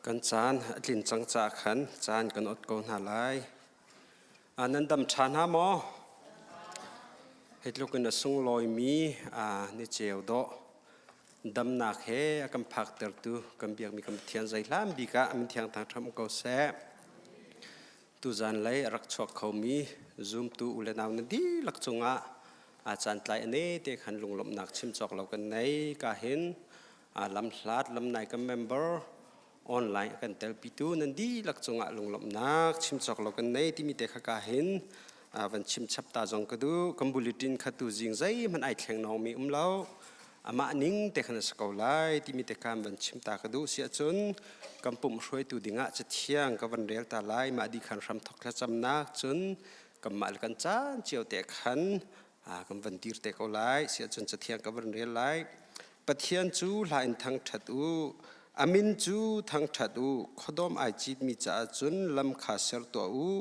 Kan caan a tlin cang caah khan caan kan ot ko hna lai. Nan dam ṭha hna maw? Hi tluk in a sunglawimi ni ceu dawh damnak he a kan phaktertu kan biakmi kan Pathian zeihlan bik ah min thiang thang ṭham ko seh. Tuzan lei a rak chuak khomi zumtu u le nau na dihlak cungah a caan tlai a ne te khan lunglawmhnak chim cawk lo kan nei ka hin lamhlat lamnai kan member online a kan telpitu nan dihlak cungah lunglawmhnak chim cawk lo kan nei timi te kha ka hin van chim chap ta zong ka duh. Kan bulletin kha tu zing zeihmanh ai thleng nawngmi um lo, amah ning te khan a si ko lai timi te khan van chim ta ka duh. Si ahcun kan pumh hruaitu dingah cathiang ka van rel ta lai. Mah di khan hram thok thlacamnak cun kanmah le kan caan cio te khan kan van dir te ko lai. Si ahcun cathiang ka van rel lai. Pathian cu hla in thangṭhat u, a min cu thangṭhat u, khuadawm ai citmi caah cun lam kha ser tuah u.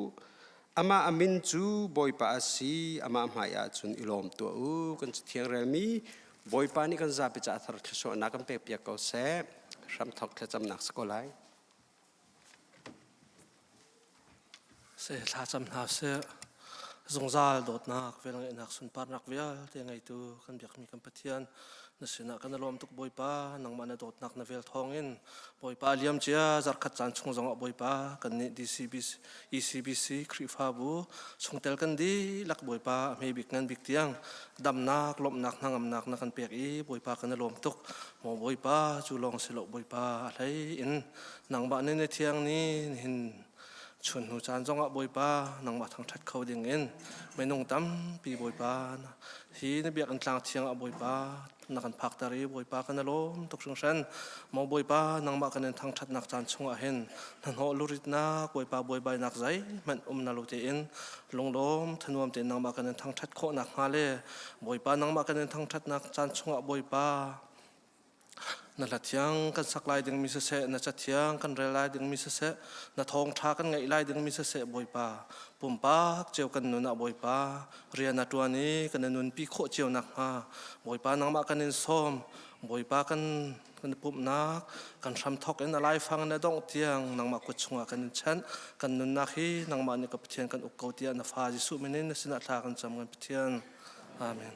Amah a min cu Bawipa a si, amah hmaiah cun i lawm tuah u. Kan cathiang relmi Bawipa nih kan zapi caah thar thluachuahnak kan pekpiak ko seh. Hramthok thlacamnak si ko lai. Seh thlacam hna seh. Zungzal dawtnak, velngeihnak, sunparnak vialte ngeitu kan biakmi kan Pathian na sinah kan i lawm tuk Bawipa. Nangmah na dawtnak na vel thawngin Bawipa liam cia zarkhat caan chung zongah Bawipa kan nih DCBC, ECBC Khrihfabu chungtel kan dihlak Bawipa a hme bik ngan bik tiang damnak, lawmhnak, hnangamnak na kan pek i Bawipa kan i lawm tuk. Maw Bawipa cu lawng si lo Bawipa a hlei in nangmah nih na thiang ni nihin chun hnu caan zongah Bawipa nangmah thangṭhat kho ding in minung tampi Bawipa hi na biakinn tlang thiang ah Bawipa na kan phakter i Bawipa kan i lawm tuk hringhran. Maw Bawipa nangmah kan in thangṭhatnak caan chungah hin hnahnawh luritnak Bawipa buaibainak zeihmanh um na lo tein lunglawm thanuam tein nangmah kan in thangṭhat khawh nakhnga le Bawipa nangmah kan in thangṭhatnak caan chungah Bawipa Na hla thiang kan sak lai dingmi siseh, na cathiang kan rel lai dingmi siseh, na thawngṭha kan ngaih lai dingmi siseh, Bawipa, pumpak cio kan nun ah Bawipa, rian a ṭuan i kan i nunpi khawh cio nakhnga, Bawipa nangmah kan in sawm, Bawipa kan kan pumhnak kan hramthawk in a laifang in a dongh tiang nangmah kut chungah kan in chanh. Kan nunnak hi nangmah nih ka Pathian kan uk ko tiah na fa Jesuh min in na sinah thla kan cam kan Pathian. Amen.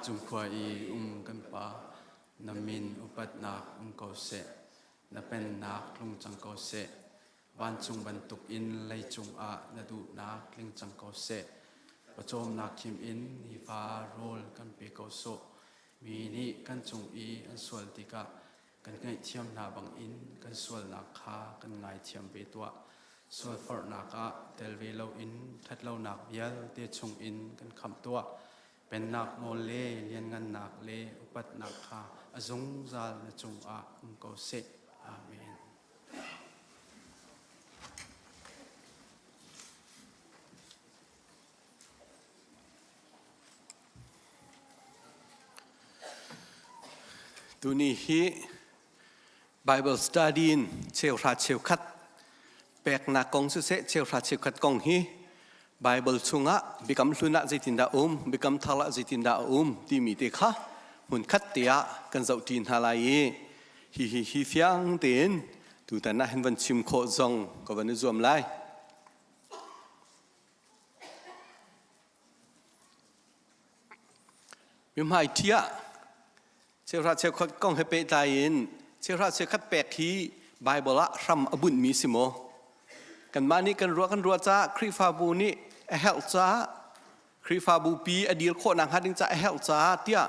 Vancung khua i um kan Pa, na min upatnak um ko seh. Na pennak tlung cang ko seh. Vancung bantuk in leicung ah na duhnak tling cang ko seh. Pawcawmnak khim in nifa rawl kan pe ko sawh. Mi nih kan cung i an sual tikah kan ngaihthiam hna bangin kan sualnak kha kan ngaithiam ve tuah. Sualforhnak ah tel ve loin ṭhatlonak vialte chungin kan khamh tuah. Pennak nawl le lianngannak le upatnak kha a zungzal na cungah um ko seh. Amen. Tuni hi Bible study in cheuhra cheukhat peknak kong siseh cheuhra cheukhat kong hi Bible chungah Biakam Hlun ah zeitindah um, Biakam Thar ah zeitindah a um timi te kha hmunkhat te ah kan zohṭi hna lai i hi hi hi fiang tein tutan ah hin van chim khawh zong ka van i zuam lai. Mihmai ṭhi ah cheuhra cheukhat kong he pehtlai in cheuhra cheukhat pek hi Baibal ah hram a bunhmi si maw? Kanmah nih kan ruah kan ruah caah Khrihfabu nih a herh caah Khrihfabu pi a dir khawh nakhnga ding caah a herh caah tiah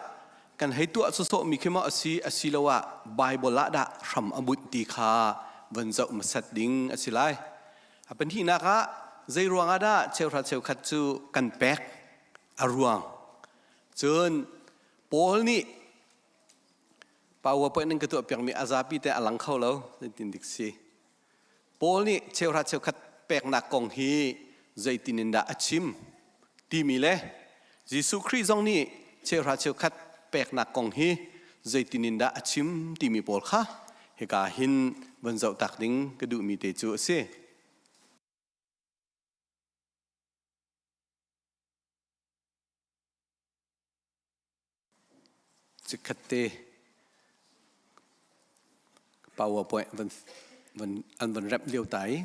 kan hei tuah sawsawhmi khi maw a si asiloah Baibal ah dah hram a bunh ti kha van zoh hmasat ding a si lai. A pahnihnak ah zei ruangah dah cheuhra cheukhat cu kan pek? A ruang. Cun Paul nih PowerPoint in ka tuah piakmi a zapi te a lang kho lo zeitin dik si. Paul nih cheuhra cheukhat peknak kong hi zeitin in dah a chim timi le Jesuh Khrih zong nih cheuhra cheukhat peknak kong hi zeitin in dah a chim timi pawl kha hika hin von zoh tak ding ka duhmi te cu a si. Chikkhat te PowerPoint van, van, an van remh lio ta i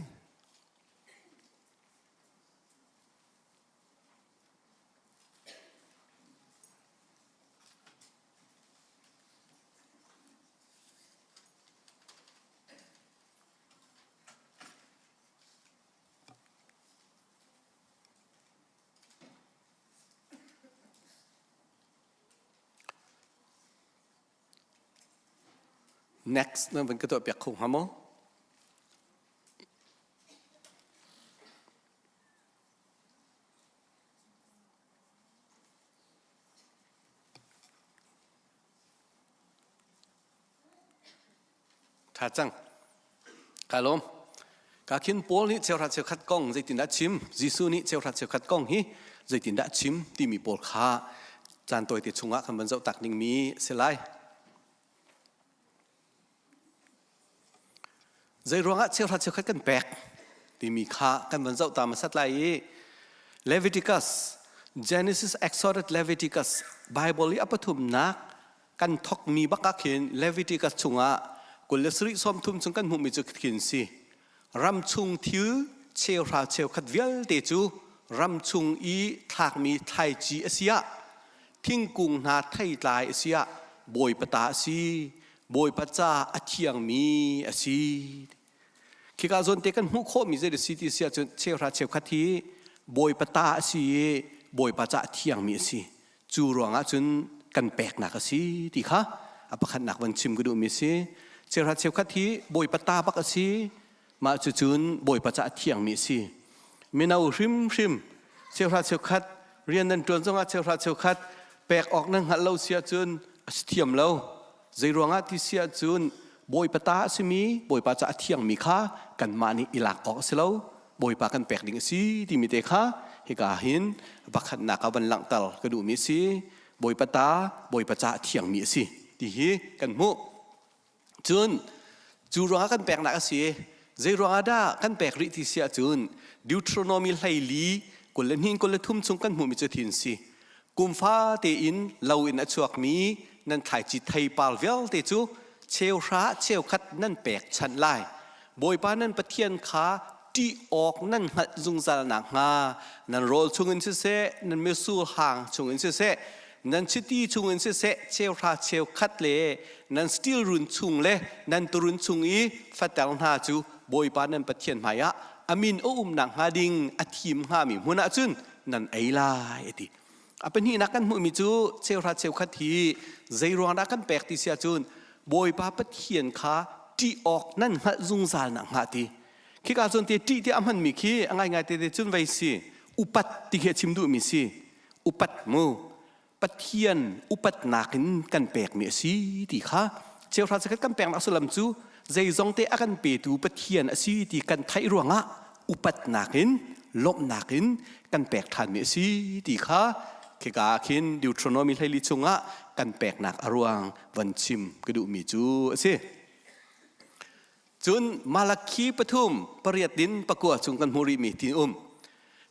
Next na van ka tuah piak kho hnga maw? Tha cang. Ka lawm. Ka khin Paul nih cheuhra cheukhat kong zeitindah chim, Jesuh nih cheuhra cheukhat kong hi zeitindah chim timi pawl kha caan tawite chungah kan van zoh tak dingmi a si lai. Zei ruangah cheuhra cheukhat kan pek timi kha kan van zoh ta hmasat lai i Leviticus, Genesis, Exodus, Leviticus Bible i a pathumnak kan thokmi bak ah khin Leviticus chungah 27 30 chung kan hmuhmi cu khin si. Ram chung thil cheuhra cheukhat vialte cu ram chung i thlakmi thlaici a si ah thingkung hna theitlai a si ah Bawipa ta a si Bawipa ca a thiangmi a si. Khika zawn te kan hmuh khawhmi zei a si ti si ahcun cheuhra cheukhat hi Bawipa ta a si i Bawipa ca a thiangmi a si. Cu ruangah cun kan peknak a si ti kha a pakhatnak van chim ka duhmi a si. Cheuhra cheukhat hi Bawipa ta bak a si. Mah cucun Bawipa ca a thiangmi a si. Mino hrimhrim cheuhra cheukhat rian nan ṭuan zongah cheuhra cheukhat pek awk nan hngalh lo si ahcun a si thiam lo. Zeiruangah ti si ahcun Bawipa ta a simi Bawipa ca a thiangmi kha kanmah nih i lak awk a si lo. Bawipa kan pek ding a si timi te kha hika hin pakhatnak ah van langhter ka duhmi a si. Bawipa ta, Bawipa ca a thiangmi a si ti hi kan hmuh. Cun cu ruangah kan peknak a si. Zei ruangah dah kan pek rih ti si ahcun Deuteronomy 12 22 23 chung kan hmuhmi cu thin si. Kum fate in lo in a chuakmi nan thlaici theipar vialte cu cheuhra cheukhat nan pek chanh lai. Bawipa nan Pathian kha ṭih awk nan hngalh zungzal nakhnga nan rawl chungin siseh, nan mitsur hang chungin siseh, Nan chiti chungin siseh cheuhra cheukhat le nan steel run chung le nan turun chung i fater hna cu Bawipa nan Pathian hmaiah a min a umnak hnga ding a thim hngami hmun ah cun nan ei lai a ti. A pahnihnak kan hmuhmi cu cheuhra cheukhat hi zei ruang dah kan pek ti si ahcun Bawipa Pathian kha ṭih awk nan hngalh zungzal nak hnga ti. Khika cun te ṭih ti a hmanmi khi a ngaingai te te cun vei si upat ti khi a chim duhmi si. Upat mu Pathian upatnak in kan pekmi a si ti kha cheuhra cheukhat kan peknak sullam cu zeizong te a kan petu Pathian a si ti kan theih ruangah upatnak in lawmhnak in kan pek ṭhanmi a si ti kha khika ah khin Deuteronomy 14 chungah kan peknak a ruang van chim ka duhmi cu a si. Cun Malakhi 3:8 in 9 chung kan hmuh rihmi ti um.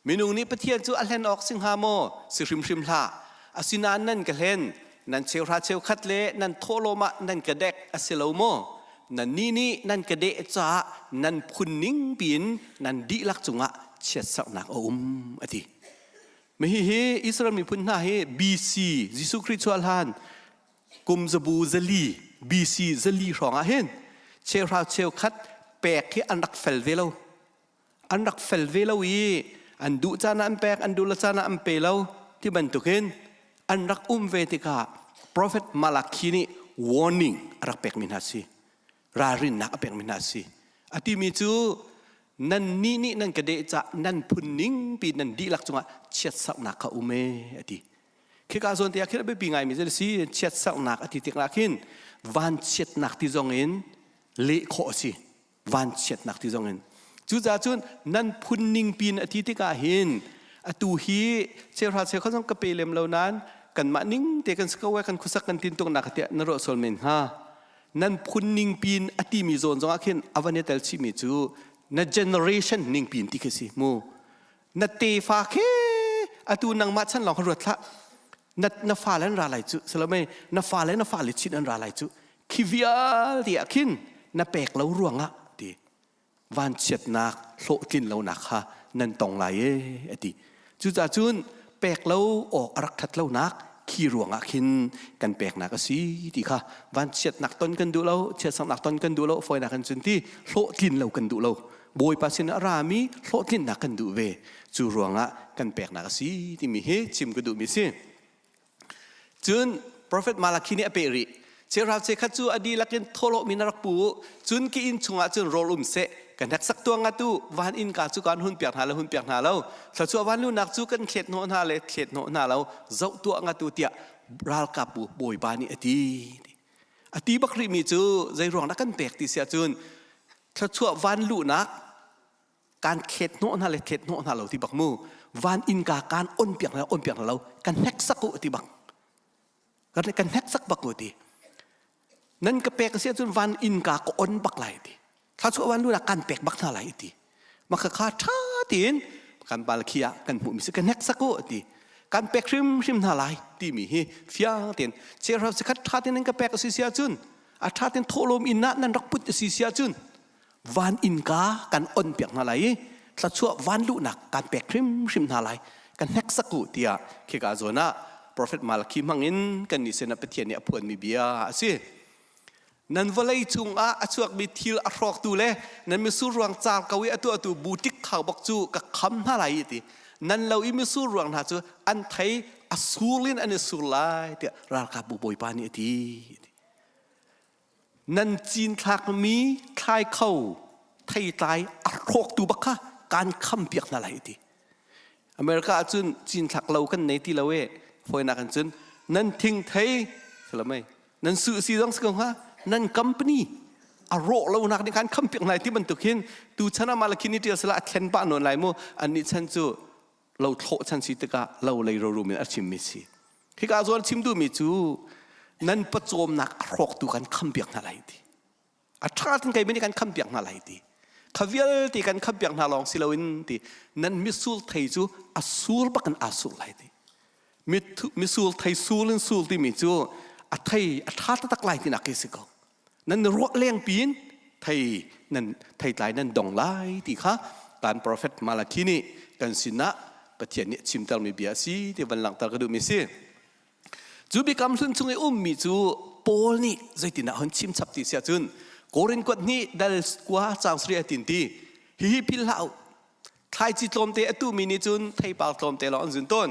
Minung nih Pathian cu a hlen awk si hnga maw? Si hrimhrim hlah. Asinain nan ka hlen, nan cheuhra cheukhat le nan thawhlawm ah nan ka dek a si lo maw? Nannih nih nan ka deh caah nan phun ning piin nan dihlak cungah chiatserhnak a um, a ti. Hihi Israel miphun hna hi BC Jesuh Khrih chuah hlan kum zabu 400 BC 400 hrawng ah hin cheuhra cheukhat pek hi an rak fel ve lo. An rak fel ve lo i an duh caan ah an pek, an duh lo caan ah an pe lo ti bantukin an rak um ve tikah Prophet Malakhi nih warning a rak pekmi hna si. Ralrinnak a pekmi hna si. A timi cu nan nih nih nan ka deh cah nan phun ning pi nan dihlak cungah chiatsaknak kha um e a ti. Khika zawn te ah khin a biapi ngaimi cu si chiatsaknak a ti tik ah khin vanchiatnak ti zong in leh khawh a si. Vanchiatnak ti zong in. Cucaah cun nan phun ning pin a ti tikah hin atu hi cheuhra cheukhat zong ka pe lem lo nain kanmah ning te kan si ko kan khuasak kan tintuk nak tiah na ruah sual men hnga. Nan phun ning pin a timi zawn zong ah khin a van i tel chihmi cu na generation ning pin ti khi si mu. Na tefa khi atu nangmah chan lawng kha ruat hlah. Na na fale an ra lai cu salome na fale na fale chin an ra lai cu khi vialte ah khin na pek lo ruangah ti vanchiatnak hlawhtlin lonak kha nan tong lai e a ti. Cucaah cun pek lo awk a rak ṭhat lonak khi ruangah khin kan peknak a si ti kha vanchiatnak ton kan duh lo, chiatsaknak ton kan duh lo, fawinak kan cun ti hlawhtlin lo kan duh lo. Bawipa sin a rami hlawhtlinnak kan duh ve. Cu ruangah kan peknak a si timi hi chim ka duhmi si. Cun Prophet Malakhi nih a peh rih. Cheuhra cheukhat cu a dihlak in thawhlawh mi na rak pu u. Cun ki inn chungah cun rawl um seh. Ka hneksak tuang nga tu van innka cu kan hun piak hna lo hun piak hna lo. Thluachuah van lunak cu kan thlet hnawh hna le thlet hnawh hna lo. Zoh tuah nga tu tiah ralkap bu bawipa nih a ti. A ti bak rihmi cu zei ruang dah kan pek ti si ahcun thluachuah van luhnak kan thlet hnawh hna le thlet hnawh hna lo ti bak mu van innka kan on piak hna on piak hna lo kan hneksak u ti bak kan kan hneksak bak u ti nan ka pek si ahcun van innka ka on bak lai ti thla van lu kan pek bak hna lai ti maka kha tha tiin kan bal khi ah kan hmuh mi si kan hneksak u ti kan pek hrim hrim hna lai ti mi hi fiang ten chehra sikhat tha tin nan ka pek si si ahcun a tha tin thawhlawm inn ah nan rak put si si ahcun van innka kan on piak hna lai i thluachuah van luhnak kan pek hrimhrim hna lai kan hneksak u tiah khika zawn ah Prophet Malakhi hmangin kan nih sinah Pathian nih a phuanmi bia a si. Nan vawlei chungah a chuakmi thil a hrawktu le nan misur ruang car ko i a tuahtu butik khaubawk cu ka kham hna lai i ti. Nan lo i misur ruang hna cu an thei a sur in an i sur lai tiah ralkapbu bawipa nih a ti. Nan cinthlakmi thlai kho theitlai a hrawktu bak kha kaan khampiak hna lai ti. America ahcun cinthlak lo kan nei ti lo e. Fawinak in cun nan thingthei salamei nan su si zong si ko hnga nan company a rawh lo nak nih khan khampiak hna ti bantuk hin tu chan ah malakhi ni tial sala a thlen pah nawn lai mu annih chan cu lo thlawh chan si tikah lo lei rorum in a chimmi si hika zawn chim duhmi cu nan pawcawmnak a hrawktu kan khampiak hna lai ti a ṭha tin kai kan khampiak hna lai ti kha vialte kan khampiak hna lawng si loin ti nan misul thei cu a sur bak in aa sur lai ti misul thei sul in sul timi cu a thei a ṭha taktak lai ti nak khi si ko Nan ruah leng piin thei nan theitlai nan dong lai ti kha kan prophet Malakhi nih kan sinah Pathian nih chimtermi bia a si ti van langhter ka duhmi si. Cu biakam hlun chung i ummi cu Paul nih zeitindah hun chim chap ti si ahcun Korin kuat hnih dal kua caang sarih a tin ti hihi philh hlah u thlaici tlawmte a tuhmi nih cun theipar tlawmte lawng an zun tawn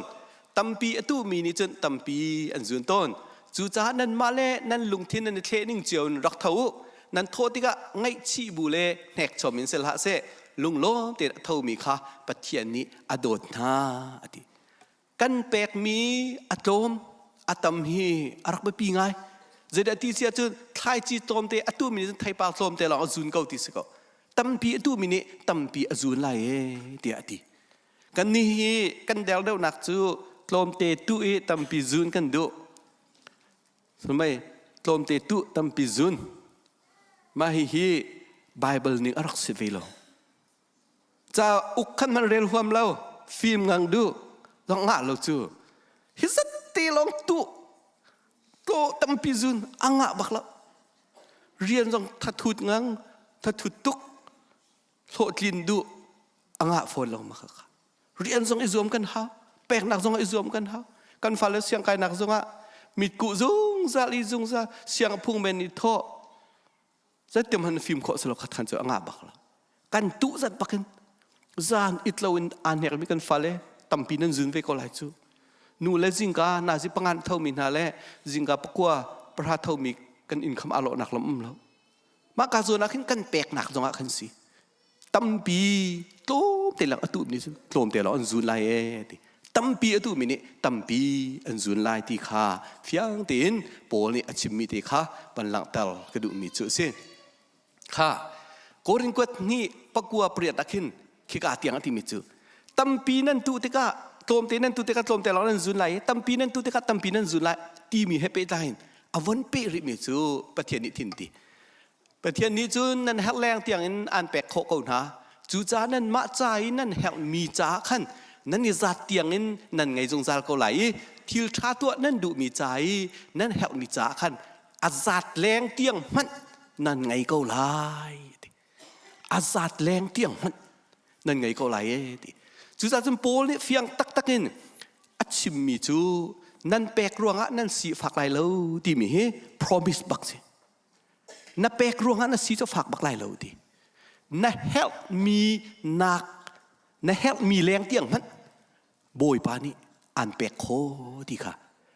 tampi a tuhmi nih cun tampi an zun tawn cucaah nanmah le nan lungthin nan i thleh ning cio in rak tho u nan thawh tikah ngaihchih bu le hnekchom in si hlah seh lunglawm tein a thomi kha Pathian nih a dawt hna a ti Kan pekmi a tlawm a tam hi a rak biapi ngai. Zeidah ti si ahcun thlaici tlawmte a tumi nih theipar tlawmte lawng a zun ko ti si ko. Tampi a tumi nih tampi a zun lai e tiah a ti. Kan nih hi kan der deuhnak cu tlawmte tu i tampi zun kan duh. Sumai tlawmte tu tampi zun. Mah hihi Bible ning a rak si ve lo. Ca uk khan man rel huam lo fim ngang du zong ngah lo cu hi zat te lawng tu to tampi zun a ngah bak lo rian zong thathut ngang thathut tuk hlawhtlin du a ngah fawn lo ma kha rian zong i zuam kan hau peknak zong i zuam kan hau kan fale siang kainak zongah mitkuh zungzal i zungzal siang phung men i thawh Zeitim han fim khawh silo khat khan cu a ngah bak lo. Kan tuh zat bakin zan it lo in aa hnekmi kan fale tampi nan zun ve ko lai cu. Nu le zingka nazi pangan thomi hna le zingka pakua pahra thomi kan income aa lawhnak lam um lo. Mah ka zawn ah khin kan peknak zongah khan si. Tampi tlawmte lang a tuhmi cu tlawmte lawng an zun lai ee ti. Tampi a tuhmi nih tampi an zun lai ti kha fiang tein Paul nih a chimmi te kha van langhter ka duhmi cu a si. Kha Korin kuat hnih pakua pariat ah khin khika tiang a timi cu tampi nan tuh tikah tlawmte nan tuh tikah tlawmte lawng nan zun lai i tampi nan tuh tikah tampi nan zun lai timi he pehtlai in a von peh rihmi cu Pathian nih thin ti. Pathian nih cun nan herh leng tiangin aan pek khawh ko hna. Cucaah nanmah ca i nan herhmi caah khan nan i zat tiangin nan ngei zungzal ko lai i thil ṭha tuah nan duhmi ca i nan herhmi caah khan a zat leng tiang hmanh nan ngei ko lai. A zat leng tiang hmanh nan ngei ko lai e ti. Cucaah cun Paul nih fiang taktak in a chimmi cu nan pek ruangah nan si fak lai lo timi hi promise bak si. Na pek ruangah na si cu fak bak lai lo ti. Na herhmi nak na herhmi leng tiang hmanh Bawipa nih an pek kho ti kha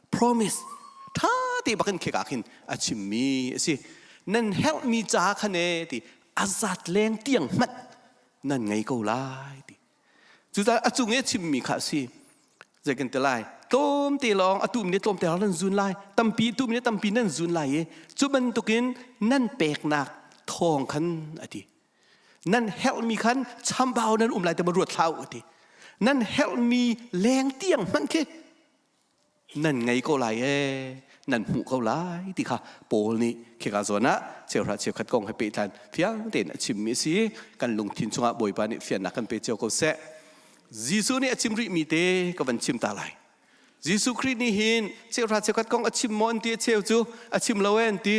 promise tha te bakin khek ah khin a chimmi a si. Nan herhmi ca khan e ti a zat leng tiang hmanh nan ngei ko lai ti. Cucaah a cung i a chimmi kha a si. Zei kan ti lai? Tlawmte lawng a tum nih tlawmte lawng nan zun lai. Tampi tum nih tampi nan zun lai i cu bantukin nan peknak thawng khan a ti. Nan herhmi khan chambau nan um lai te ma ruat hlah u a ti. Nan herhmi leng tiang hmanh khi nan ngei ko lai ee nan hmuh ko lai ti kha Paul nih khika zawn ah cheuhra cheukhat kong he pehtlai fiang tein a chimmi a si kan lungthin chungah Bawipa nih fiannak kan pe cio ko seh Jesuh nih a chim rihmi te ka van chim ta lai Jesuh Khrih nih hin cheuhra cheukhat kong a chim maw an ti a cheu cu a chim lo e an ti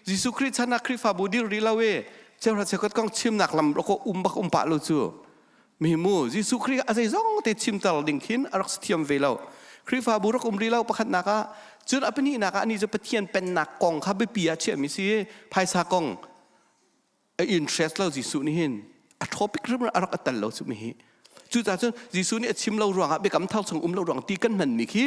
Jesuh Khrih chan ah Khrihfabu dir rih lo e cheuhra cheukhat kong chimnak lam rak um bak um pah lo cu Mi mu Jesuh Khrih a zeizong te chimter ding khin a rak si thiam ve lo. Khrihfabu rak um rih lo pakhatnak ah cun a pahnihnak ah ani cu Pathian pennak kong kha biapi ah chiahmi si phaisa kong a interest lo Jesuh nih hin a topic rim a rak a tel lo cu mi hi. Cucaah cun Jesuh nih a chim lo ruangah biakam thar chung um lo ruang ti kan hmanmi khi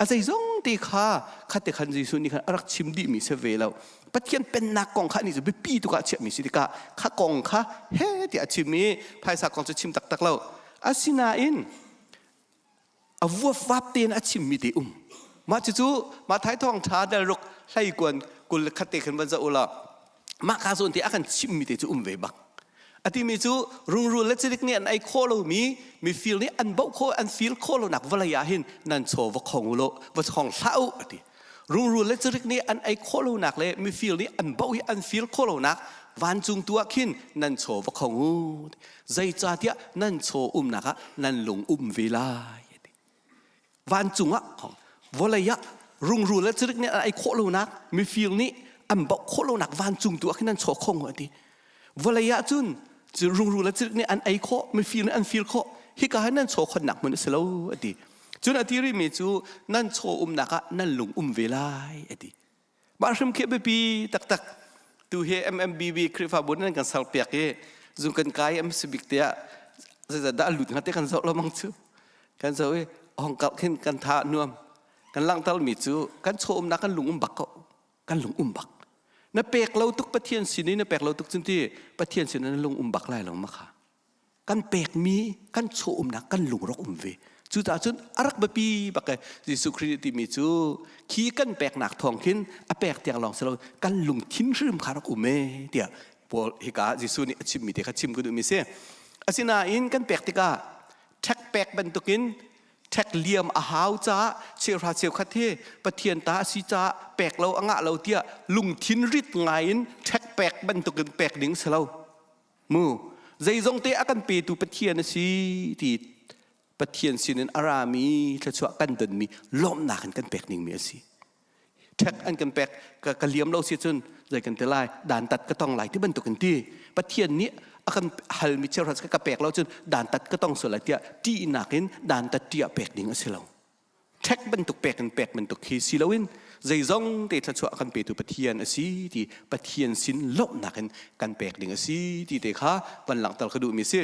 a zeizong te kha khat te khan Jesuh nih khan a rak chim dihmi si ve lo. Pathian pennak kong kha anih cu biapi tuk ah chiahmi si tikah kha kong kha he tiah a chim i phaisa kong cu chim taktak lo. Asinain a vuapvap tein a chimmi te um. Mah cucu Matthai thawngṭha dal ruk hleikuan 21 te khan van zoh u law mah ka zawn te a kan chimmi te cu um ve bak. A timi cu rungrul le cirik nih an ei khawh lomi mifir nih an boh khawh an fir khawh lonak vawlei ah hin nan chaw va khong u law va khong hlah u a ti. Rungrul le cirik nih an ei khawh lonak le mifir nih an boh i an fir khawh lonak vancung tu ah khin nan chaw va khong u. Zeicahtiah nan chaw umnak ah nan lung um ve lai. Vancung ah vawlei ah rungrul le cirik nih an ei khawh lonak mifir nih an boh khawh lonak vancung tu ah khin nan chaw khong u a ti. Vawlei ah cun rungrul le cirik nih an ei khawh mifir nih an fir khawh hika hin nan chaw khonnak hmun a si lo a ti. Cun a ti rihmi cu nan chaw umnak ah nan lung um ve lai a ti. Mah hrim khi biapi taktak tu hi MMBB Khrihfabu nan kan serpiak i zung kan kai am si bik tiah zeizat dah lut hnga te kan zoh lo mang cu kan zoh i hong kal khin kan tha nuam kan langhter mi cu kan chaw umnak kan lung um bak ko kan lung um bak na pek lo tuk Pathian sin i na pek lo tuk cun ti Pathian sin na lung um bak lai lo ma kha kan pekmi kan chaw umnak kan lung rak um ve cucaah cun a rak biapi bak e Jesuh Khrih timi cu khi kan peknak thawng khin a pek tiang lawng si lo kan lungthin hrim kha rak um e tiah Paul hika Jesuh nih a chimmi te kha chim ka duhmi si asinain kan pek tikah ṭhek pek bantukin ṭhek liam a hau caah cheuhra cheukhat hi Pathian ta a si caah pek lo a ngah lo tiah lungthin rit ngai in ṭhek pek bantukin pek ding si lo Mu zeizong te a kan petu Pathian a si ti Pathian sinin a rami thluachuah kan donmi lawmhnak in kan pek ningmi a si. Ṭhek an kan pek ka, ka liam lo si cun zei kan ti lai dantat ka tong lai ti bantuk in ti Pathian nih a kan halmi cheuhra ka pek lo cun dantat ka tong sual lai tiah ṭihnak in dantat ṭih ah pek ding a si lo. Ṭhek bantuk pek in pek bantuk khi si loin zeizong te thluachuah kan petu Pathian a si ti Pathian sin lawmhnak in kan pek ding a si ti te kha van langhter ka duhmi si.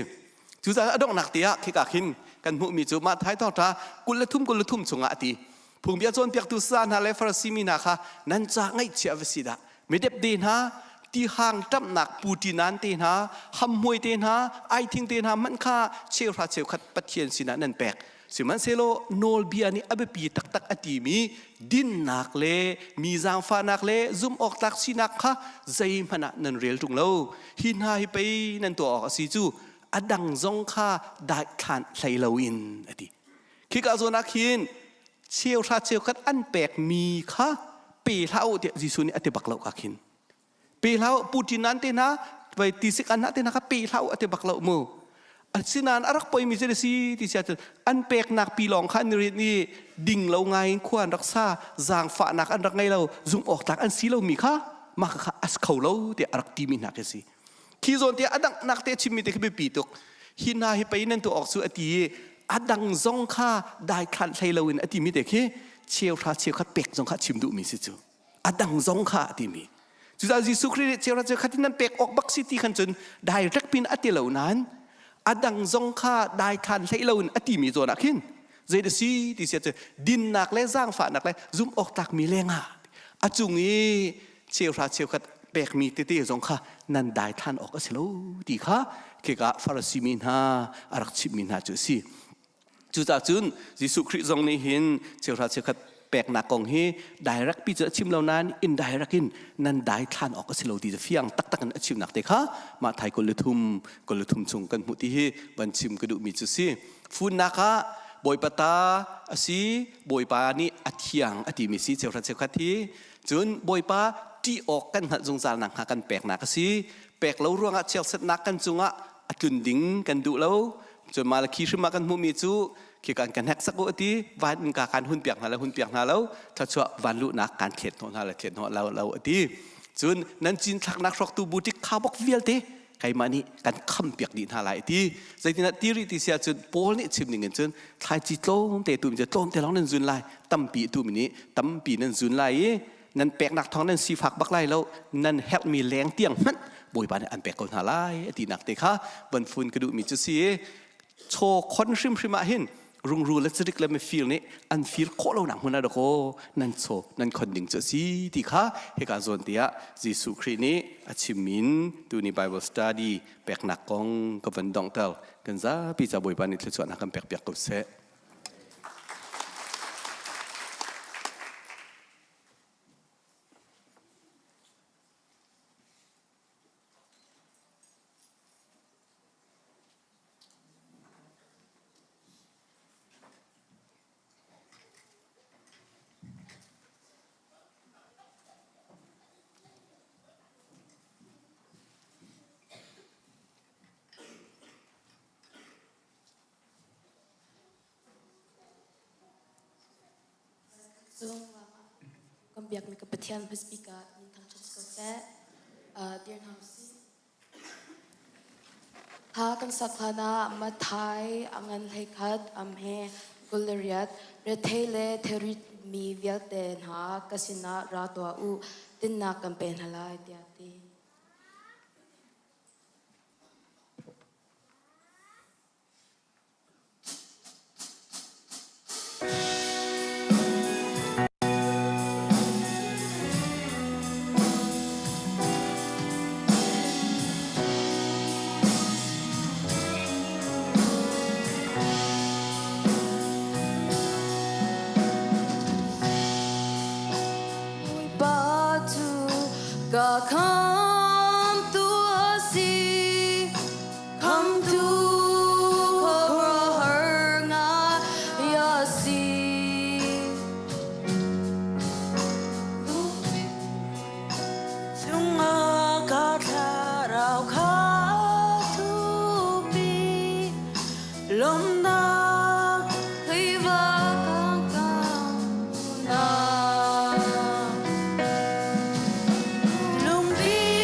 Cucaah a donghnak te ah khika khin kan hmuhmi cu mah thai thawngṭha 23 23 chungah a ti. Phungbia cawnpiaktu sa hna le Farasi mi hna kha nan ca ngaihchia va si dah. Midepde hna tihang ṭamhnak puṭinan te hna hamhmuai te hna aithing te hna hmanh kha cheuhra cheukhat Pathian sinah nan pek. Sihmanhsehlaw nawlbia nih a biapi taktak a timi dinnak le mi zaangfahnak le zumhawktlak sinak kha zeihmanh ah nan rel ṭung lo. Hi hna hi pei nan tuah awk a si cu a dang zong kha daithlan hlei loin a ti. Khika zawn ah khin cheuhra cheukhat an pekmi kha pe hlah u tiah Jesuh nih a ti bak lo ka khin. Pe hlah u puṭin nan te hna vai tisik an te hna kha pe hlah u a ti bak lo mu. Asinain a rak poimi cu si ti sia cun an peknak pi lawng kha an rin i ding lo ngai in khua an rak sa zaangfahnak an rak ngei lo zumh awk tlak an si lomi kha mah kha as kho lo tiah a rak timi hna khi si. Khi zawn te a danghnak te chimmi te khi biapi tuk. Hi hna hi pei nan tuah awk cu a ti i a dang zong kha daithlan hlei loin a timi te khi cheuhra cheukhat pek zong kha chim duhmi si cu. A dang zong kha a timi. Cucaah Jesuh Khrih nih cheuhra cheukhat in nan pek awk bak si ti khan cun direct pin a ti lo nain a dang zong kha daithlan hlei loin a timi zawn ah khin zei da si ti sia cu dinnak le zaangfahnak le zumh awk tlakmi lengah a cung i cheuhra cheukhat pekmi tete zong kha nan daithlan awk a si lo ti kha khika Farasi mi hna a rak chimhmi hna cu a si. Cucaah cun Jesuh Khrih zong nih hin cheuhra cheukhat peknak kong hi direct pi cu a chim lo nain indirect in nan daithlan awk a si lo ti cu fiang taktak in a chimnak te kha mah thai 23 23 chung kan hmuh ti hi van chim ka duhmi cu si. Funnak ah Bawipa ta a si Bawipa nih a thiang a timi si cheuhra cheukhat hi Cun Bawipa ṭih awk kan hngalh zungzal nakhnga kan peknak a si. Pek lo ruangah chiatserhnak kan cungah a tlun ding kan duh lo. Cun Malakhi hrim ah kan hmuhmi cu khi kan kan hneksak u a ti van innka kan hun piak hna le hun piak hna lo thluachuah van luhnak kan thlet hnawh hna le thlet hnawh lo lo a ti. Cun nan cinthlaknak hrawktu butik khabok vialte keimah nih kan khampiak dih hna lai ti zeitinah ti rih ti si ahcun Paul nih chim ning in cun thlaici tlawmte tu mi cu tlawmte lawng nan zun lai tampi tu mi nih tampi nan zun lai i nan peknak thawng nan sifak bak lai lo nan herhmi leng tiang hmanh Bawipa nih an pek ko hna lai a tinak te kha van fun ka duhmi cu si chaw khon hrimhrim ah hin rungru le carik le mifir nih an fir khawh lonak hmun ah dakaw nan chaw nan khon ding cu a si ti kha hika zawn te ah Jesuh Khrih nih a chimmin tuni Bible study peknak kong ka van donghter kan zapi ca Bawipa nih thluachuahnak kan pek piak ko seh. Kan biakmi ka Pathian hmasbik ah min thangṭhat si ko seh. Dir hna usih. Hla kan sak hlan ah Matthai a ngan 11 am he. 28 Rethei le therimi vialte hna ka sinah ra tuah u, dinnak kan pe hna lai, tiah a ti. Bawipa cu ka khamtu a si, khamtu khuaruahhar ngai a si. Chungah ka thlarau kha thupi lawmnak Hiva kangkang na lungpi.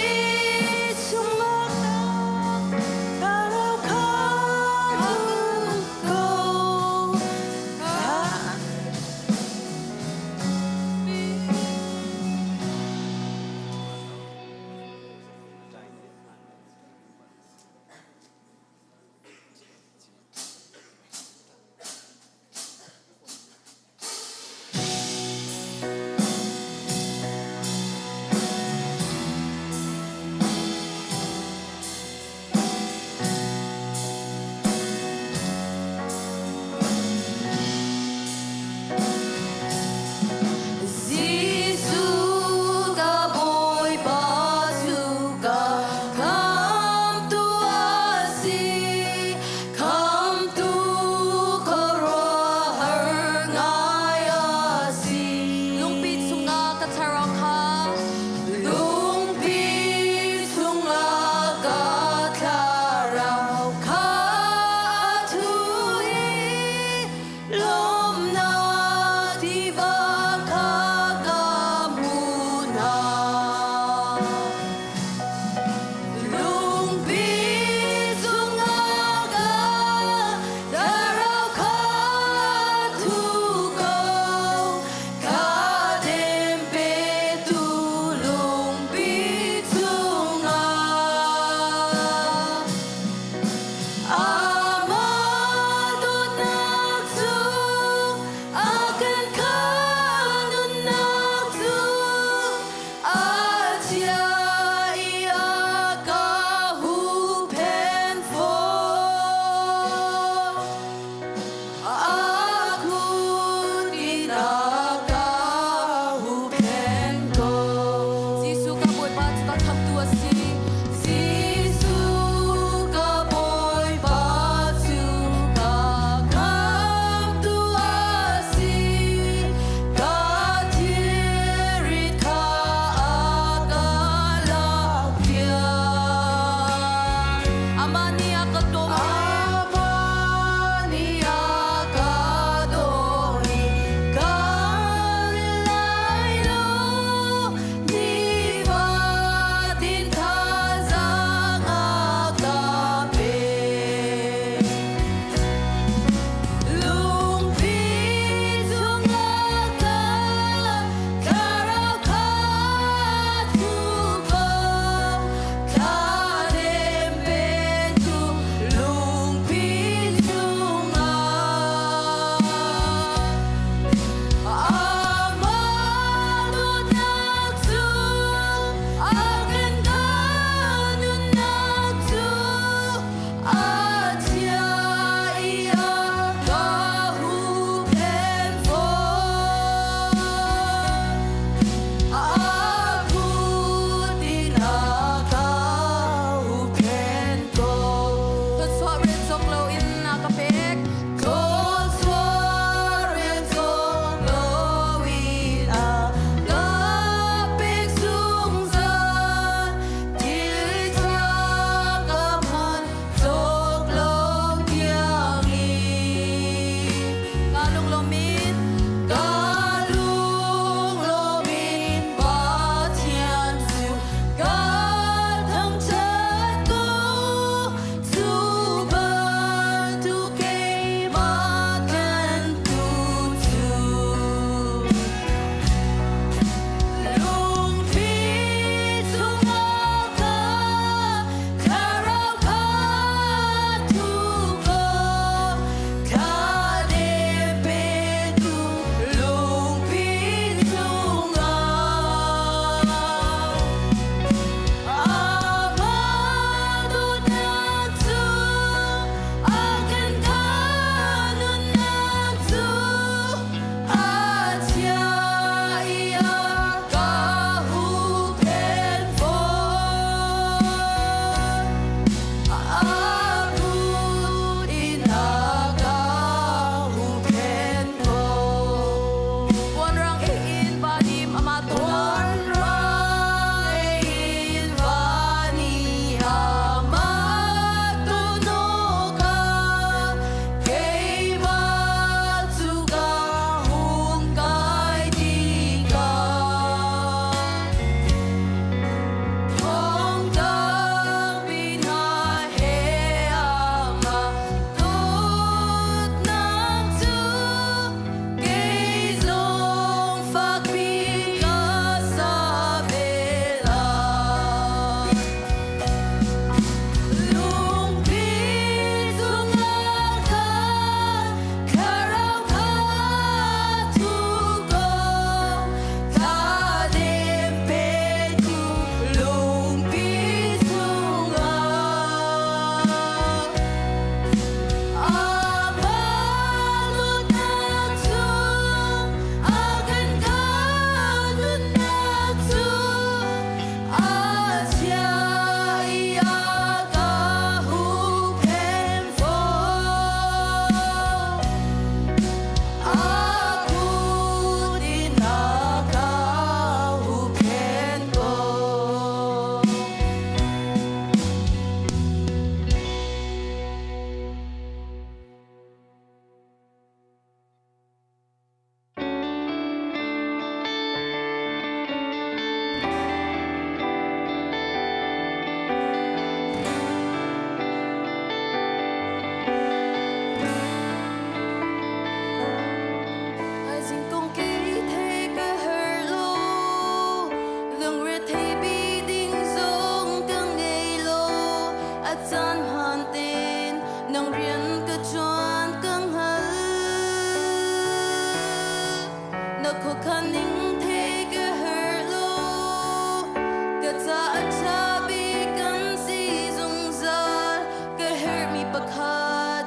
Ka caah ṭha bik kan si zungzal. Ka herhmi pakhat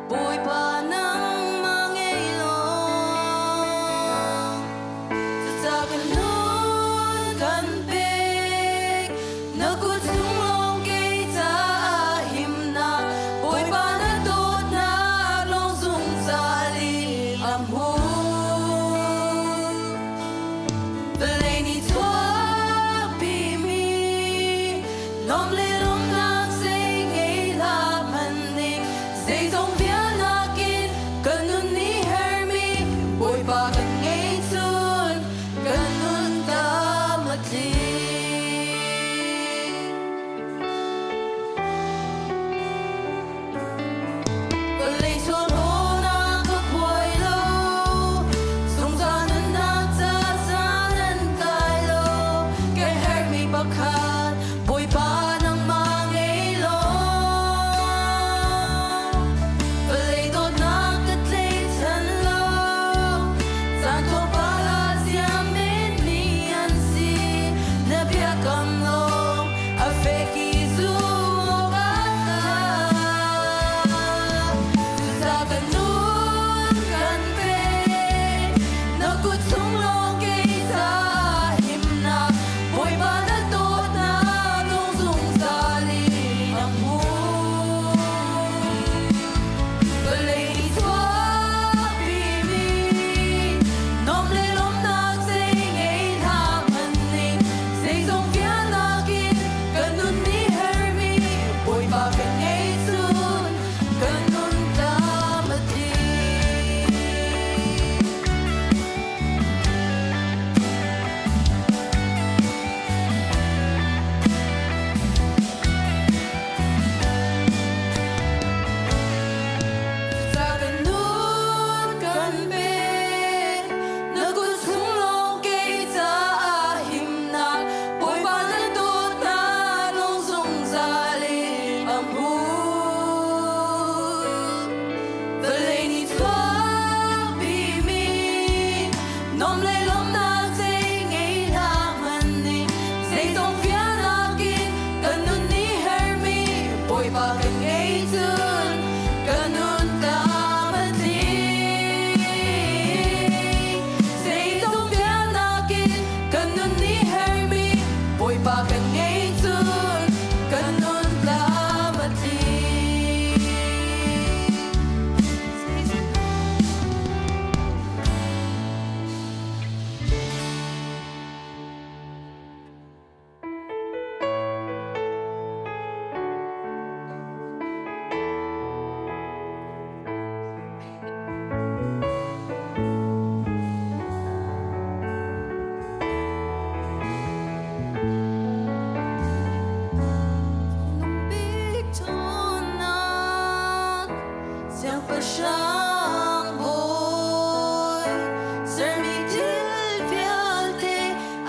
Bawipa nangmah ngei lawng. Cucaah kan nun kan pek. Na kut chung lawng kei caah himnak. Bawipa na dawtnak lawng zungzal in a hmun. Vawlei nih chuahpimi lawm le lawmnak zei ngei hlah hmanh ning zeizong vialnak in kan nun nih herhmi Bawipa kan ngei cun kan nun tam a tling. Vawlei chawlhawlnak ka khuai lo, zungzal nunnak ca san an tlai lo. Ka herhmi pakhat Bawipa nangmah ngei law. Vawlei dawtnak ka tlaichan lo, caan tlawmpal ah ziam menmi an si. Na biakam lawng a fek i zumh awk a tlak. Cucaah kan nun kan pek, na kut chung lawng kei caah himnak. Bawipa na dawtnak lung zungzal in a hmun. Vawlei nih chuahpimi nuam le lawmhnak zei ngei hlah hmanh ning zeizong vialnak in kan nun nih herhmi Bawipa kan ngei cun kan nun tlam a tling. Cucaah kan nun kan pek, na kut chung lawng kei caah himnak. Bawipa na dawtnak lawng zungzal in a hmun. Vawlei nih chuahpimi nuam le lawmhnak zei ngei hlah hmanh ning zeizong vialnak in kan nun nih herhmi Bawipa kan ngei cun kan nun tlam a tling. Zeizong vialnak in kan nun nih herhmi Bawipa kan ngei cun kan nun tlam a tling. Bik ṭhawnnak siangpahrang bawi sermi thil vialte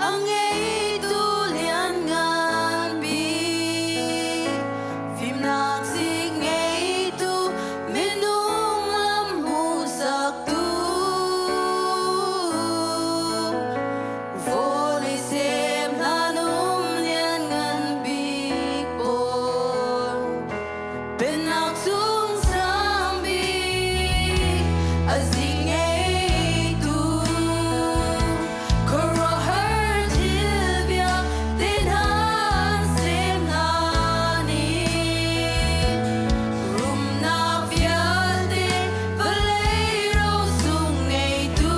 a ngeitu lianngan bik fimnak zik ngeitu minung lam hmuhsaktu vawlei sem hlan um lianngan bik bawi Pennak cung sang bik a zik ngeitu khuaruahhar thil vialte hna sem hna nih rumnak vialte vawlei rosung ngeitu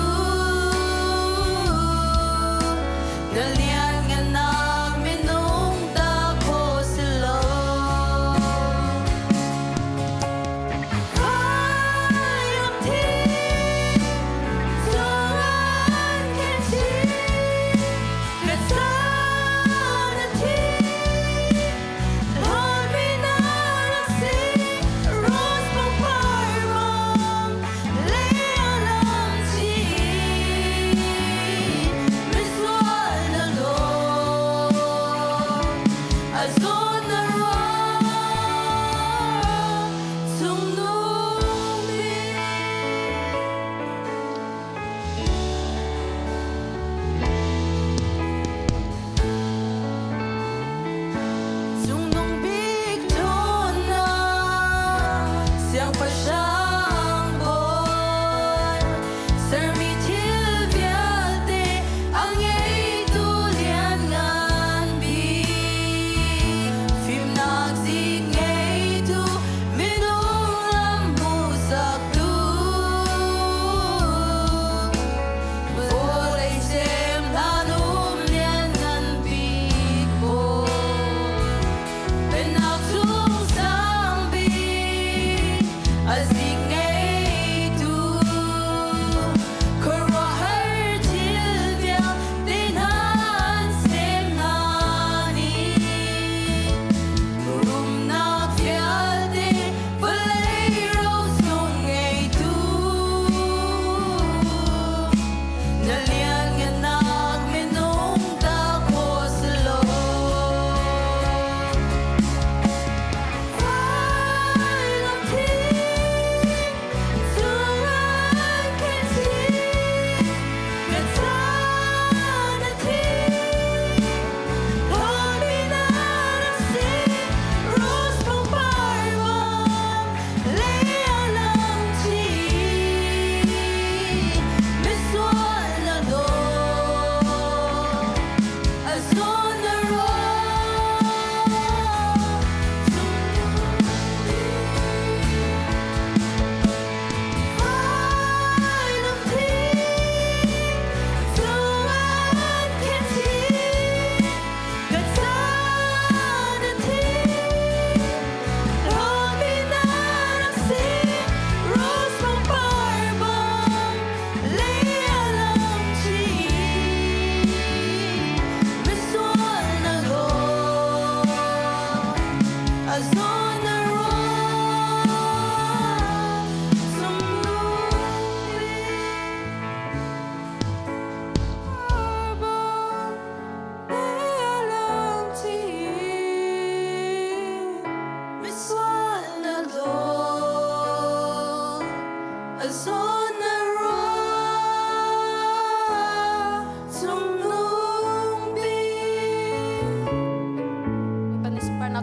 na lianngannak minung ta khawh si lo. Vailam thi cungan khen chih ka caah na thi hlawtmi na rak si rose pangpar bang lei a lam chih misual na dawt a zawn na ruah cungnung bik.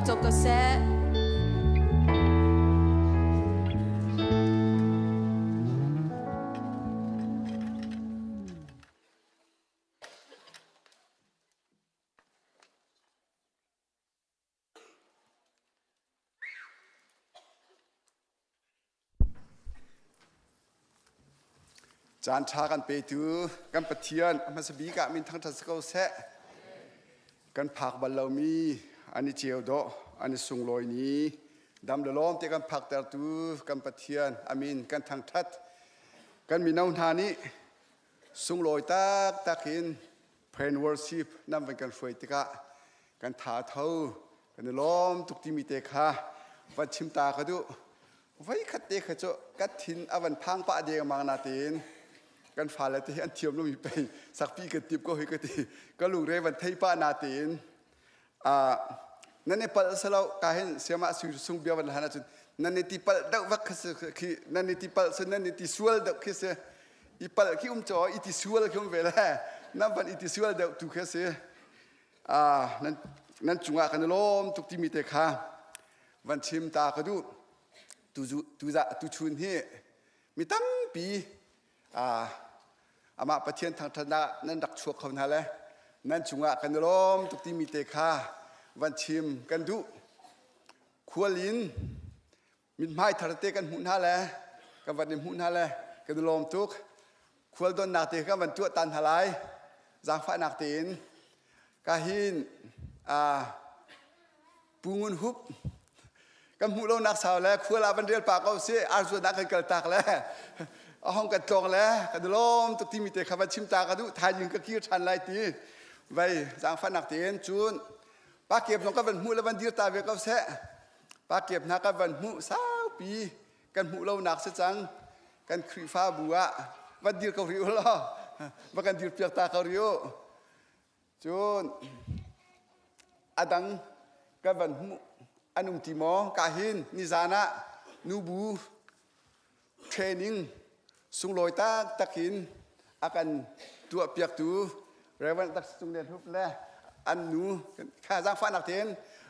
Dirnak cawk ko seh. Caan ṭha kan petu kan Pathian a hmasa bik ah min thangṭhat si ko seh. Kan phak bal lomi an i ceu dawh, an i sunglawi ni, dam le lawm te kan phaktertu kan Pathian a min kan thangṭhat. Kan mino hna nih sunglawi taktak in pray and worship nan van kan hruai tikah kan tha tho kan i lawm tuk timi te kha van chim ta ka duh. Voi khat te kha cu ka thin a van phang pah dengmang natein kan fale te hi an thiam lomi pei sakpi kan tip ko hi ka ti ka lungre van thei pah natein nan i palh salo ka hin siama sui sung bia van han ahcun nan i ti palh deuh vak khi khi nan i ti palh se nan i ti sual deuh khi si i palh khi um cho i ti sual khi um ve le nan van i ti sual deuh tu khi si nan nan cungah kan i lawm tuk timi te kha van chim ta ka duh tu chun hi mi tampi amah Pathian thangṭhatnak nan rak chuak kho hna le nan cungah kan i lawm tuk timi te kha van chim kan duh. Khual in mithmai thar te kan hmuh hna le kan van i hmuh hna le kan i lawm tuk. Khual donnak te kan van tuah tan hna lai zaangfahnak tein ka hin Pu Ngun Hup kan hmuh lonak sau le khual ah van rel pa ko si arzuan ah kan kal tak le a hong kan tlawng le kan lawm tuk timi te kha van chim ta ka duh thaizing ka kir ṭhan lai ti vai zaangfahnak tein cun pa kep zong ka van hmuh le van dir ta ve ko seh pa kep hna ka van hmuh saupi kan hmuh lonak si cang kan Khrihfabu ah van dir ko rih u law va kan dir piak ta ko rih u Cun a dang kan van hmuh an um ti maw? Ka hin nizan ah nubu training sunglawi taktak in a kan tuahpiaktu Reverend Dr. Cung Lian Hup le an nu kha zaangfahnak tein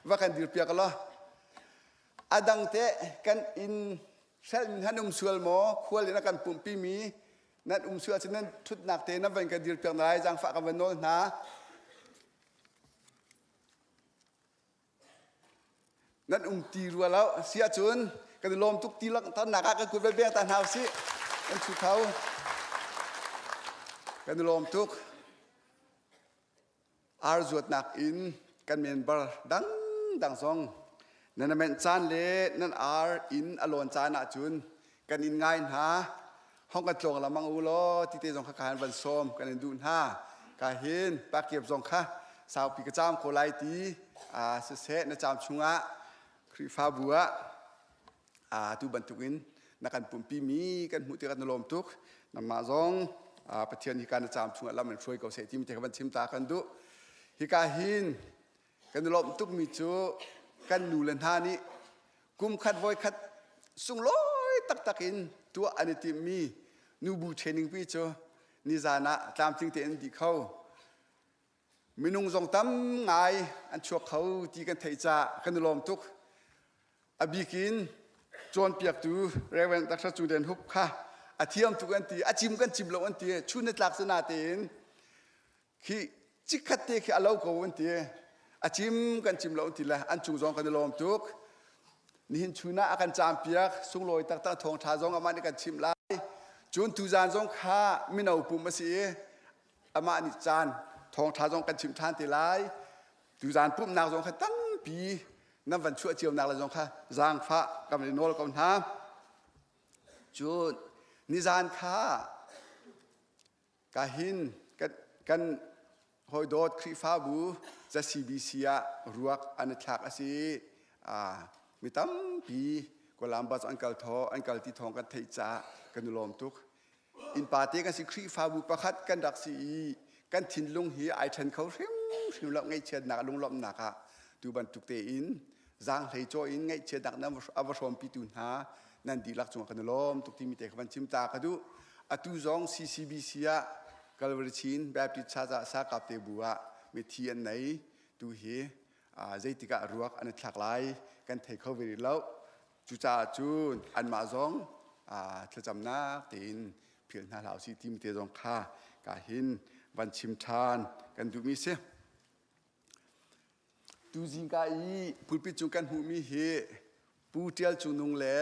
va kan dirpiak law a dang te kan inn hrelh han um sual maw khual in a kan pumhpi mi nan um sual ahcun nan ṭhutnak te nan van kan dirpiak hna lai zaangfah kan van nawl hna. Nan um ti rua lo si ahcun kan i lawm tuk ti langhternak ah kan kut van beng ta hna usih. Kan ṭhu kho. Kan i lawm tuk. Ar zuatnak in kan member dangdang zong nan amenh caan le nan ar inn a lawn caan ahcun kan in ngai hna. Hong kan tlawng lamang u law ti te zong kha kan van sawm kan in duh hna. Ka hin pakiap zong kha saupi ka caam ko lai ti siseh na caam chungah Khrihfabu ah tu bantukin na kan pumpi mi kan hmuh tikah na lawm tuk nangmah zong Pathian hika na caam chungah lam in hruai ko seh timi te ka van chim ta kan duh hika hin kan i lawmh tukmi cu kan nu le hna nih kum khat voi khat sunglawi taktak in tuah an i timhmi nubu training pi cu nizan ah tlamtling tein dih kho minung zong tam ngai an chuak kho ti kan theih caah kan i lawm tuk A bik in cawnpiaktu Reverend Dr. Chu Den Hup kha a thiam tuk an ti, a cim kan cim lo an ti, chun na tlak sana tein khi chikkhat te khi a lo ko an ti, a cim kan cim lo an ti le an cung zong kan i lawm tuk. Nihin chun ah a kan caampiak, sunglawi taktak thawngṭha zong amah nih kan chimh lai. Cun tuzaan zong kha mino pum a si i amah nih caan thawngṭha zong kan chimh ṭhan te lai. Tuzaan pumhnak zong kha tampi nan van chuah cio nak le zong kha zaangfah kan i nawl ko hna. Cun nizan kha ka hin kan, kan hawidawt Khrihfabu za CBC ah ruak an i thlak a si. Mi tampi Columbus an kal thaw an kal ti thawng kan theih caah kan i lawm tuk. Innpa te kan si Khrihfabu pakhat kan rak si i kan thinlung hi ai ṭhen kho hrimhrim lo ngaihchiatnak lunglawmhnak ah tu bantuk tein zaanghlei caw in ngaihchiatnak nan a va hrawmpitu hna nan dihlak cungah kan i lawm tuk timi te kha van chim ta ka duh. Atu zong CCBC ah Calvary Chin Baptist Church ah sakap te bu ah mithi an nei tu hi. Zeitik ah ruak an i thlak lai kan thei kho ve rih lo. Cucaah cun anmah zong thlacamnak tein philh hna hlah usih timi te zong kha ka hin van chim ṭhan kan duhmi si. Tu zingka i pulpit cung kan hmuhmi hi Pu Ṭial Cung Nung le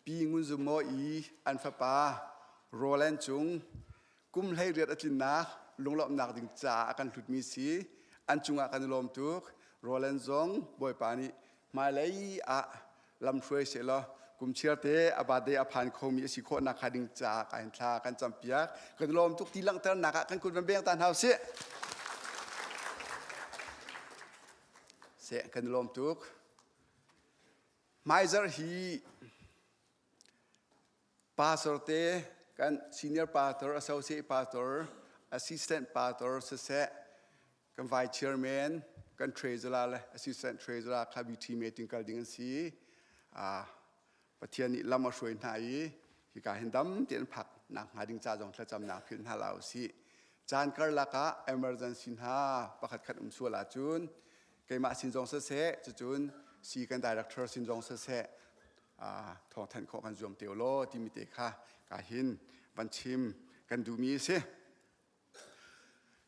Pi Ngun Zum Maw i an fapa Roland Cung kum 18 a tlinnak lunglawmhnak ding caah a kan hlutmi si. An cungah kan i lawm tuk. Roland zong Bawipa nih hmailei ah lamhruai sehlaw kum chiarte a birthday a phan khomi a si khawh nakhnga ding caah ka in thla kan campiak. Kan i lawm tuk ti langhternak ah kan kut van beng ta hna usih. Seh kan i lawm tuk. Hmaizarh hi pastor te kan senior pastor, associate pastor, assistant pastor siseh kan vice chairman, kan treasurer le assistant treasurer kha BT meeting kal ding an si. Pathian nih lam a hruai hna i hika hin dam tein phak nak hnga ding ca zong thlacamnak philh hna la usih. Caan karlak ah emergency hna pakhat khat um sual ahcun keimah sin zong siseh cucun si kan director sin zong siseh thawngthanh khawh kan zuam te law timi te kha ka hin van chim kan duhmi a si.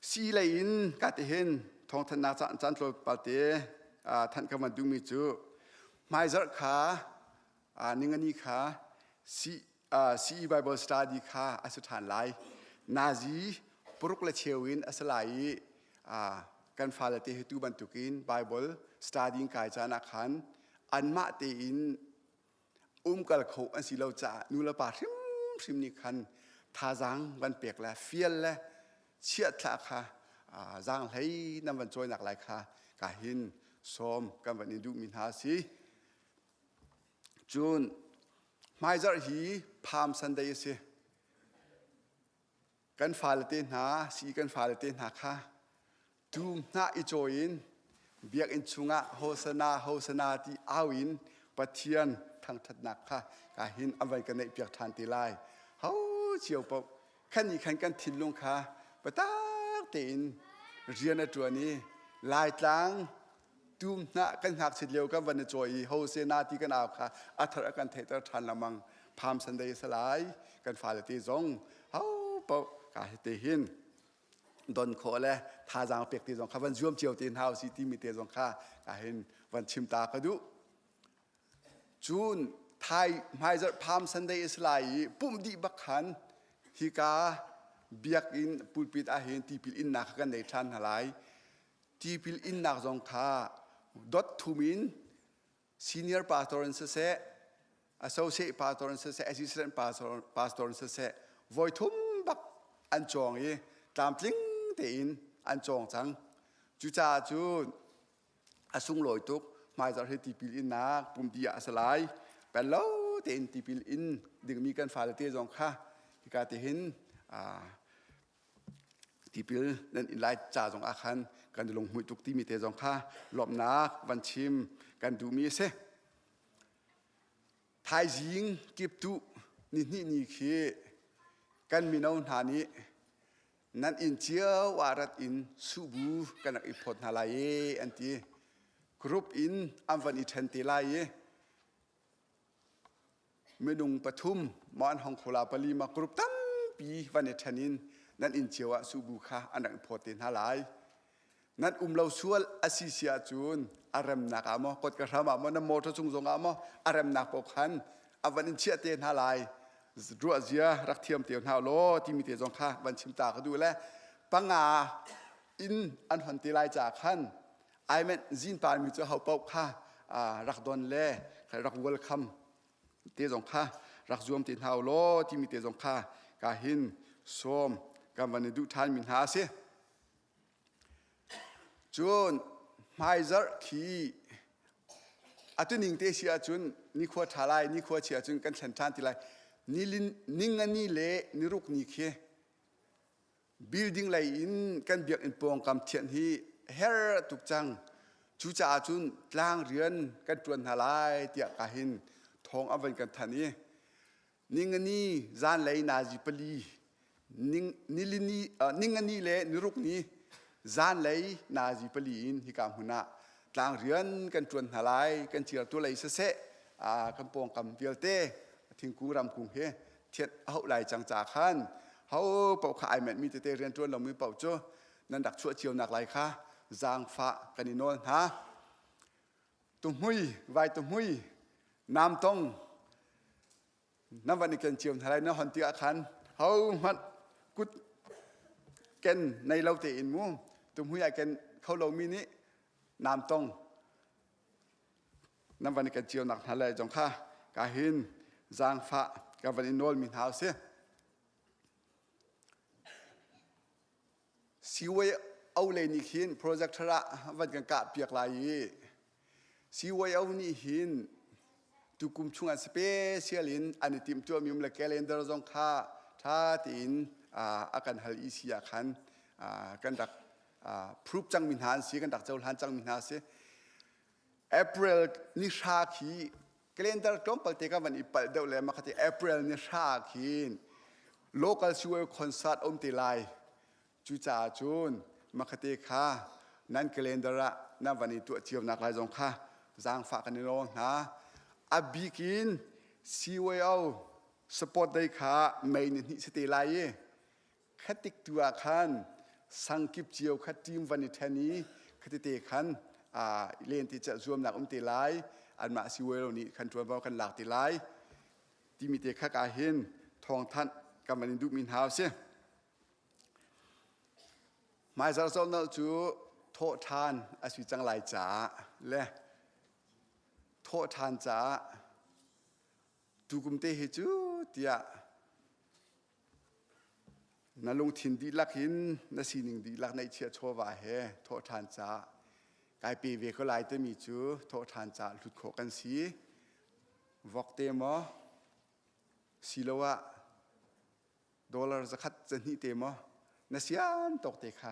Sii lei in ka ti hin thawngthanhnak caan tlawmpal te thanh ka van duhmi cu hmaizarh kha ningani kha CE Bible study kha a si ṭhan lai. Nazi paruk le cheu in a si lai i kan fale te hi tu bantukin Bible study kai caan ah khan anmah tein umkal kho an si lo caah nu le pa hrimhrim nih khan thazaang van pek le fial le chiahthlah kha zaanghlei nan van cawinak lai kha ka hin sawm kan van in duhmi hna a si. Cun hmaizarh hi Palm Sunday a si. Kan fale te hna, si kan fale te hna kha Tuu hnah i cawi in biakinn chungah Hosana Hosana ti au in Pathian thangṭhatnak kha ka hin an van ka neihpiak ṭhan te lai. Ho cio paoh khan nih khan kan thinlung kha biatak tein rian a ṭuan i Laitlang tum hnah kan ngakchit lio kan van i cawi i Hosana ti kan au kha a thar a kan theihter ṭhan lengmang. Palm Sunday a si lai. Kan fale te zong ho paoh ka hi te hin don khawh le thazaang pek ti zong kha van zuam cio te hna usih timi te zong kha ka hin van chim ta ka duh. Cun thai hmaizarh Palm Sunday is lai i pumh dih bak khan hika biakinn pulpit ah hin tipil innak kha kan nei ṭhan hna lai. Tipil innak zong kha dot thum in senior pastor in siseh associate pastor in siseh assistant pastor, pastor in siseh voi thum bak an cawng i tlamtling tein an cawng cang cucaah cun a sunglawi tuk hmaizarh hi tipil innak pumpi ah a si lai pen lo tein tipil in dingmi kan fale te zong kha hika te hin Tipil nan in lai ca zong ah khan kan i lunghmuih tuk timi te zong kha lawmhnak van chim kan duhmi a si. Thaizing kiptuh nihnih ni khi kan mino hna nih nan inn cio ah rat in suhbu kan rak i phawt hna lai e an ti. Group in an van i ṭhen te lai i Minung pathum maw an hong kho la pali ma group tampi van i ṭhen in nan inn cio ah subu kha an rak phawt te hna lai. Nan um lo sual a si si ahcun a remnak ah maw kotka hram ah maw nan motor cung zong ah maw a remnak paoh khan a van in chiah te hna lai. Ruah zia rak thiam te hna law timi te zong kha van chim ta ka duh le panga in an hon te lai caah khan ai meant zinpa mi cu ho paoh kha rak don le rak welcome te zong kha rak zuam te hna law timi te zong kha ka hin sawm kan van i duh ṭhan mi hna a si. Cun hmaizarh khi atu ning te si ahcun nikhua ṭha lai nikhua chia cun kan thlen ṭhan ti lai nilin ningani le niruk ni khi Building lei in kan biakinn pawngkam thianh hi her tuk cang. Cucaah cun tlang rian kan ṭuan hna lai tiah ka hin thawng an van kan thanh i ningani zanlei nazi pali ning, nilini, uh, ningani le niruk ni zanlei nazi pali in hika hmun ah Tlang rian kan ṭuan hna lai, kan cirtu lei siseh, kan pawngkam vialte thingkung ramkung hi thianh a hauh lai cang ca khan ho paoh kha ai menhmi tete rian ṭuan lomi paoh cu nan rak chuah cio nak lai kha zaangfah kan i nawl hna. Tuhmui, vai tuhmui, namtong, nan van i ken cio hna lai na hon tikah khan ho hmanh kut ken nei lo tein mu tuhmui ai ken kho lomi nih namtong nan van i ken cio nak hna lai zong kha ka hin zaangfah ka van i nawl mi hna si. CYO lei nih khin projector ah van kan kah piak lai i CYO nih hin tukum chung ah special in an i timhtuahmi um le calendar zong kha ṭha tein a kan hal i si ah khan kan rak proof cangmi hna an si kan rak cohlan cangmi hna a si. April ni hra khi calendar tlawmpal te ka van i palh deuh le makha ti April ni hra khin local CYO concert um te lai. Cucaah cun makhate kha nan calendar ah nan van i tuah cio nak lai zong kha zaangfah kan i nawl hna. A bik in CYO support day kha May ni hnih si te lai i khatik tu ah khan sangkip cio kha team van i then i khatite khan len ti celh zuamnak um te lai anmah CYO nih khan ṭuanvo kan lak te lai timi te kha ka hin thawngthanh kan van in duhmi hna a si. Hmaizarh zawtnak cu thawhṭhan a si cang lai caah le thawhṭhan caah tukum te hi cu tiah na lungthin dihlak in na sining dihlak neihchiah chawva he thawhṭhan caah kai pe ve ko lai timi cu thawhṭhan caah hlut khawh kan si. Vok te maw siloah dollar zakhat zahnih te maw na sian tawk te kha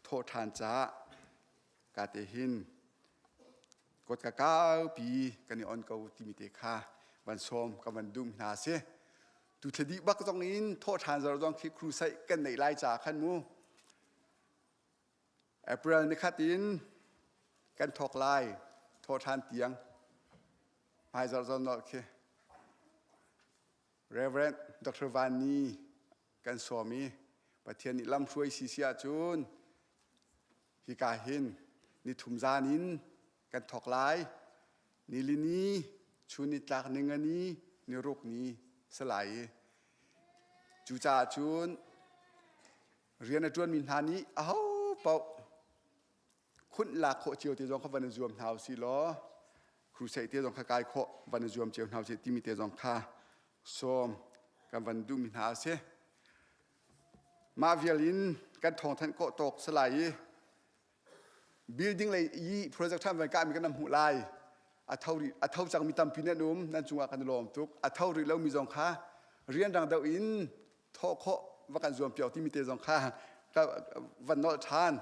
thawh ṭhan caah ka te hin kawt ka kaupi kan i on ko timi te kha van sawm ka van dum hna si tu thla bak zong in thawh ṭhan zar zong khi crusade kan neih lai ca khan mu April ni khat in kan thawk lai thawh ṭhan tiang hmaizarh zon khi Reverend Dr. Van Ni kan sawm i Pathian nih lamhruai si si ahcun hika hin nithum zan in kan thawk lai. Nilini, chun nitlak ningani, niruk ni si lai i cucaah cun rian a ṭuanmi hna nih aho paoh khunh lak khawh cio te zong kha van i zuam hna usih law crusade te zong kha kai khawh van i zuam cio hna usih timi te zong kha sawm kan van duhmi hna a si. Mah vial in kan thawngthanh kawh tawk si lai i building lei i project ṭhan van kahmi kan hmuh lai. A tho rih a tho cangmi tampi nan um nan cungah kan i lawm tuk. A tho rih lomi zong kha rianrang deuh in thawh khawh va kan zuam piak timi te zong kha ka van nolh ṭhan.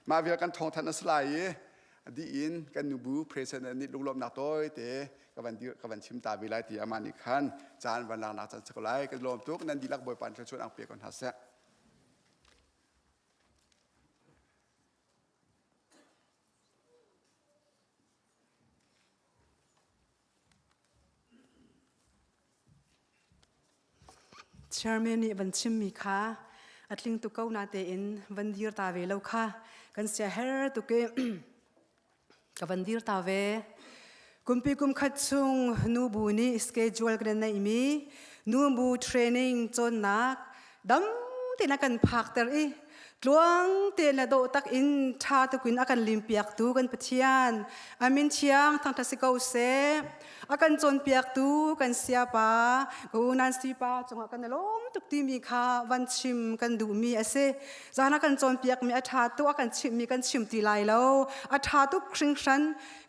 Mah vial kan thawngthanh a si lai i dih in kan nubu president nih lunglawmhnak tawi te ka van dir ka van chim ta ve lai ti amah nih khan caan van laknak caan si ko lai kan lawm tuk nan dihlak Bawipa nih thluachuah ang pe ko hna seh. Chairman nih van chimmi kha a tling tuk ko natein van dir ta ve lo kha kan siaher tuk i ka van dir ta ve. Kumpi kum khat chung nubu nih schedule kan neihmi nubu training cawnnak dam tein a kan phakter i tluang tein le dawh tak in ṭha tukin a kan limpiaktu kan Pathian amin thiang thangṭhat si ko seh a kan cawnpiaktu kan siapa ka u Nancy pa cungah kan i lawm tuk timi kha van chim kan duhmi a si zan a kan cawnpiakmi a ṭha tuk a kan chimhmi kan chim ti lai lo a ṭha tuk hringhran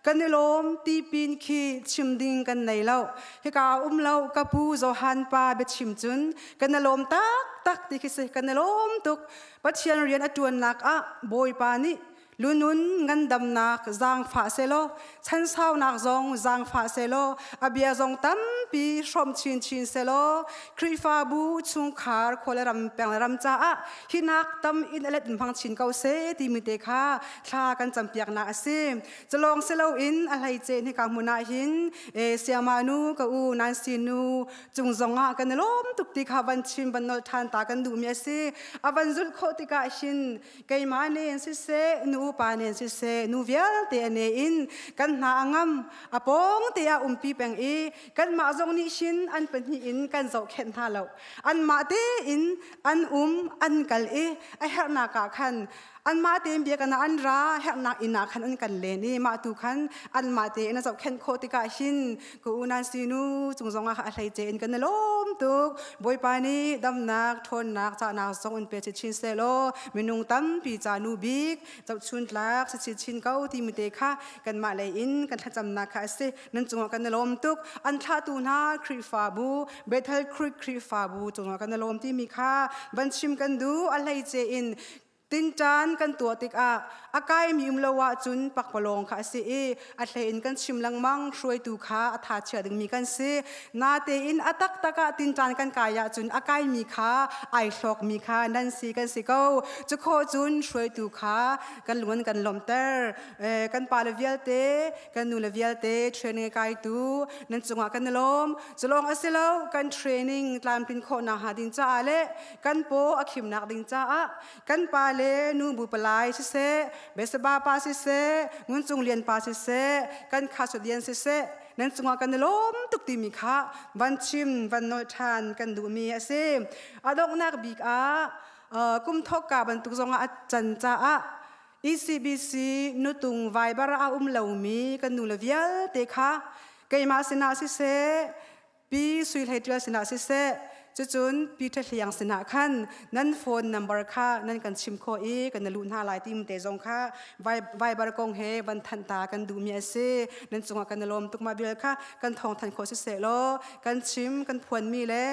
kan i lawm ti pin khi chim ding kan nei lo hika um lo ka pu Johan pa biachim cun kan i lawm taktak ti khi si kan i lawm tuk Pathian rian a ṭuannak ah Bawipa nih. Lunun ngandamnak zaangfah selaw, chansaunak zong zaangfah selaw, a bia zong tampi hrawm chinchin selaw, Khrihfabu chungkhar khua le ram peng le ram caah hinak tam in a let in hmang chin ko seh timi te kha thla kan campiaknak a si. Culawng si loin a hleice hika hmun ah hin e, siama nu ka u Nancy nu cung zong ah kan i lawm tuk ti kha van chim van nolh ṭhan ta kan duhmi a si. A van zulh khawh tikah hin keimah nen siseh nu upa nen siseh nu vialte a ne in kan hna a ngam a pawng te ah umpi peng i kanmah zong nih hin an pahnih in kan zohkhenh hna lo anmah tein an um an kal i a herhnak ah khan anmah tein biakinn ah an ra herhnak inn ah khan an kan len i mah tu khan anmah tein a zohkhenh khawh tikah hin ka u nan sinu cung zong ah a hleice in kan i lawm tuk bawipa nih damnak ṭhawnnak cahnak zong in pe chin seh law minung tampi ca nu bik zohchun tlak si chin ko timi te kha kanmah lei in kan thlacamnak kha a si nan cungah kan i lawm tuk an thlahtu hna Khrihfabu Bethel Creek Khrihfabu cungah kan i lawm timi kha van chim kan duh a hleice in Tinṭan kan tuah tikah a kaimi um lo ahcun pakpalawng kha a si i a hlei in kan chim lengmang hruaitu kha a tha chia dingmi kan si. Natein a taktak ah tinṭan kan kai ahcun a kaimi kha ai hlawkmi kha nan si kan si ko. Cukhawh cun hruaitu kha kan lung an kan lawmhter. Kan pale vialte, kan nule vialte training a kaitu nan cungah kan i lawm. Culawng a si lo, kan training tlamtlin khawhnak hnga ding caah le kan paw a khimnak ding caah kan pa le nu bu palai siseh besaba pa siseh nguncung lian pa siseh kan khasodian siseh nan cungah kan i lawm tuk timi kha van chim van nolh ṭhan kan duhmi a si a donghnak bik ah kum thawkka bantuk zongah a can caah ECBC nutung Viber a um lomi kan nu le vialte kha keimah sinah siseh Pi Sui Hlei Ṭial sinah siseh, cucun Peter Hliang sinah khan nan phone number kha nan kan chim khawh i kan luh hna lai tim te zong kha Viber kong he van thanh ta kan duhmi a si. Nan cungah kan i lawm tuk mah vial kha kan thawng than khawh siseh law kan chim kan phuanmi le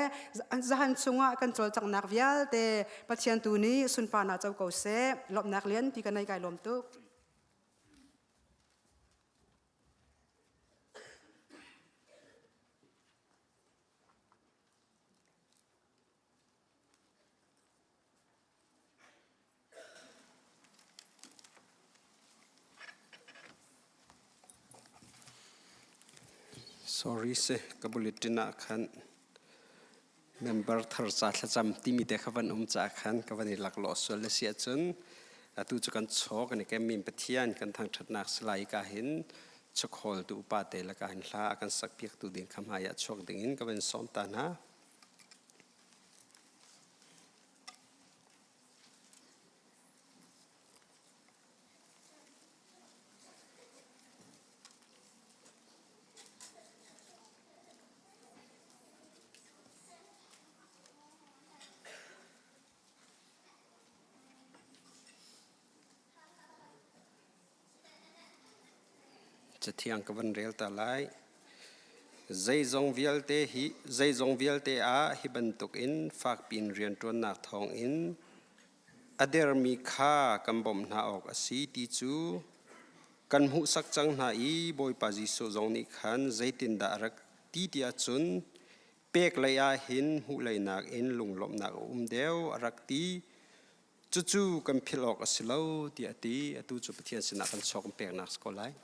zahan chungah kan cawlcanghnak vialte Pathian tu nih sunparnak co ko seh. Lawmhnak lianpi ka nei kai lawm tuk. Sorry se ka bulletin ah khan member thar ca thlacam timi te kha van um ca khan ka van i laklawh sual le si ahcun atu cu kan chaw kan i kemmi Pathian kan thangṭhatnak salai ka hin chakhawl tu upa te laka hin hla a kan sak piak tu ding kha hmai ah chuak ding in ka van sawm ta hna. Cathiang ka van rel ta lai. Zeizong vialte hi zeizong vialte ah hi bantukin fakpiin rianṭuannak thawngin a dermi kha kan bawmh hna awk a si ti cu kan hmuhsak cang hna i Bawipa Jesuh zong nih khan zeitindah a rak ti tiah cun pek lei ah hin hmuh lei nakin lunglawmhnak a um deuh a rak ti. Cucu kan philh awk a si lo tiah a ti. Atu cu Pathian sinah kan chuak kan peknak si ko lai.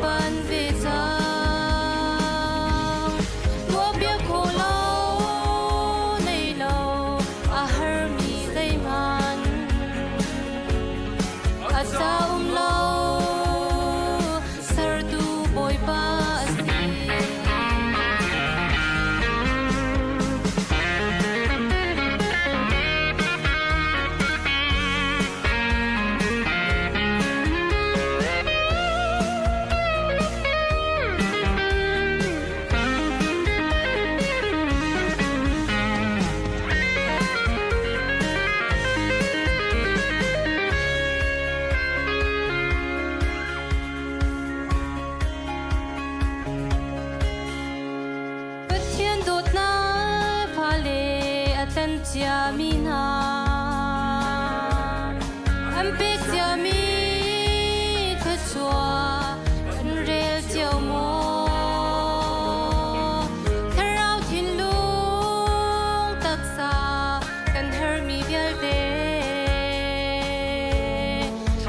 pan ve cang. Tuahpiak khawh lo nei lo a harmi zeihmanh a ca um lo sertu Bawipa a si. Pathian dawtnak fale a tlan ciami hna an pek ciami thluachuah kan rel cio maw? Thlarau thinlung taksa kan hermi vialte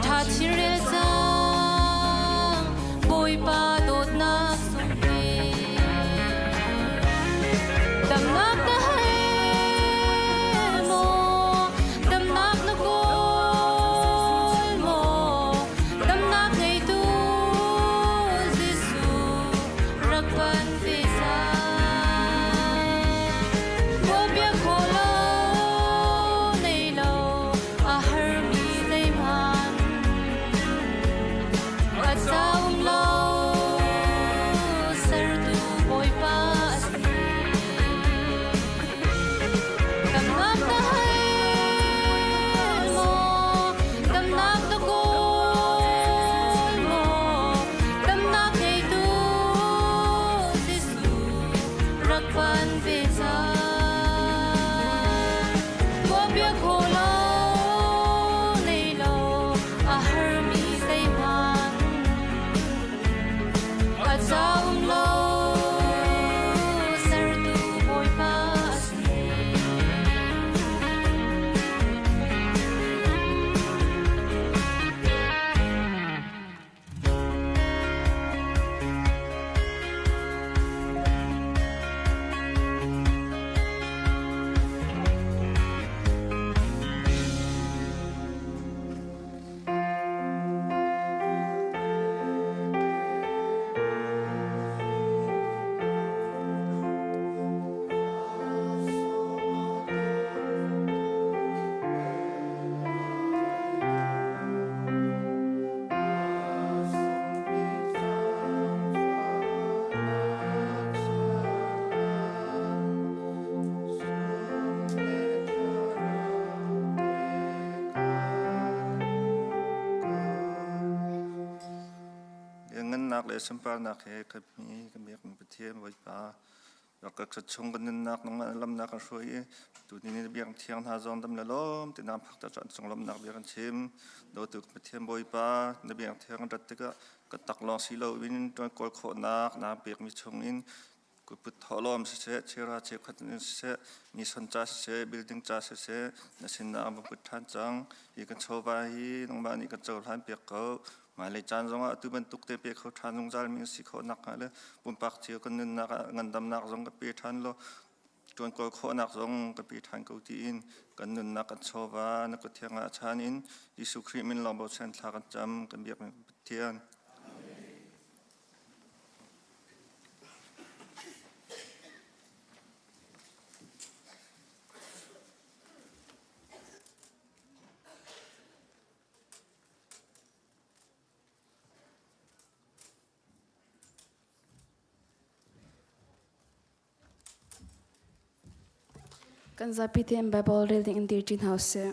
ṭha chin rel cang Bawipa dawtnak sungpi. Damnak na hel maw? Damnak na kawl maw? Damnak ngeitu Jesuh rak pan ve cang. Tuahpiak khawh lo nei lo a harmi zeihmanh a ca um lo sertu Bawipa a si. Damnak na hel maw? Damnak na kawl maw? Damnak ngeitu Jesuh rak pan ve cang. Tuahpiak khawh lo nei lo a harmi zeihmanh a ca um lo sertu Bawipa a si. Ngannak le sunparnak he khatmi kan biakmi Pathian Bawipa rak ka chung kan nunnak nangmah lamnak kan hruai i tuni ni biak thiang hna zong dam le lawm ti nam phak ta chan chung lawmnak bia kan chim dawtu Pathian Bawipa na biak thiang rat tikah ka tak lawng si lo in tuan kawl khawhnak na pekmi chung in kutput thawhlawm siseh, chera cheukhat in siseh, mi son ca siseh, building ca siseh, na sinah an va put ṭhan cang. Hi kan chawva hi nangmah nih kan cohlan piak ko. Hmailei caan zongah atu bantuk te pe kho ṭhan zungzal mi si khawh nakhnga le pumpak cio kan nunnak ah ngandamnak zong ka pe ṭhan law ṭuan kawl khawhnak zong ka pe ṭhan ko tiin kan nunnak kan chawva na kut thiang ah chan in Jesuh Khrih min lawng bochan thla kan cam kan biak Pathian. Kan zapi tein Bible rel ding in dir ṭi hna usih.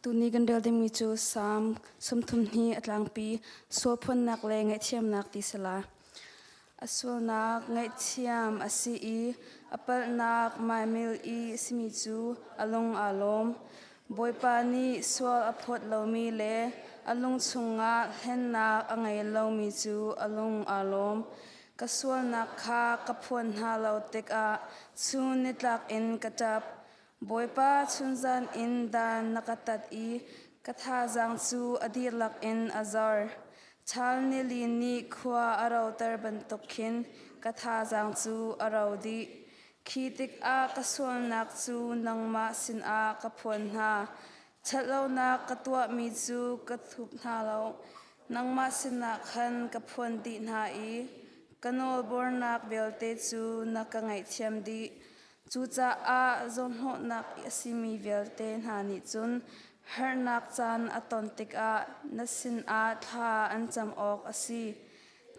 Tuni kan rel dingmi cu Salm 32 a tlangpi sualphuannak le ngaihthiamnak ti si la. A sualnak ngaihthiam a si i a palhnak maimil i simi cu a lung aa lawm. Bawipa nih sual a phawt lomi le a lung chungah hlennak a ngei lomi cu a lung aa lawm. Ka sualnak kha ka phuan hna lo tikah chun nitlak in ka ṭap. Bawipa chunzan in dan na ka tat i ka thazaang cu a dihlak in a zor. Ṭhal nili nih khua a roter bantuk khin ka thazaang cu a ro dih. Khi tikah ka sualnak cu nangmah sinah ka phuan hna. Ṭhatlonak ka tuahmi cu ka thup hna lo. Nangmah sinah khan ka phuan dih hna i ka nawlbornak vialte cu na ka ngaihthiam dih. Cucaah zawnhnawhnak a simi vialte hna nih cun harnak caan a ton tikah na sinah thla an cam awk a si.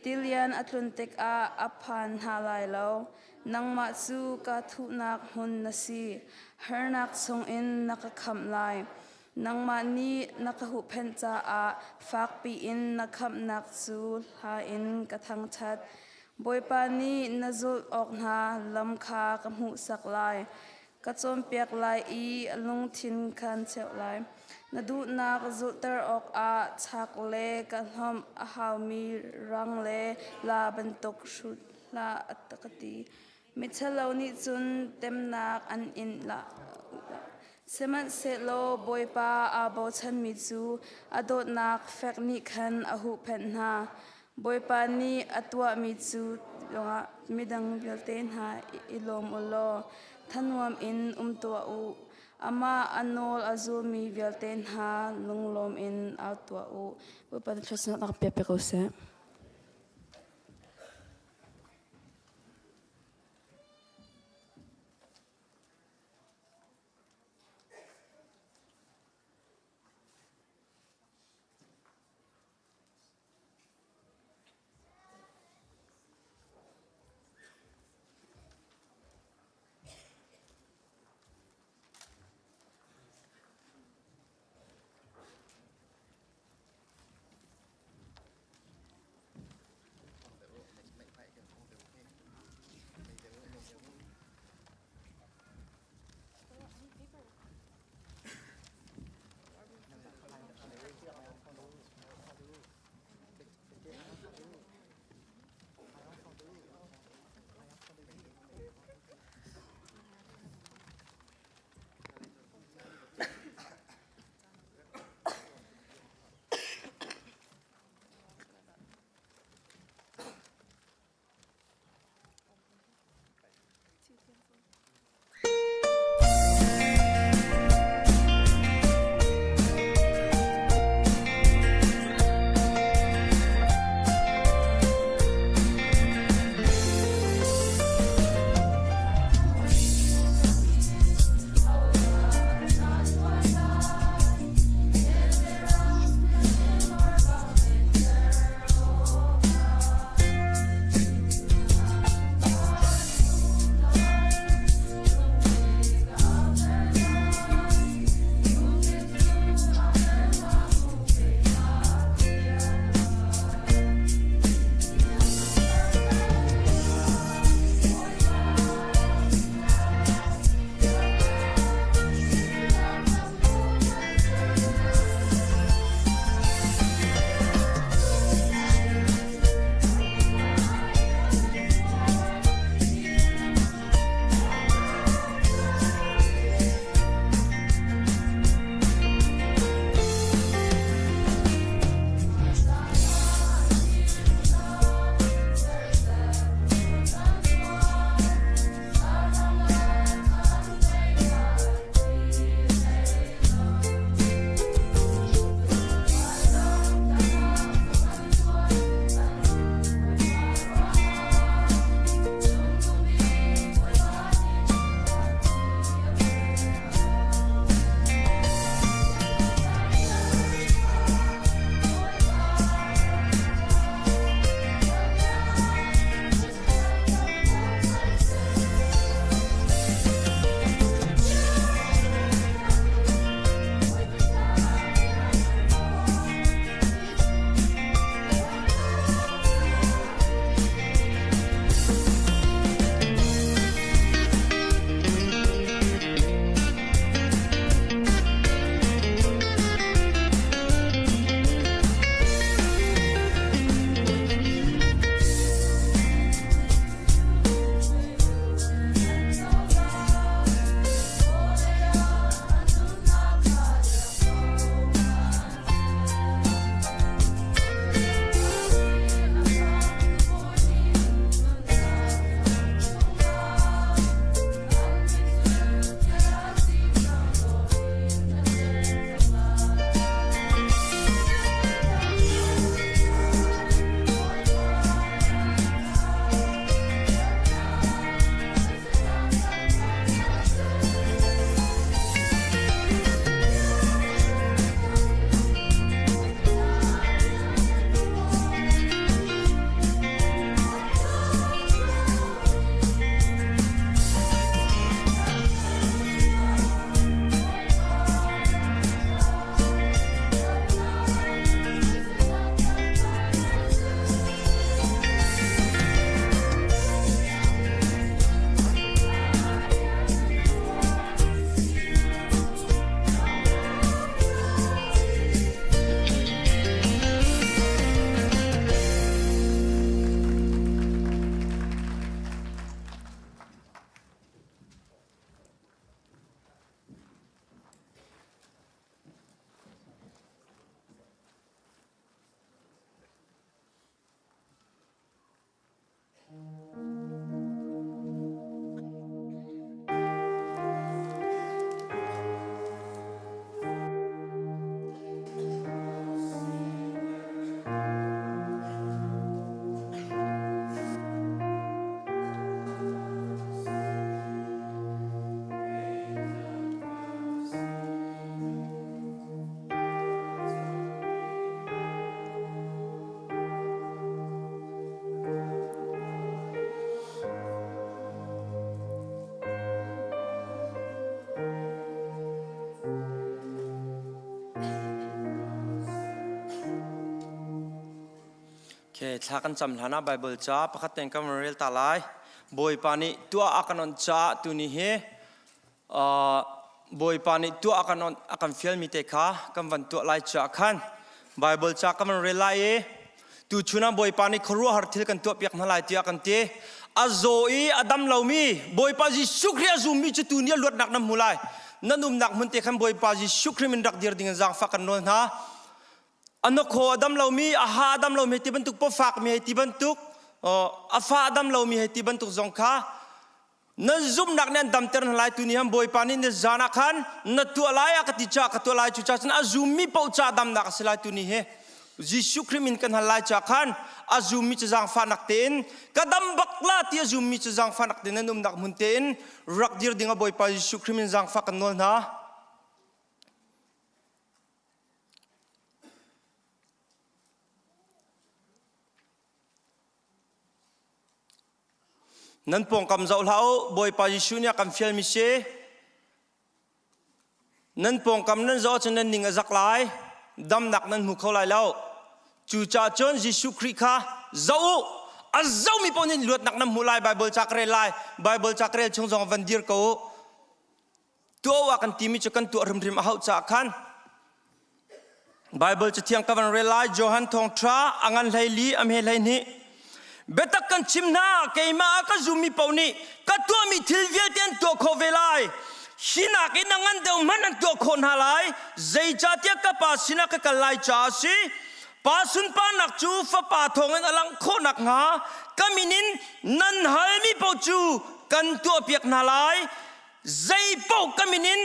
Tilian a tlun tikah a phan hna lai lo. Nangmah cu ka thuhnak hmun na si. Harnak chungin na ka khamh lai. Nangmah nih na ka huhphenh caah fakpi in na khamhnak cu hla in ka thangṭhat. Bawipa nih na zulh awk hna lam kha ka hmuhsak lai. Ka cawnpiak lai i lungthin khan cheuh lai. Na duhnak zulhter awkah chak le ka hlawmh a haumi rang le la bantuk hrut hlah a ka ti. Miṭhalo nih cun temnak an in la. Sihmanhsehlaw Bawipa aa bochanmi cu a dawtnak fek nih khan a huhphenh hna. Bawipa nih a tuahmi cu midang vialte hna i lawm u law thanuam in um tuah u. Amah a nawl a zulmi vialte hna lunglawm in au tuah u. Bawipa na thluachuahnak rak pe ko seh. Thla kan cam hlan ah Bible ca pakhat ten kan rel ta lai. Bawipa nih tuah a kan on ca tuni hi Bawipa nih tuah a kan on a kan fialmi te kha kan van tuah lai ca khan Bible ca kan van rel lai i tu chun ah Bawipa nih khuaruahhar thil kan tuah piak hna lai tiah kan ti. A zaw i a dam lomi Bawipa Jesuh Khrih a zummi cu tu ni a luatnak nan hmu lai. Nan umnak hmun te khan Bawipa Jesuh Khrih min rak dir ding in zaangfah kan nawl hna. A hnakhaw a dam lomi, a ha a dam lomi ti bantuk, pawfakmi hei ti bantuk, a fa a dam lomi hei ti bantuk zong kha nan zumhnak nih an damter hna lai. Tuni han Bawipa nih ni zan ah khan na tuah lai a ka ti caah ka tuah lai. Cucaah cun a zummi paoh ca damnak a si lai tuni hi. Jesuh Khrih min kan hal lai caah khan a zummi cu zaangfahnak tein ka dam bak la ti a zummi cu zaangfahnak tein nan umnak hmun tein rak dir ding a Bawipa Jesuh Khrih min zaangfah kan nawl hna. Nan pawngkam zoh hlah u, Bawipa Jesuh nih a kan fialmi si. Nan pawngkam nan zoh ahcun nan ning a zak lai, damnak nan hmu kho lai lo. Cucaah cun Jesuh Khrih kha zoh u. A zohmi paoh nih luatnak nan hmuh lai. Baibal ca ka rel lai. Baibal ca ka rel chung zong van dir ko u. Tuah ah kan timi cu kan tuah hrimhrim a hauh caah khan Bible cathiang ka van rel lai Johan thawngṭha a ngan hlei li a hme hlei hnih biatak kan chim hna keimah a ka zummi paoh nih ka tuahmi thil vialte an tuah khawh ve lai hi nakin a ngan deuh hmanh an tuah khawh hna lai zeicahtiah ka pa sinah ka kal lai caah a si pa sunparnak cu fapa thawngin a langh khawh nakhnga ka min in nan halmi paoh cu kan tuahpiak hna lai zei paoh ka min in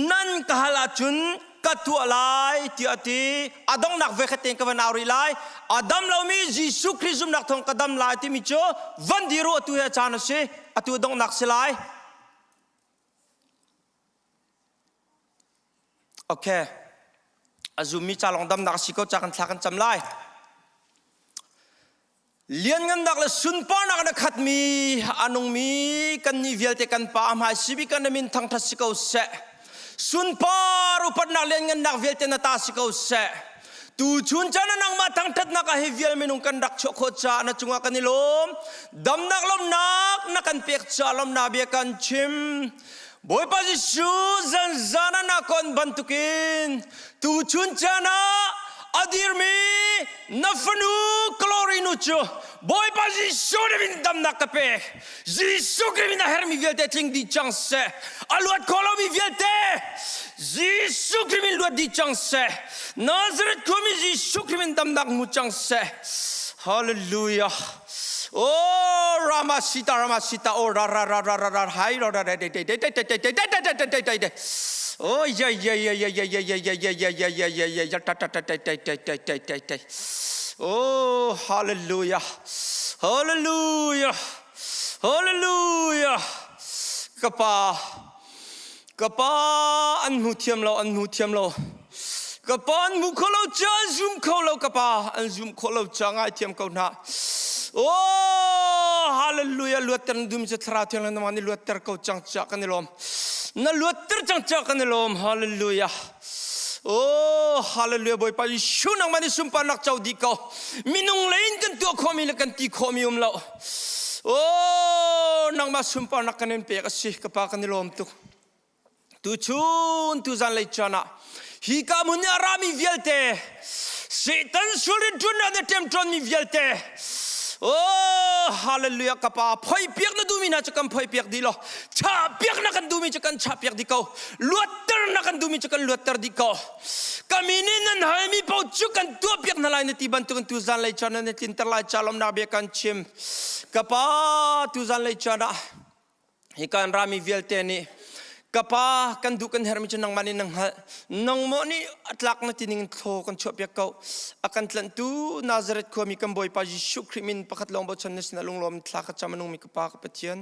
nan ka hal ahcun ka tuah lai tiah a ti. A donghnak voikhat tein ka van au rih lai. A dam lomi Jesuh Khrih zumhnak thawng ka dam lai timi cu van dir u atu hi a caan a si. Atu donghnak si lai. Okay. A zummi ca lawng damnak a si ko ca kan thla kan cam lai. Lianngannak le sunparnak in a khatmi a nungmi kannih vialte kan Pa a hmai sibik kan min thangṭhat si ko seh. Sunpar upatnak lianngannak vialte na ta si ko seh. Tu chun caan ah nangmah thangṭhatnak ah hi vial minung kan rak chuah khawh caah na cungah kan i lawm. Damnak lawmhnak na kan pek caah lawmhnak bia kan chim. Bawipa Jesuh zanzan ah na kon bantukin tu chun caan ah a dirmi na fanu glory nu cu Bawipa Jesuh nih min damnak ka pek. Jesuh Khrih min a hermi vialte tling dih cang seh. A luat kho lomi vialte Jesuh Khrih min luat dih cang seh. Nazareth khuami Jesuh Khrih min damnak hmu cang seh. Hallelujah. Oh Rama Sita Rama Sita oh ra ra ra ra ra ra hai ra ra ra de de de de de de de de de de de de Oh yeah yeah yeah yeah yeah yeah yeah yeah yeah yeah yeah yeah yeah yeah ta ta ta ta ta ta ta ta ta ta Oh hallelujah hallelujah hallelujah Kapa Kapa an hmu thiam lo an hmu thiam lo Kapa an hmu kho lo ca an zum kho lo kapa an zum kho lo ca ngai thiam ko hna Oh hallelujah luatter na dum cu thlarau thiang le nangmah nih luatter ko cang ca kan i lawm na luatter cang ca kan i lawm hallelujah Oh hallelujah Bawipa Jesuh nangmah nih sunparnak co dih ko minung lei in kan tuah khawhmi le kan ti khawhmi um lo Oh nangmah sunparnak kan in pek a si ka pa kan i lawm tuk Tuchun tuzan lei caan ah hi ka hmun i a rami vialte Satan sulrin ṭunnak na ṭemṭawnmi vialte Oh hallelujah ka pa phoipiak na duhmi hna cu kan phoipiak dih law chahpiak na kan duhmi cu kan chahpiak dih ko luatter na kan duhmi cu kan luatter dih ko ka min in nan halmi paoh cu kan tuahpiak hna lai na ti bantukin tuzan lei caan ah na tlinter lai ca lawmnak bia kan chim ka pa tuzan lei caan ah Hika an rami vialte nih ka pa kan duh kan herhmi cu nangmah nih na hngalh nangmah nih a tlak na ti ning thlaw kan chuahpiak ko a kan tlanhtu Nazareth khuami kan Bawipa Jesuh Khrih min pakhat lawng bochan na sinah lunglawm thla ka cam a nungmi ka pa ka Pathian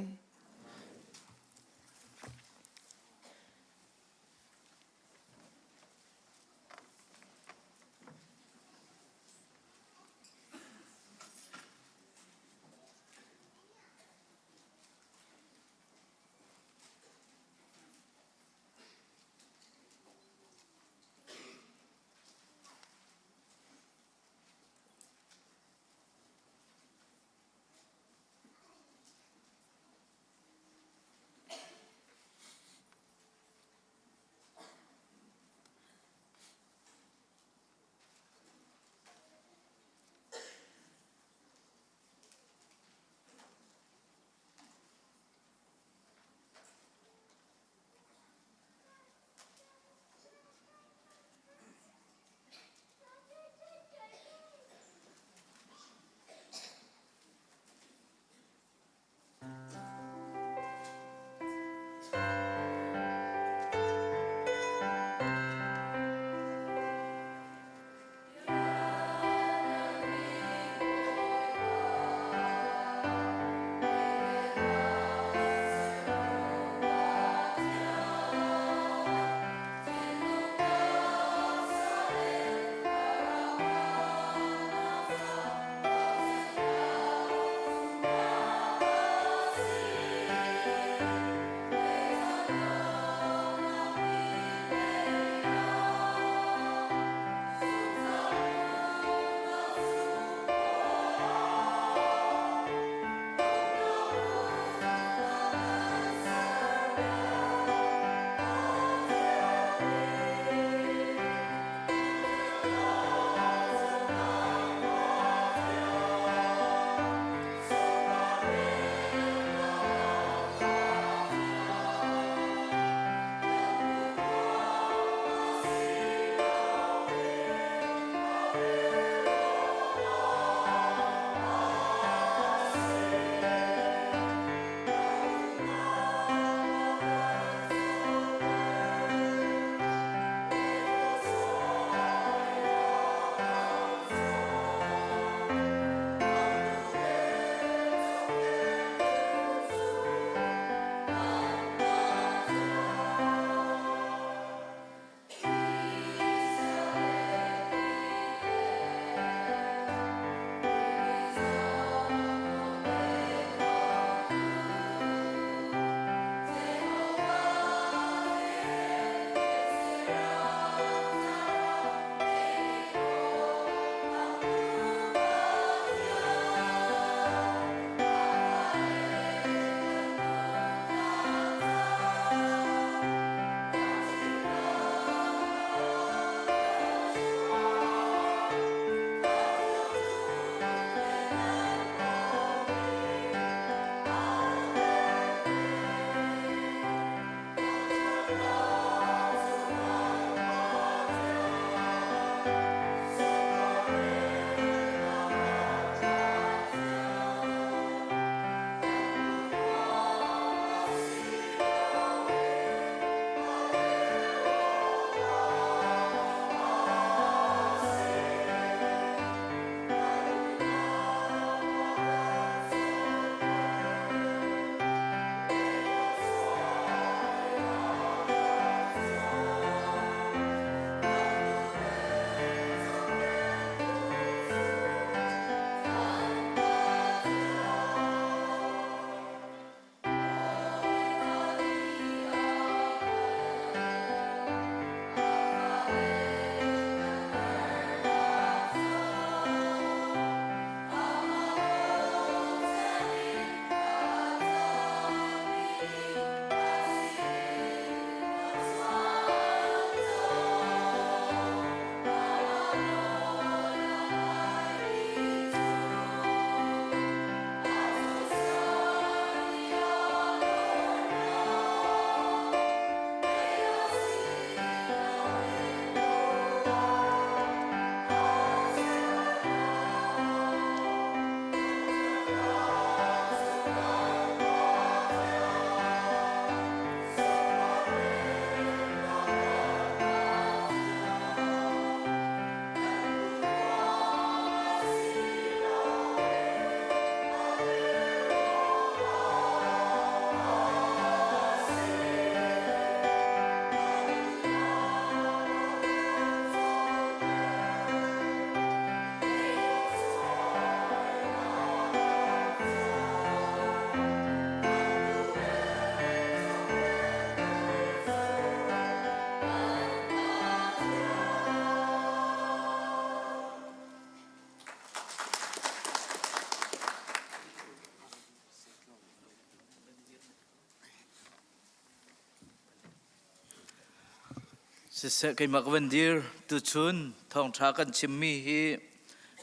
Siseh keimah ka van dir tuchun thawngṭha kan chimmi hi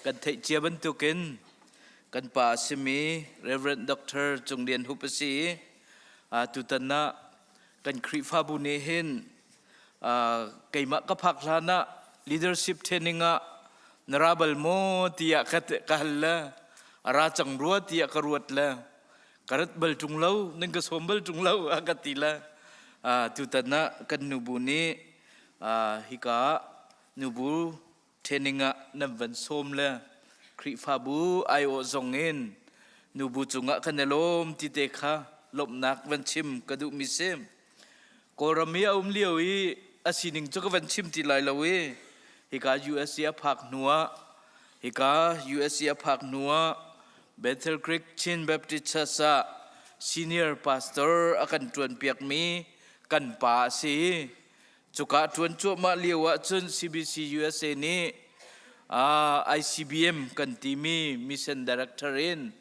kan theih cia bantukin kan pa a simi Reverend Dr. Cung Lian Hup a si i tutan ah kan Khrihfabu nih hin keimah ka phak hlan ah leadership training ah na ra bal maw tiah ka hal le a ra cang rua tiah ka ruat le ka rat bal ṭung lo nan ka sawm bal ṭung lo a ka ti le tutan ah kan nubu nih hika nubu training ah nan van sawm le Khrihfabu aiawh zong in nubu cungah kan i lawm ti te kha lawmhnak van chim ka duhmi si. Kawlram i a um lio i a sining cu ka van chim ti lai lo i hika USA a phak hnu ah hika USA a phak hnu ah Bethel Creek Chin Baptist Church ah senior pastor a kan ṭuanpiakmi kan pa a si. Cuka ṭuan cuahmah lio ahcun CBC USA nih ICBM kan timi mission director in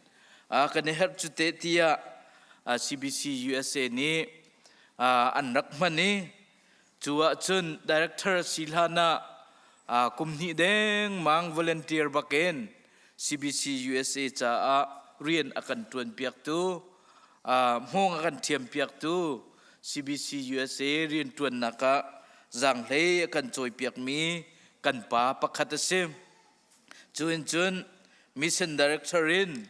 kan i herh cu te tiah CBC USA nih an rak hman i cu ahcun director si hlan ah kum hnih dengmang volunteer bakin CBC USA caah rian a kan ṭuan piaktu hmung a kan ṭhiam piaktu CBC USA rianṭuannak ah zaanghlei a kan cawipiakmi kan pa pakhat a si. Cu in cun mission director in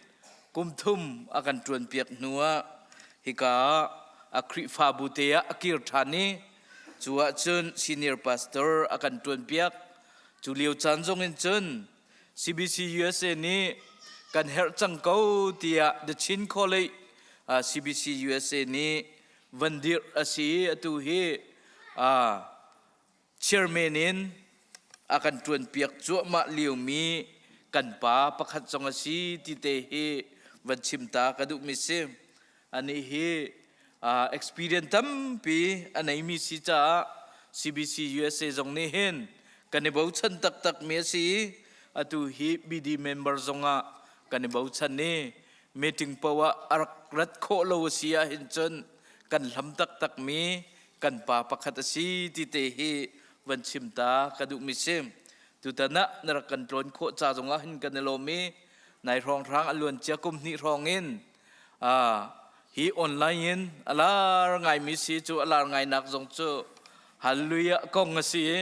kum thum a kan ṭuanpiak hnu ah hika ah a Khrihfabu te ah a kir ṭhan i cu ahcun senior pastor a kan ṭuanpiak. Cu lio caan zong in cun CBC USA nih kan herh cang ko tiah The Chin College CBC USA nih van dirh a si i atu hi chairman in a kan ṭuanpiak cuahmah liomi kan pa pakhat zong a si ti te hi van chim ta ka duhmi si. Anih hi experience tampi a neimi si caah CBC USA zong nih hin kan i bochan taktakmi a si i atu hi BD member zongah kan i bochan i meeting poah a rak rat khawh lo a si ahhin cun kan hlam taktakmi kan pa pakhat a si ti te hi van chim ta ka duhmi si. Tutan ah na rak kan tlawn khawh ca zongah hin kan i lawm i nai hrawnghrang a luan cia kum hnih hrawng in hi online in a lar ngaimi si cu a lar ngainak zong cu hallelujah kong a si i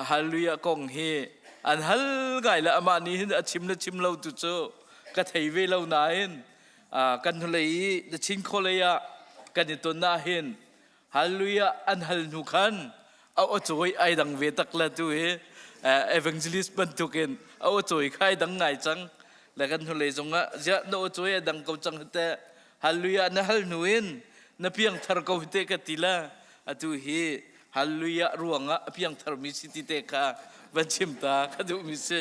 hallelujah kong hi an hal ngai le amah nih hin a chim le chim lo tu cu ka thei ve lo nain kan hnulei i the Chin Khualei ah kan i ton ah hin Hallelujah an hal hnu khan a aw cawi ai dang ve tak le tu hi evangelist bantukin a aw cawi kha ai dang ngai cang le kan hnulei zongah ziah na aw cawi ai dang ko cang te hallelujah na hal hnu in na piangthar ko te ka ti la atu hi hallelujah ruangah a piangthar mi si ti te kha van chim ta ka duh mi si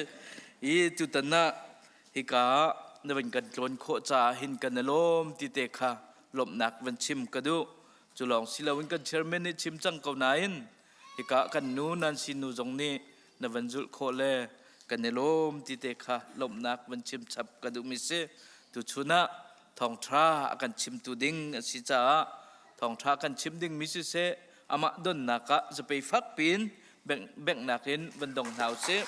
i tutan ah hika na van kan tlawn khawh caah hin kan i lawm ti te kha lawmhnak van chim ka duh Cu lawng si loin kan chairman nih chim cang ko nain hika kan nu Nancy nu zong nih na van zulh khawh le kan i lawm ti te kha lawmhnak van chim chap ka duhmi si. Tuchun ah thawngṭha a kan chimtu ding a si caah thawngṭha kan chim dingmi siseh amah donnak ah zapei fak piin benghnak in van dong hna usih.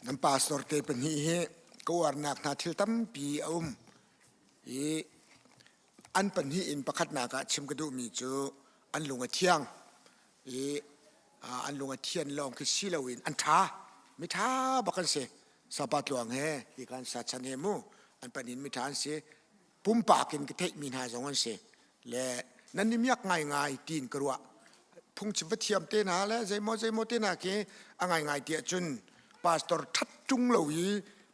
Nan pastor te pahnih hi ka uarnak hna thil tampi a um i an pahnih in pakhatnak ah chim ka duhmi cu an lung a thiang i an lung a thian lawng khi si loin an ṭha mi ṭha bak an si sapa tluang he hi kan sa chan he mu an pahnih in mi ṭha an si pumpak in ka theihmi hna zong an si le nan i miak ngaingai tiin ka ruah phungchim va thiam te hna le zeimaw zeimaw te hna khi a ngaingai tiah cun pastor ṭhat ṭung lo i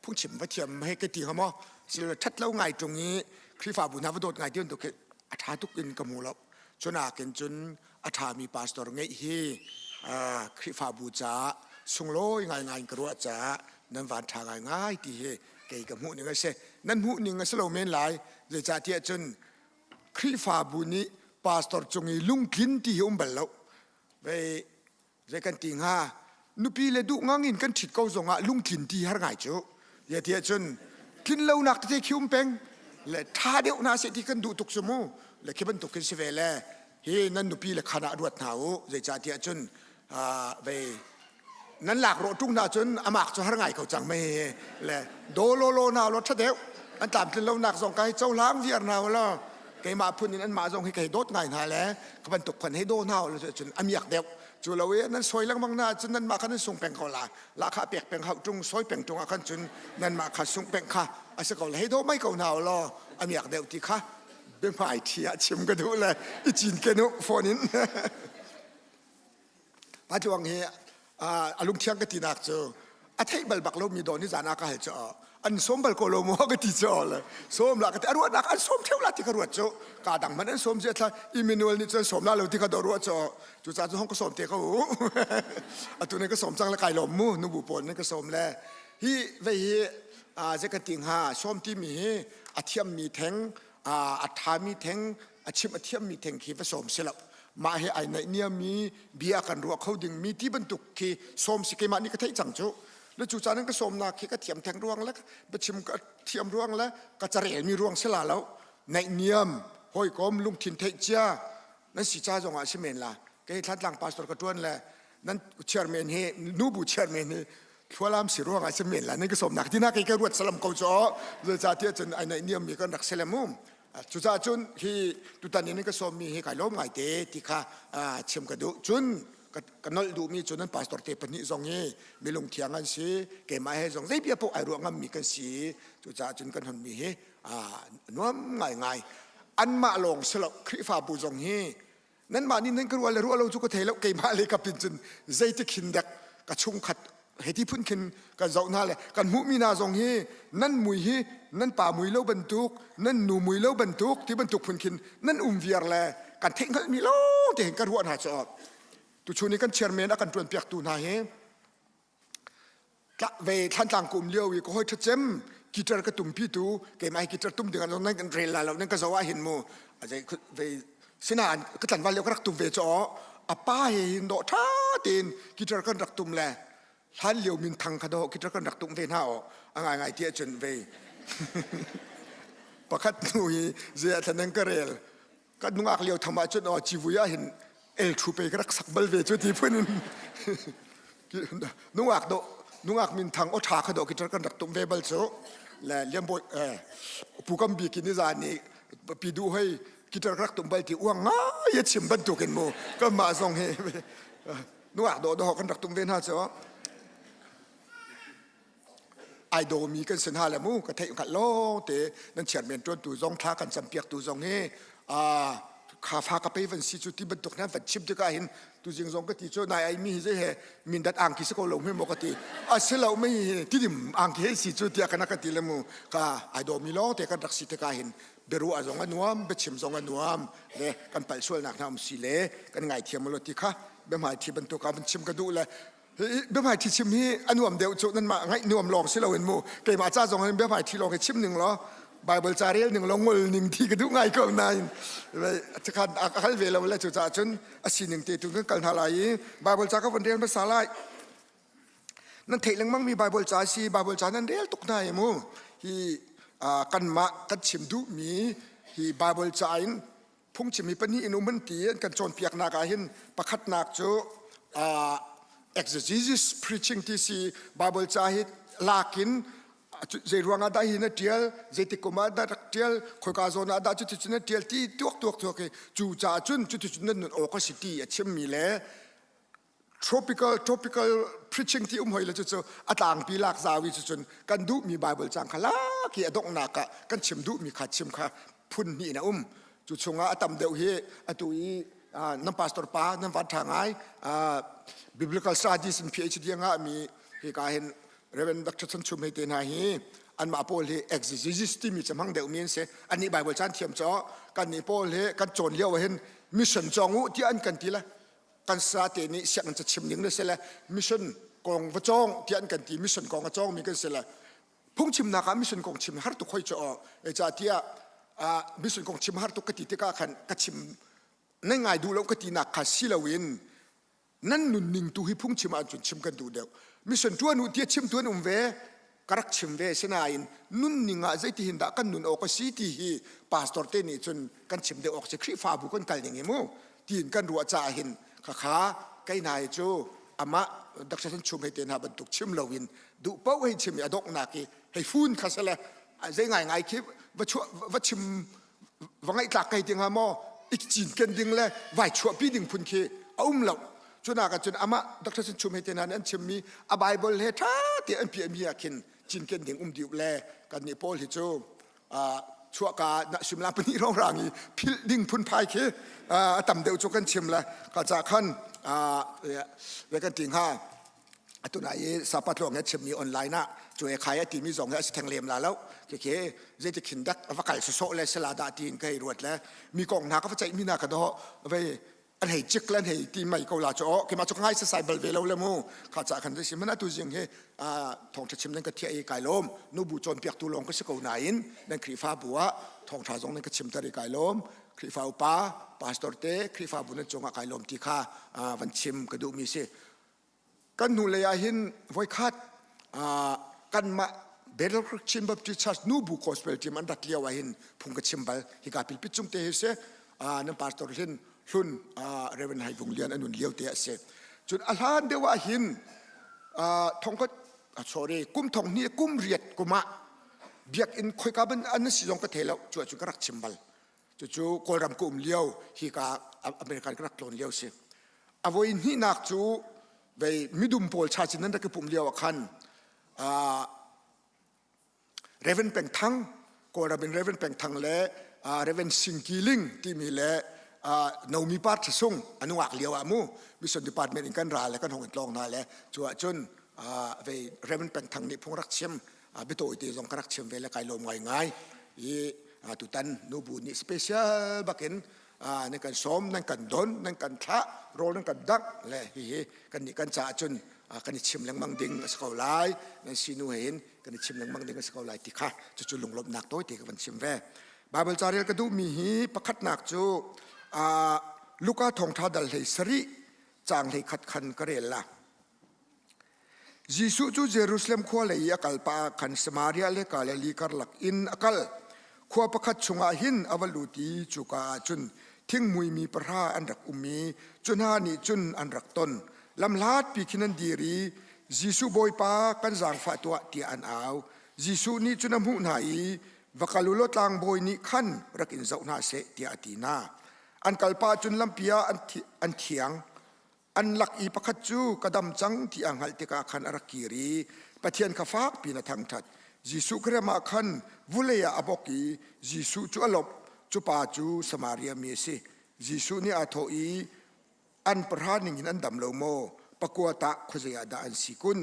phungchim va thiam he ka ti hnga maw silo ṭhat lo ngai ṭung i Khrihfabu hna va dawt ngai ti bantuk khi a ṭha tuk in ka hmu lo cunakin cun a ṭhami pastor ngeih hi Khrihfabu caah sunglawi ngaingai in ka ruah caah nan van ṭha ngaingai ti hi kei ka hmuh ning a si nan hmuh ning a si lo men lai zeicahtiah cun Khrihfabu nih pastor cung i lungtlin ti hi um bal lo vei zei kan ti hnga nupi le duh ngang in kan ṭhit ko zongah lungtlin ti har ngai cu ya tiah cun tlin lonak tete khi um peng. Le ṭha deuh hna seh ti kan duh tuk cu mu. Le khi bantuk khin si ve le hi nan nupi le khan ah ruat hna u. Zeicahtiah cun vei nan lak rawh ṭung hna cun amak cu har ngai ko cang mei le daw lawlaw hna law ṭha deuh an tlamtlin lonak zong ka hei cohlang viar hna u law keimah phun in anmah zong hi ka hei dawt ngai hna le ka bantuk khan hei daw hna u law cun a miak deuh cu lo i nan sawi lengmang hna cun nanmah kha nan sung peng ko la lahkhah pek peng hauh ṭung sawi peng ṭung ah khan cun nanmah kha sung peng kha a si ko le hei daw mai ko hna u law a miak deuh ti kha biahmai thi ah chim ka duh le i cinken u phone in Patluang hi a lungthiang ka tinak cu a theih bal bak lomi dawn ni zan ah ka hal cu an sawm bal ko lo maw ka ti cu le sawm la ka ti a ruatnak an sawm theu la ti ka ruat cu ka dang man an sawm zia thla Emmanuel nih cun sawm la lo ti ka do ruah cu cu ca cu hong ka sawm te ko u atu ne ka sawm cang le kai lawm mu nubu pawl ne ka sawm le hi vei hi ze ka ting ha sawm ti mi hi a thiam mi theng a tha mi theng a chim a thiam mi theng khi va sawm si lo mah he ai naih niammi bia kan ruah kho ding mi ti bantuk khi sawm si keimah nih ka theih cang cu le cu caan in ka sawmnak khi ka thiam theng ruang le biachim ka thiam ruang le ka carel mi ruang si la lo naih niam hawikom lungthin theih cia nan si ca zong ah si men la kei Thlantlang pastor ka tuan le nan chairman hi nubu chairman hi thlualam si ruang ah si men la nan ka sawmnak tina kei ka ruat salam ko cu zeicahtiah cun ai naih niam mi kan rak si le mu Cucaah cun hi tutan in ka sawmmi hi kai lawm ngaite ti kha chim ka duh. Cun ka nolh duhmi cu nan pastor te pahnih zong hi milung thiang an si. Keimah he zong zei bia paoh ai ruah ngammi kan si. Cucaah cun kan honmi hi nuam ngaingai. Anmah lawng si lo Khrihfabu zong hi nanmah nih nan ka ruah le ruah lo cu ka thei lo keimah le ka pin cun zeitik hin dek ka chungkhat heti phun khin kan zoh hna le kan hmuhmi hna zong hi nan mui hi nan pa mui lo bantuk nan nu mui lo bantuk ti bantuk phun khin nan um viar le kan theih hngalhmi lo te hin ka ruah hna cu tuchun i kan chairman a kan ṭuan piaktu hna hi ve Thlantlang ka um lio i ka hawi ṭhacem guitar ka tumpi tu keimah hi guitar tum ding ah nan kan rel la lo nan ka zoh ah hin mu ve sinain ka tlanval lio ka rak tum ve cu a pa he hin dawh ṭha tein guitar kan rak tum le hlan lio min thang kha dawh guitar kan rak tum ve hna aw a ngai ngai ti ahcun ve pakhat hnu hi zei ah thlan nan ka rel kan nungak lio tham ahcun aw civui ah hin el thu pe ka rak sak bal ve cu ti phun in nungak do nungak min thang o tha kha do ki kan rak tum ve bal cu le liambawi pu kam bi ki ni za ni pi du hoi guitar rak tum bal ti uang ngai chim bantukin mu kan mah zong hi nungak do do kan rak tum ve hna cu ai dawmi kan si hna le mu ka theih hngalh lawng te nan chairman ṭuantu zong thla kan campiaktu zong hi kha fa ka pei van si cu ti bantuk nan van chim tikah hin tuzing zong ka ti cu nai ai mi hi zei he mindat angki si ko lo hme maw ka ti a si lo mi hi tidim angki hei si cu tiah kana ka ti le mu ka ai dawmi lawng te kan rak si tikah hin biaruah zong a nuam biachim zong a nuam le kan palh sualnak hna um si le kan ngaithiam lo ti kha biahmai thi bantuk ah van chim ka duh le biahmaiṭhi chim hi a nuam deuh cu nanmah ngaih nuam lawng si loin mu keimah ca zong in biahmaiṭhi lawng hi chim ning law Bible ca rel ning law ngol ning thi ka duh ngai ko nain khan a kal ve lo le cucaah cun a sining te tu kan kal hna lai i Bible ca ka von rel hmasa lai nan theih lengmang mi Bible ca si Bible ca nan rel tuk hna i mu hi kanmah kan chim duhmi hi Bible ca in phungchim hi pahnih in um an ti an kan cawnpiaknak ah hin pakhatnak cu exegesis preaching ti si Bible ca hi lak in zei ruang ah dah hi na tial zeitik kum ah dah rak tial khoika zawn ah dah cuti cun na tial ti tuak tuak tuak i cu caah cun cuti cun nan nun awk a si ti a chimmi le tropical tropical preaching ti um hoi le cucu a tlangpi lak zawi cucun kan duhmi Bible cang kha lak i a donghnak ah kan chim duhmi kha chim kha phun hnih in a um cu chungah a tam deuh hi atu i nan pastor pa nan van ṭha ngai biblical studies in PhD a ngahmi hika hin Reverend Dr. Chan Chum hei te hna hi anmah pawl hi exegesis timi cu hmang deuhmi an si annih Bible caan thiam cu kannih pawl hi kan cawn lio ah hin mission cawng u tiah an kan ti le kan sate nih sianginn ca chim ning na si le mission kong va cawng tiah an kan ti mission kong a cawng mi kan si le phungchimnak ah mission kong chim har tuk hoi cu aw ca tiah mission kong chim har tuk ka ti tikah khan ka chim nan ngai duh lo ka ti nak kha si loin nan nunning tu hi phungchim ahcun chim kan duh deuh mission tuan u tiah chim tu an um ve. ka rak chim ve sinain nunning ah zeitihin dah kan nun awk a si ti hi pastor te nih cun kan chim deuh awk si Khrihfabu kan kal ning hi mu tiin kan ruah caah hin khakha kei hna hi cu amah Dr. San Chum hei te hna bantuk chim loin duh paoh hei chim i a donghnak i hei fun kha sele zei ngai ngai khi va chuah va chim va ngaihtlak kai ti hnga maw ik cinken ding le vai chuahpi ding phun khi a um lo cunak ah cun amah Dr. San Chum hei te hna nih an chimmi a Bible he ṭha te an piahmi ah khin cinken ding um diuk le kan nih pawl hi cu chuahka suimilam pahnih rongrang i philh ding phunphai khi a tam deuh cu kan chim le ka ca khan ve kan ti hnga atu na i sapa tluang he chimmi online ah cu e khai a timi zong hi a si theng lem la lo khi khi zeiti khin dak va kal sawsawh le sala dah tiin ka hei ruat le mi kong hna ka va ceih mi na ka do vei an hei cik le an hei ti mai ko la chu o keimah cu ka ngai sasai bal ve lo le mu kha ca khan si man atu zing hi thawngtha chim nan ka thiah i kai lawm nu bu cawnpiak tu lawng ka si ko nain nan Khrihfa bu ah thawngtha zong nan ka chim ter i kai lawm Khrihfa upa pastor te Khrihfa bu nan cungah kai lawm ti kha van chim ka duh mi si Kan hnulei ah hin voikhat kanmah Battle Creek Chin Baptist Church nubu gospel team an rat lio ah hin phung ka chim bal hika pilpit cung te hi si nan pastor hin hlun Reverend Hai Vung Lian anun lio te a si cun a hlan deuh ah hin thongkhat sorry kum thong hnih kum riat kum ah biakinn khoika ban an si zong ka thei lo cu ahcun ka rak chim bal cucu kawlram ka um lio hika American ka rak tlawn lio si A voi hnihnak cu vei midum pawl cha cin nan rak i pumh lio ah khan Reverend Peng Thang Kawlram in Reverend Peng Thang le Reverend Sing Ki Ling timi le Nomi Par Thasung a nungak lio ah mu Mission Department in kan ra le kan hong in tlawng hna le cu ahcun vei Reverend Peng Thang nih phung rak chim biatawi te zong ka rak chim ve le kai lawm ngaingai i tutan nubu nih special bakin nan kan sawm nan kan don nan kan thlah rawl nan kan dangh le hihi kan nih kan caah cun kan i chim lengmang ding a si ko lai nan sinu he hin kan i chim lengmang ding a si ko lai ti kha cucu lunglawmhnak tawite ka van chim ve Bible ca rel ka duhmi hi pakhatnak cu Luka thawngṭha dal hlei sarih caang hlei khat khan ka rel la Jesuh cu Jerusalem khua lei i a kal pah ah khan Samaria le Galilee karlak in a kal. Khua pakhat chungah hin a va lut i cuka ah cun thingmui mi pahra an rak um i cu hna nih cun an rak ton. Lamhlatpi khin an dir i, Jesuh Bawipa, kan zaangfah tuah, tiah an au. Jesuh nih cun a hmuh hna i, Va kal u law tlangbawi nih khan rak in zoh hna seh, tiah a ti hna. An kal pah cun lampi ah an thiang. An lak i pakhat cu ka dam cang ti a hngalh tikah khan a rak kir i Pathian kha fak piin a thangṭhat. Jesuh Khrih ah khan vulei ah a bawk i Jesuh cu a lawmh. Cu pa cu Samaria mi a si. Jesuh nih aa thawh i, An pahra ning in an dam lo maw? Pakua tah khuazei ah dah an si kun?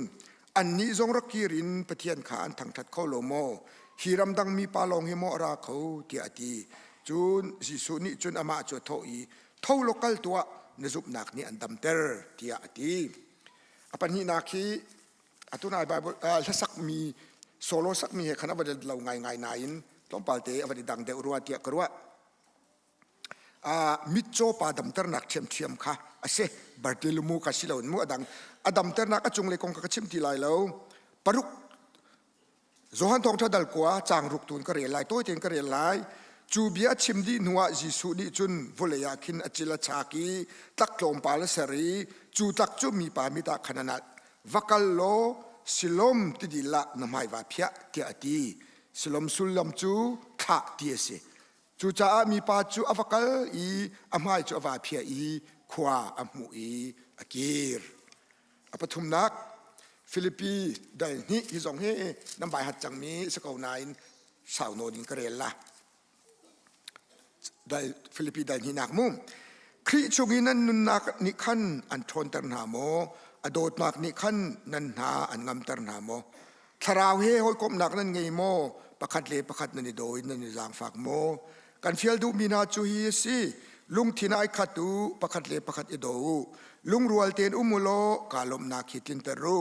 Annih zong rak kir in Pathian kha an thangṭhat kho lo maw? Hi ramdang mipa lawng hi maw a ra kho? tiah a ti. Cun Jesuh nih cun amah cu a thawh i, Tho law kal tuah, na zumhnak nih an damter, tiah a ti. A pahnihnak hi atu nai Bible hlasakmi solo sakmi he khan a va lo ngaingai nain tlawmpal te a van i dang deuh rua tiah ka ruah. Mitcaw pa damternak ṭhiamṭhiam kha a si. Bartilumu kha si loin mu a dang. A damternak a cunglei kong kha ka chim ti lai lo. Paruk Johan Thawngṭha dal kua caang ruk tu in ka rel lai, tawi tein ka rel lai. Cu bia a chim dih hnuah Jesuh nih cun vawlei ah khin a cil a chak i tlak tlawmpal a ser i cu tlak cu mipa mit ah khan a nalh. Va kal law Siloam tidil ah na hmai vaa phiah tiah a ti. Siloam sullam cu thlah ti a si. Cucaah mipa cu a va kal i a hmai cu a vaa phiah i khua a hmuh i a kir. A pathumnak Filipi dal hnih hi zong hi nan bai hat cangmi si ko nain sau nawn in ka rel la. Dal Filipi dal hnihnak mu. Khrih chung i nan nunnak nih khan an ṭhawnter hna maw? A dawtnak nih khan nan hna an ngamter hna maw? Thlarau he hawikomhnak nan ngei maw? Pakhat le pakhat nan i daw in nan i zaangfak maw? Kan fial duhmi hna cu hi a si. Lungthin ai khat u, pakhat le pakhat i daw u. Lungrual tein um u law kaa lawmhnak hi tlinter u.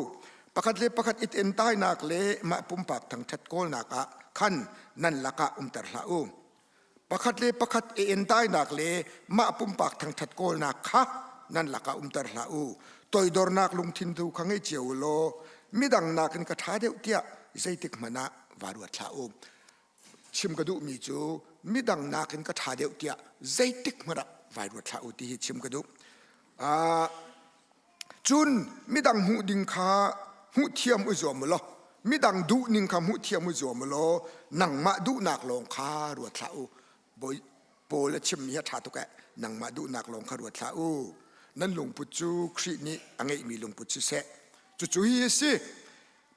Pakhat le pakhat i entainak le mah pumpak thangṭhat kawlnak ah khan nan lakah umter hlah u. Pakhat le pakhat i entainak le mah pumpak thangṭhat kawlnak kha nan lakah umter hlah u. Toidornak lungthin tu kha ngei cio u law midang nakin ka ṭha deuh tiah zeitik hmanh ah vaa ruat hlah u. Chim ka duhmi cu midang nakin ka ṭha deuh tiah zeitik hmanh ah vai ruat hlah u ti hi chim ka duh. Uh, cun midang hmuh ding kha hmuh thiam u zuam u law midang duh ning kha hmuh thiam u zuam u law nangmah duhnak lawng kha ruat hlah u. Bawi Paul a chimmi hi a ṭha tuk eh. Nangmah duhnak lawng kha ruat hlah u. Nan lungput cu Khrih nih a ngeihmi lungput siseh. Cucu hi a si.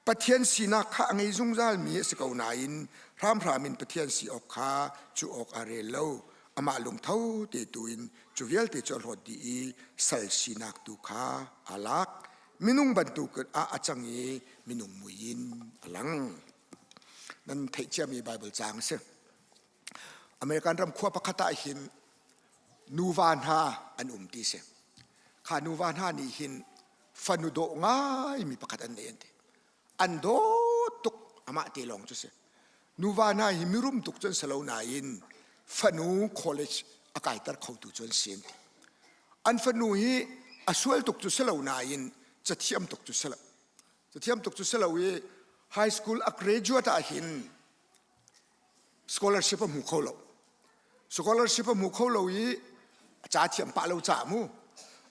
Pathian sinak kha a ngei zungzalmi a si ko nain hramhram in Pathian si awk kha cu awk aa rel lo. Amah lungtho te tu in cu vialte cu a hlawt dih i sal sinak tu kha aa lak. Minung bantuk ah a cang i minung mui in a lang. Nan theih ciami Baibal caang a si. American ram khua pakhat ah hin nuva hna an um ti si. Kha nuva hna nih hin fanu dawh ngaimi pakhat an nei an ti. An dawt tuk amah te lawng cu si. Nuva hna hi mirum tuk cun si lo nain fanu college a kaiter khotu cu an si an ti. An fanu hi a sual tuk cu si lo nain cathiam tuk cu si lo. Cathiam tuk cu si lo i high school a graduate ah hin scholarship a hmu kho lo scholarship a hmu kho lo i a ca thiam pah lo ca mu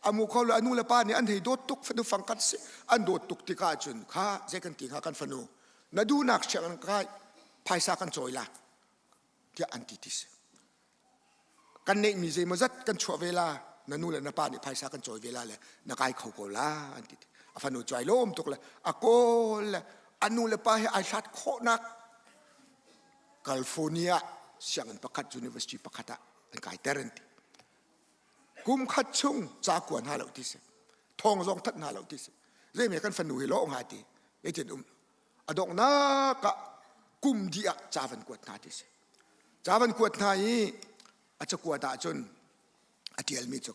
a mu kho lo a nu le pa nih an hei dawt tuk fanu fang kan si an dawt tuk tikah cun kha zei kan ti hnga kan fanu na duhnak sianginn kai phaisa kan cawi la tiah an ti ti si Kan neihmi zeimawzat kan chuah ve la, na nu le na pa nih phaisa kan cawi ve la le na kai kho ko la an ti. A fanu cu ai lawm tuk le a kawl le a nu le pa he ai hlat khawhnak California sianginn pakhat university pakhat ah an kaiter an ti. Kum khat chung ca kua hna lo ti si. Thawng zong that hna lo ti si. Zeime kan fanu hi lawh nga ti. Zeitin um a donghnak ah kum dih ah ca van kuat hna ti si. Ca van kuat hna i a cakuat ahcun a ṭialmi cu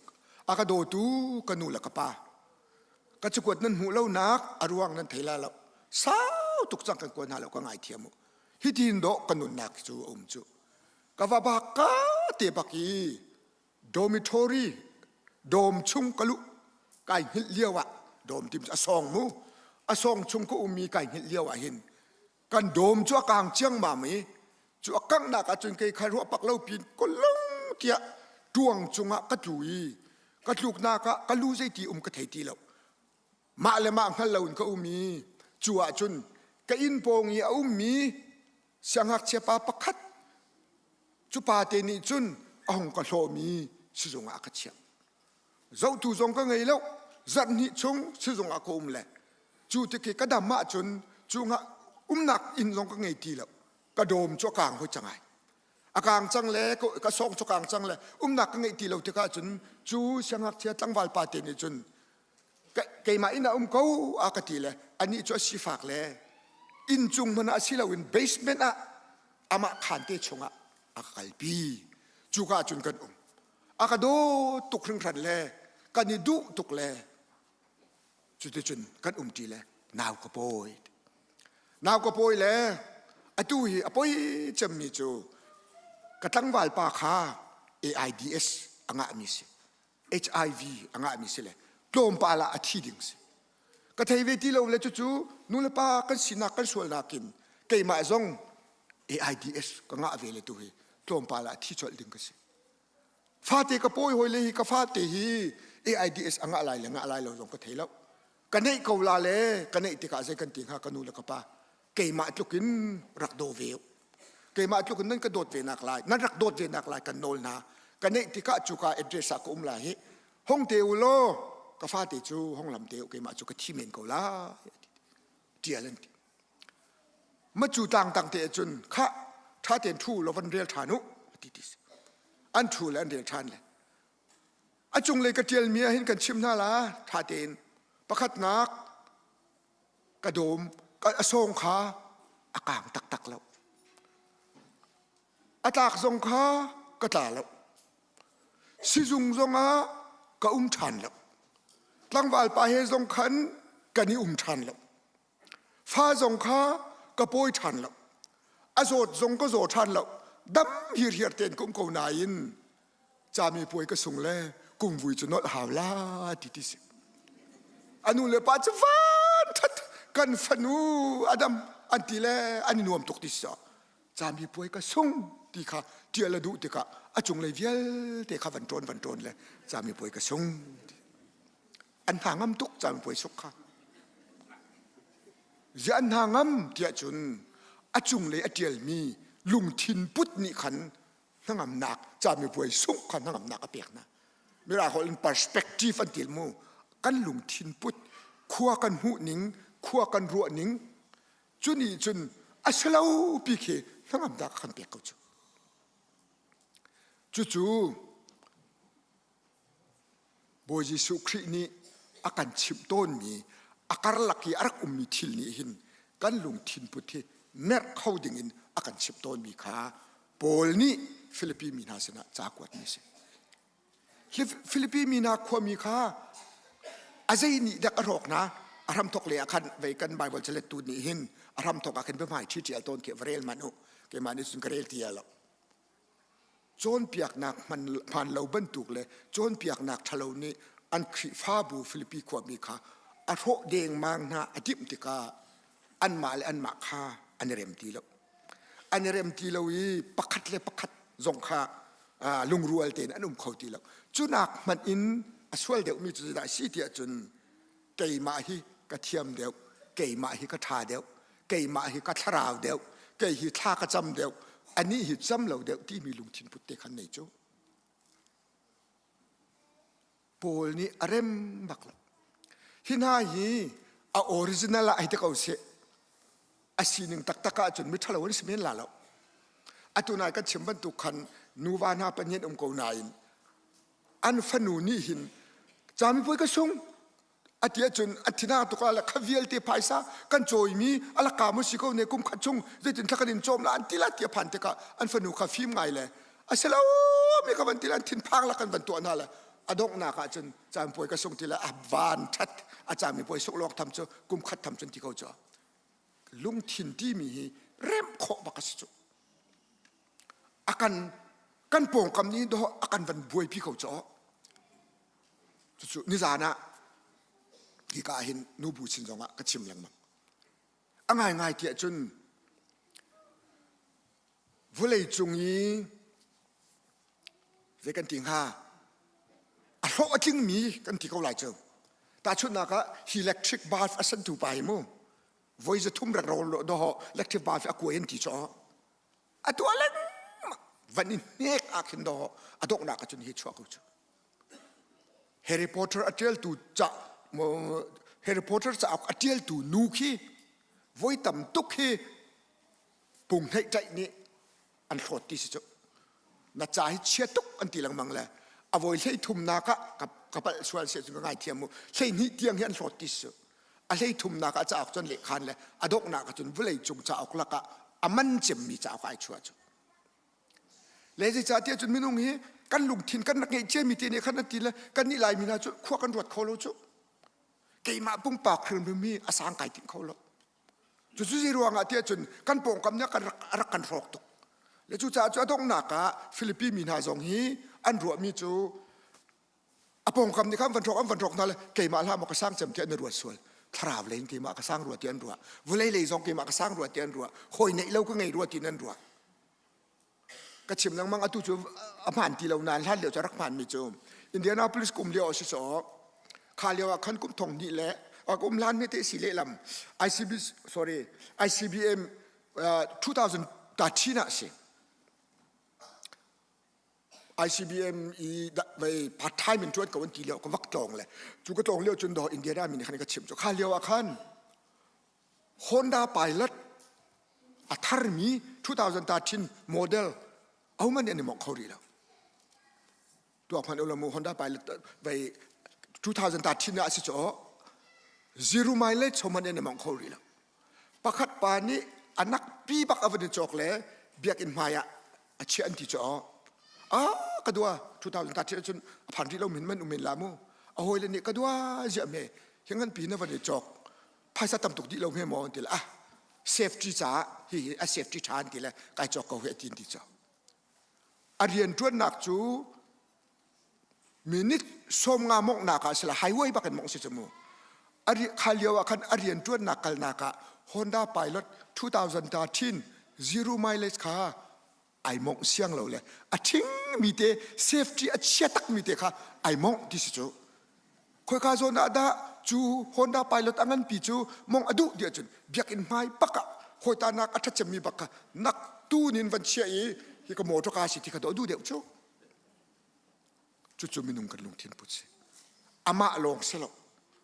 a ka dawtu ka nu le ka pa ka cakuat nan hmuh lonak a ruang nan thei la lo sau tuk cang kan kuat hna lo ka ngaithiam u hitin dawh ka nunnak cu a um cu ka va bak ka te bak i dormitory dawm chung ka luh kai hngilh lio ah dawm tim a sawng mu a sawng chung ka ummi kai hngilh lio ah hin kan dawm cu a kang ciangmam i cu a kanghnak ahcun kei kha ruah pak lo pin kolong tiah tuang cungah ka tlu i ka tluknak ah ka lu zeiti um ka thei ti lo mah le mah hngal loin ka um i cu ahcun ka inn pawng i a ummi siangngakchia pa pakhat cu pa te nih cun a hung ka hlawmi sizung ah a ka chiah Zohtu zong ka ngei lo. Zarh hnih chung sizung ah ka um le cu tikhi ka dam ahcun cu nga umnak inn zong ka ngei ti lo. Ka dawm cu a kang hoi cang ai. A kang cang le ka sawng cu kang cang le umnak ka ngeih ti lo tikah cun cu siangngakchia tlangval pa te nih cun keimah inn ah um ko a ka ti le anih cu a sifak le inn cung hmanh ah si loin basement ah amah khaan te chungah a ka kalpi. Cuka cun kan um. A ka dawt tuk hringhran le kan i duh tuk le cuticun kan umṭi le nau ka pawi. Nau ka pawi le atu hi a poi cemmi cu ka tlangval pa kha AIDS a ngahmi si. HIV a ngahmi si le tlawmpal ah a thi ding si. Ka thei ve ti lo le cucu nu le pa kan sinak kan sualnak in keimah zong AIDS ka ngah ve le tu hi tlawmpal ah thi colh ding ka si. Fate ka pawi hawi le hi ka fate hi AIDS a ngah lai le ngah lai lo zong ka thei lo. Ka neih ko la le ka neih tikah zei kan ti hnga ka nu le ka pa keimah tluk in rak daw ve u. Keimah tluk in nan ka dawt ve nak lai nan rak dawt ve nak lai kan nawl hna. Ka neih tikah cuka address ah ka um lai hi hong te u law ka fate cu hong lam te u keimah cu ka thi men ko lai tial an ti. Ma cu tlang tang te cun kha tha ten thu lo van rel than u ti ti an thu le an rel than le a cunglei ka tial mi ah hin kan chim hna la tha tein pakhatnak ka dawm a sawng kha a kang taktak lo a tlak zong kha ka tla lo sizung zong ah ka um ṭhan lo tlangval pa he zong khan kan i um ṭhan lo Fa zong kha ka pawi ṭhan lo. A zawt zong ka zaw ṭhan lo. Dam hirhiar tein ka um ko nain cami puai ka sung le kumvui cu nolh hau la ti ti si. A nu le pa cu van ṭhat kan fanu Adam an ti le an i nuam tuk ti si cami puai ka sung ti kha ṭial a duh tikah a cunglei vialte kha van ṭawn van ṭawn le cami puai ka sung an hna ngam tuk cami puai suk kha ziah an hna ngam tiah cun a cunglei a ṭialmi lungthin put nih khan hnangamnak camipuai sungh kha hnangamnak a pek hna mirang holh in perspective an ti mu kan lungthin put khua kan hmuh ning khua kan ruah ning cu nih cun a si lo pi khi hnangamnak a kan pek ko cu cucu Bawi Jesuh Khrih nih a kan chimh tawnmi a karlak i a rak ummi thil nih hin kan lungthin put hi merh kho dingin a kan chimh tawnmi kha Paul nih Filipi mi hna sinah ca kuatmi a si. Filipi mi hna khuami kha a zei nih dek a hrawk hna a hramthok le ah khan vei kan Bible calettu nih hin a hramthok ah khin biahmai ṭhi ṭial tawn khi va rel hmanh u keimah nih cun ka rel ti lo Cawnpiaknak hmaan lo bantuk le cawnpiaknak ṭhalo nih an Khrihfabu Filipi khuami kha a hrawh dengmang hna a timh tikah anmah le anmah kha an i rem ti lo. An i rem ti lo i pakhat le pakhat zong kha lungrual tein an um kho ti lo. Cunak hmanh in a sual deuhmi cu zeidah a si tiah cun keimah hi ka thiam deuh, keimah hi ka ṭha deuh, keimah hi ka thlarau deuh kei hi thla ka cam deuh anih hi cam lo deuh timi lungthin put te khan nei cu Paul nih a rem bak lo hi hna hi a original ah hei ti ko sih a sining taktak ah cun miṭhalo an si men la lo atu nai kan chim bantuk khan nuva hna pahnih um ko nain an fanu nih hin camipuai ka sung a ti ahcun a thina tuk ah le kha vialte phaisa kan cawimi a laka mu si ko ne kum khat chung zeitin thla kan in cawm la an ti la ti a phan tikah an fanu kha fim ngai le a si lo mi ka van ti la an thinphang la kan van tuah hna le a donghnak ah cun caan puai ka sung ti le a van that a cami puai suk lawk tham cu kum khat tham cun ti ko cu lungthin timi hi remh khawh bak a si cu a kan kan pawngkam nih dawh a kan van buaipi ko cu Cucu nizan ah hika ah hin nubu sin zongah ka chim lengmang. A ngaingai tiah cun vawlei cung i zei kan ti hnga a hlawh a tlingmi kan ti ko lai cu. Tahchunhnak ah hi electric bulb a santu pa hi mu voi 300 rak ro dawh electric bulb a kuai an ti cu a tuah lengmang van i hnek ah khin dawh a donghnak ah cun hi chuah ko cu Harry Potter a ṭialtu ca Harry Potter cauk a ṭialtu nu khi voi tam tuk hi punghneih ṭaih nih an hlawt ti si cu na ca hi chia tuk an ti lengmang le a voi hlei thumnak ah ka palh sual si cun ka ngaithiam mu 12 tiang hi an hlawt ti si cu a hlei thumnak ah cauk cun lehkhan le a donghnak ah cun vawlei cung cauk lakah a man cemmi cauk ai chuah cu Le zeicahtiah cun minung hi kan lungthin kan rak ngeih ciami te nih khan an ti le kan nih Laimi hna cu khua kan ruat kho lo cu. Keimah pumpak hrimhrim hi a sang kai ting kho lo. Cucu zei ruangah tiah cun kan pawngkam nih kan rak, rak kan hrawk tuk. Le cucaah cu a donghnak ah Filipi mi hna zong hi an ruahmi cu a pawngkam nih khan van hrawk an van hrawk hna le keimah hlah maw ka sang cem tiah an ruat sual thlarau lei in keimah ka sang rua ti an ruah vawlei lei zong keimah ka sang rua ti an ruah hawi neih lo ka ngei rua ti an ruah ka chim lengmang atu cu a hmaan ti lo nain hlan lio cu rak hmaan mi cu Indianapolis kum lio si so kha lio ah khan kum thong hnih le kum hlan mi te si lehlam ICB sorry ICBM 2013 ah si ICBM i vei part time in ṭuan ko an ti lio ka vak tlawng le cu ka tlawng lio cun dawh Indiana mi nih khan ka chim cu kha lio ah khan Honda Pilot a tharmi 2013 model ahohmanh nih an i mawngh kho rih lo. Tuak hmanh u mu Honda Pilot vei 2013 ah a si cu zero mileage hohmanh nih an i mawngh kho rih lo. Pakhat pa nih a nak pi bak a van i cawk le biakinn hmai ah a chiah an ti cu ah ka dua 2013 cun a phan rih lo min man um men la mu a hawile nih ka dua ziah me hingan pi na van i cawk phaisa tam tuk dih lo hme maw an ti le ah safety caah hihi a safety ṭha an ti le kai cawk ko hi a ti ti cu a rian ṭuannak cu minute 50 monghnak ah sila highway bak in mongh si cu mu. Kha lio ah khan a rian ṭuannak kalnak ah Honda Pilot 2013 zero mileage kha ai mongh siang lo le a ṭhingmi te safety a chia takmi te kha ai mongh ti si cu. Khoika zawn ah dah cu Honda Pilot a nganpi cu mongh a duh ti ahcun biakinn hmai bak ah hawitanak a ṭhacemmi bak kha nak tun in van chiah i hi ka motor ka si ti kha dawh duh deuh cu. Cucu minung kan lungthin put si. Amah lawng si lo,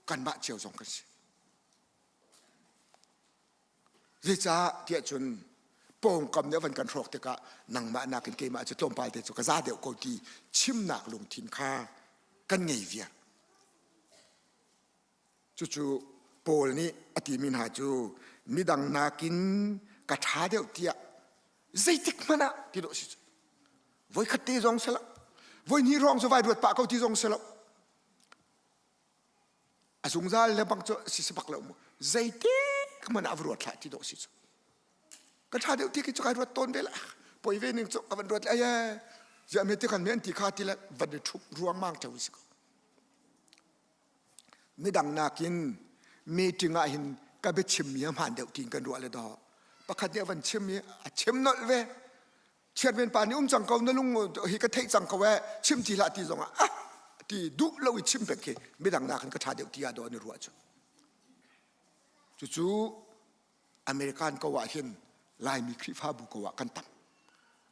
kanmah cio zong kan si. Zeicah tiah cun pawngkam nih a van kan hrawk tikah nangmah nakin keimah cu tlawmpal te cu ka za deuh ko ti chimnak lungthin kha kan ngei viar. Cucu Paul nih a timi hna cu midang nakin ka ṭha deuh tiah zeitik hmanh ah ti dawh si cu. Voikhat te zong si lo. Voihnih ruang cu vai ruat pah ko ti zong si lo. A zungzal le bang cu si si bak lo mu. Zeitik hmanh ah va ruat hlah ti dawh si cu. Ka ṭha deuh ti khi cu kai ruat tawn ve la. Poi ve ning cu ka van ruat le ai ziah me ti kan me an ti kha ti le van i ṭhup ruangmang ṭheo si ko. Midang nakin meeting ah hin ka biachimmi a hmaan deuh tiin kan ruah le dawh. Pakhat nih a van chim i a chim nolh ve. Chiatmen pa nih um cang ko na lung hi ka theih cang ko eh chim ti hlah ti zong ah ah ti duh lo i chim peng khi midang nakin ka ṭha deuh ti ah dawh an i ruah cu. Cucu American ko ah hin Laimi Khrihfabu ko ah kan tam.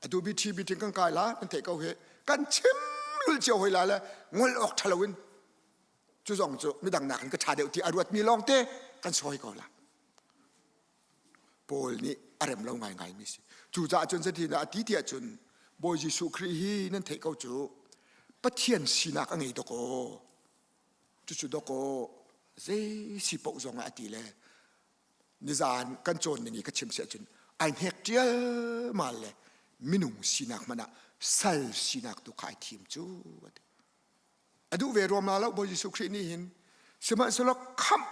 Atu BT meeting kan kai la kan theih ko he kan chim lul cio hoi la le ngol awk ṭha lo in cu zong cu midang nakin ka ṭha deuh ti a ruatmi lawng te kan sawi ko la. Paul nih a rem lo ngaingai mi si. Cucaah cun zeitin a ti tiah cun Bawi Jesuh Khrih hi nan theih ko cu Pathian sinak a ngei dawkaw. Cucu dawkaw zei si paoh zong ah a ti le nizaan kan cawn ning i ka chim si ahcun ai hnek ṭialmal le minung sinak hmanh ah sal sinak tu kha ai thim cu a ti. A duh ve ruam la lo Bawi Jesuh Khrih nih hin sihmanhsehlaw khamh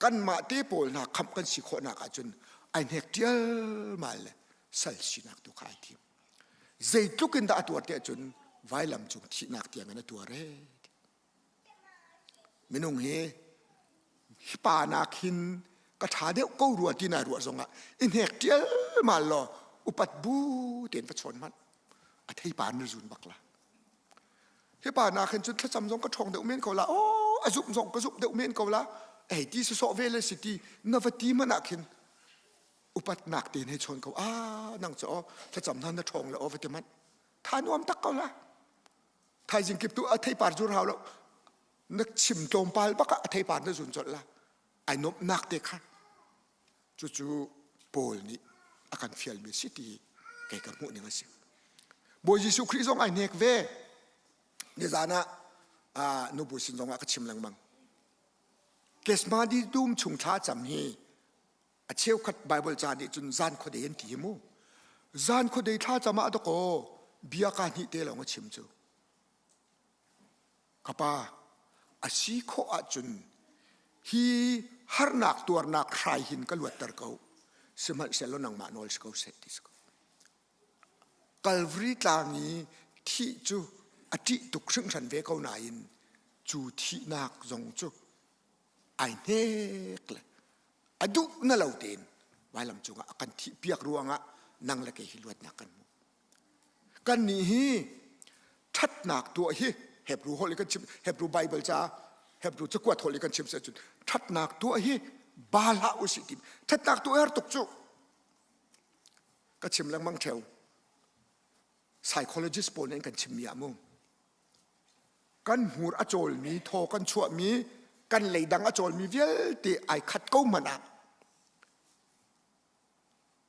kanmah te pawl hna khamh kan si khawhnak ahcun ai hnek ṭialmal le sal sinak tu kha ai thim. Zeitluk in dah a tuar ti ahcun vailam cung thihnak tiang in a tuar ee. Minung hi hi pa nak hin ka ṭha deuh ko rua ti nai ruah zongah i hnek ṭialmal law upat bu tein va chawn hmanh a theipar na zun bak la. Hi pa nak hin cun thlacam zong ka ṭhawng deuh men ko la aw a zumh zong ka zumh deuh men ko la ei ti sawsawh ve le si ti na va ti hmanh ah khin upatnak te hei chawn ko ah nang cu aw thlacam hna na ṭhawng le aw va ti manh tha nuam tak ko la thaizing kip tu a theipar zur hau lo na chim tlawmpal bak ah a theipar na zun colh la ai nuamhnak te kha cucu Paul nih a kan fialmi si ti kei ka hmuh ning a si Bawi Jesuh Khrih zong ai hnek ve nizan ah nubu sin zong ah ka chim lengmang Kesmadi dum chung thla cam hi a cheukhat Bible ca nih cun zan khuadei an ti hi mu zan khuadei thla cam ah dakaw bia ka hnih te lawng a chim cu Ka pa, a si khawh ahcun hi harnak tuarnak hrai hin ka luatter ko. Sihmanhsehlaw nangmah nawl si ko seh ti si ko. Calvary tlang i thih cu a ṭih tuk hringhran ve ko nain cu thihnak zong cu ai hnek le a duh na lo tein vailam cungah a kan thih piak ruangah nang le kei hi luatnak kan hmu. Kannih hi ṭhatnak tuah hi Hebrew holh i kan chim Hebrew Bible ca Hebrew cakuat holh i kan chim cun ṭhatnak tuah hi ba hlah usih ti ṭhatnak tuah har tuk cu ka chim lengmang ṭheo psychologist pawl nih an kan chimmi ah mu kan hmur a cawlmi thaw kan chuahmi kan leidang a cawlmi vialte ai khat ko hmanh ah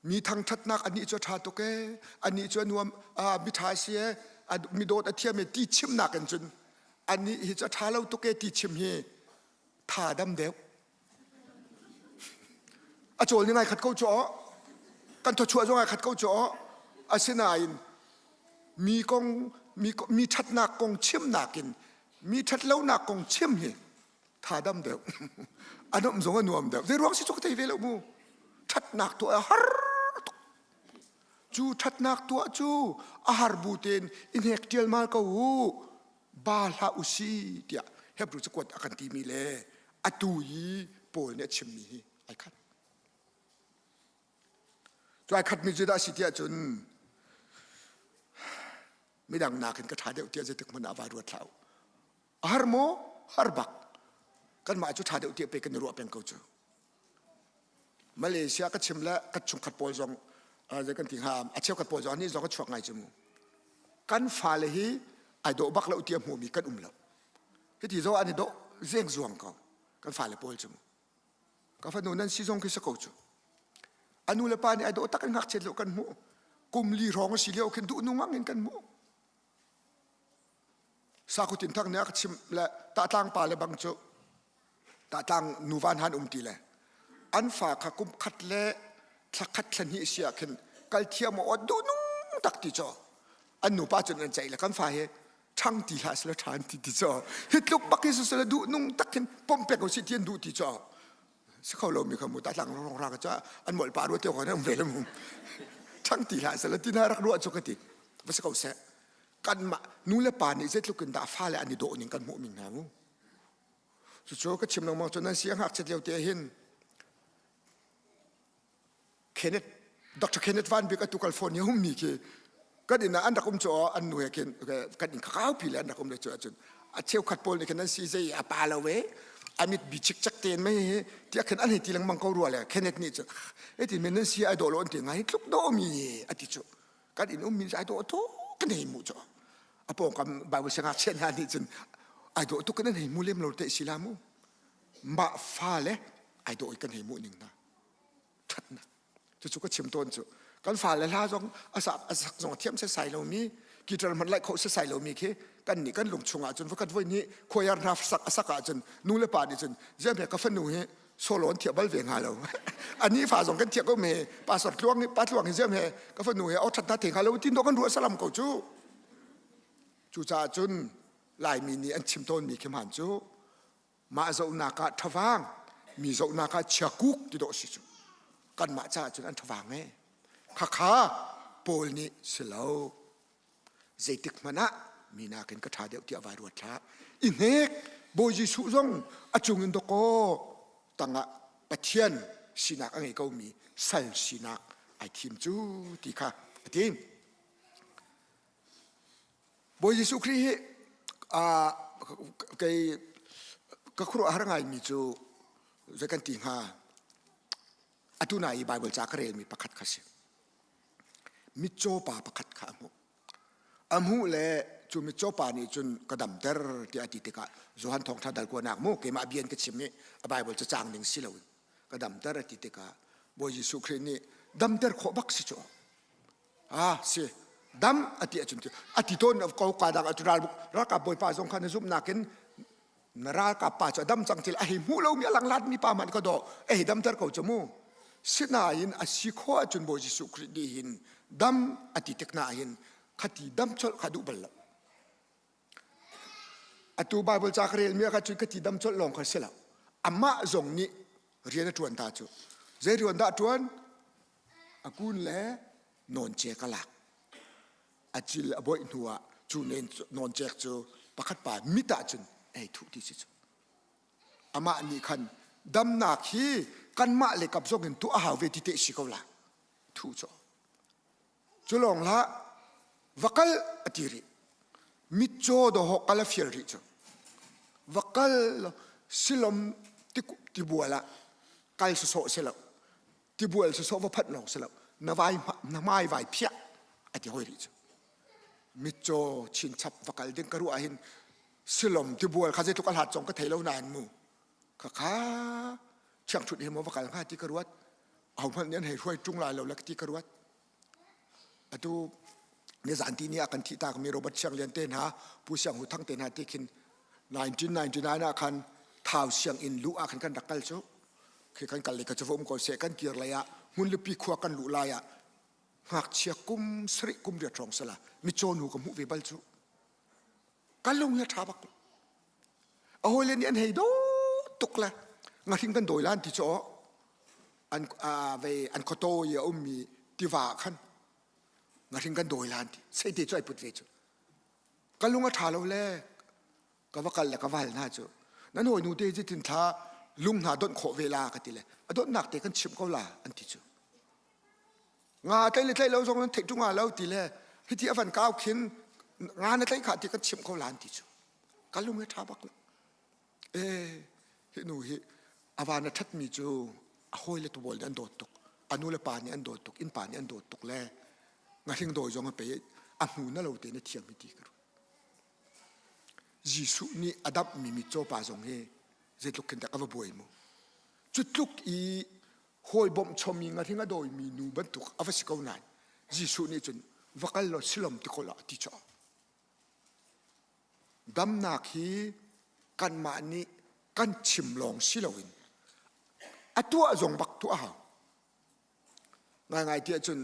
Mi thangṭhatnak anih cu a ṭha tuk ee, anih cu a nuam, miṭha a si ee, mi dawt a thiam ee ti chimnak in cun anih hi cu a ṭha lo tuk ee ti chim hi tha dam deuh. A cawl ning ai khat ko cu aw. Kan thawchuah zong ai khat ko cu aw. Asinain mi kong mi, mi ṭhatnak kong chimnak in mi ṭhatlonak kong chim hi tha dam deuh a nuam zong a nuam deuh zei ruang si cu ka thei ve lo mu ṭhatnak tuah a har tuk cu ṭhatnak tuah cu a har bu tein i hnek ṭialmal ko u ba hlah u si tiah Hebrew cakuat a kan timi le Atu i Paul nih a chimmi hi ai khat. Cu ai khatmi cu dah a si tiah cun midang nakin ka ṭha deuh tiah zeitik hmanh ah vai ruat hlah u. A har maw? Har bak. Kanmah cu ṭha deuh tiah pei kan i ruah peng ko cu. Malaysia ka chim le ka chungkhat pawl zong zei kan ti hnga a cheukhat pawl zong nih zong a chuak ngai cu mu. Kan fale hi ai dawh bak lo tiah hmuhmi kan um lo. Hiti zong an i dawh zengzuang ko kan fale pawl cu mu. Ka fanu nan si zong khi si ko cu. A nu le pa nih ai dawh tak in ngakchiat lio kan hmuh. Kum li hrawng a si lio khin duh nu ngang in kan hmuh. Sakhutin thang nih a ka chimh le tahtlang pa le bang cu tahtlang nuva hna an um ti le an fa kha kum khat le thla khat thla hnih si ah khin kal thiam aw duh nung tak ti caw an nupa cun an ceih le kan fa hi ṭhang ti hlah sila ṭha an ti ti caw hi tluk bak hi sisila duh nung tak khin pom pek u si ti an duh ti caw si kho lo mi kha mu tahtlang rong ra ka ca an molh pa ruat te ko an um ve le mu ṭhang ti hlah sila ti na rak ruah cu ka ti va si ko seh kanmah nu le pa nih zeitluk in dah fale an i dawh ning kan hmuh ning hna mu cucu ka chim lengmang cu nan si a ngakchiat lio te hin Kenneth Dr. Kenneth Van Bik atu California hummi khi kan inn ah an rak um cu an nu he khin kan inn khakau pi le an rak um le cu ahcun a cheukhat pawl nih khin an si zei a pa lo ve a mit bi chik chak ten mei hi tiah khin an hei ti lengmang ko rua le Kenneth nih cu e ti men nan si ai dawh lo an ti ngai tluk dawh mi a ti cu kan inn ummi ai dawh tuk kan hei mu cu a pawngkam Bible siangngakchia hna nih cun ai dawh tuk kan hei mu lem lo te si la mu mah fa le ai dawh i kan hei mu ning hna ṭhatnak cucu ka chim tawn cu kan fale hla zong a sak a sak zong a thiam setsai lomi guitar hmanh laih kho setsai lomi khi kan nih kan lung chungah cun vakhat voi nih khuaiar hna sak a sak ahcun nu le pa nih cun ziahme ka fanu hi solo an thiah bal ve hnga lo ani fa zong kan thiah ko me pastor tluang pa tluang hi ziahme ka fanu hi au ṭhat hna the hnga lo tin do kan ruah salam ko cu cucaah cun laimi nih an chim tawnmi khi hmaan cu mah zohnak ah ṭhavang mi zohnak ah chiakuk ti dawh si cu kanmah caah cun an ṭhavang e khakha Paul nih si lo zeitik hmanh ah mi nakin ka ṭha deuh tiah vai ruat hlah i hnek Bawi Jesuh zong a cung in dawkaw tangah Pathian sinak a ngei komi sal sinak ai thim cu ti kha a ti. Bawi Jesuh Khrih hi kei ka khuaruahhar ngaimi cu zei kan ti hnga atu na i Bible ca ka relmi pakhat kha si. Mitcaw pa pakhat kha a hmuh. A hmuh le cu mitcaw pa nih cun ka damter tiah a ti tikah Johan Thawngṭha dal kuanak mu keimah bia in ka chim i a Bible cacang ning si loin ka damter a ti tikah Bawi Jesuh Khrih nih damter khawh bak si cu ah si dam a ti ahcun a ti tawn ko ka dang atu ral ralkap bawipa zong kha na zumhnak in na ralkap pa cu a dam cang til a hei hmuh lomi a langlat mi pa hmanh ka daw a hei damter ko cu mu sinain a si khawh ahcun Bawi Jesuh Khrih nih hin dam a ti tik na hin khati dam colh kha duh bal lo atu Bible ca ka relmi ah kha cun khati dam colh lawng kha si lo amah zong nih rian a ṭuan ta cu zei rian dah ṭuan a kun le nawncek a lak a cil a boih hnu ah cu nawncek cu pakhat pa mit ah cun ei thuh ti si cu amah nih khan damnak hi kanmah le kap zong in tuah a hau ve ti te si ko la thuh cu cu lawng hlah va kal a ti rih mitcaw dawhawh kal a fial rih cu va kal silom tibual ah kal sawsawh si lo tibual sawsawh va phanh lawng si lo na vai na hmai vai phiah a ti hoi rih cu mitcaw chinchap va kal ding ka ruah hin silom tibual kha zeitluk a hlat zong ka thei lo nain mu khakha thiangṭhut he maw va kal hnga ti ka ruat ahohmanh nih an hei hruai ṭung lai lo le ti ka ruat atu nizan ti ni ah kan thih tak mi Robert Siang Lian te hna Pu Siang Hu Thang te hna ti khin 1999 ah khan Thau sianginn luh ah khan kan rak kal cu khi kan kal le ka cu va um ko seh kan kir lei ah Hmunlipi khua kan luh lai ah ngakchia kum sarih kum riat hrawng sala mitcaw nu ka hmuh ve bal cu ka lung hi a ṭha bak a hawile nih an hei dawt tuk le ngahring kan dawi lan ti cu an vei an khuataw i a ummi tiva ah khan ngahring kan dawi lan ti seite cu ai put ve cu ka lung a ṭha lo le ka va kal le ka val hna cu nan hawi nu te zeitin thla. Lung hna donh khawh ve la ka ti le a donhnak te kan chimh ko la an ti cu. Nga tlaih le tlaih lo zong nan theih ṭung lo ti le hiti a van kau khin nga na tlaih kha ti kan chimh ko la an ti cu. Ka lung he ṭha bak lo. Ee hi nu hi a van a ṭhatmi cu a hawi le tubawl nih an dawt tuk. A nu le pa nih an dawt tuk, innpa nih an dawt tuk le ngahring dawi zong a pe a hmu na lo te na thiam hi ti ka ruat. Jesuh nih a damhmi mitcaw pa zong hi zeitluk khin dah ka va buai mu. Cu tluk i hawi bawmh chomi ngahring a dawimi nu bantuk a va si ko nain Jesuh nih cun va kal law silom ti ko la ti cu. Damnak hi kanmah nih kan chim lawng si loin a tuah zong bak tuah a hau. Ngaingai ti ahcun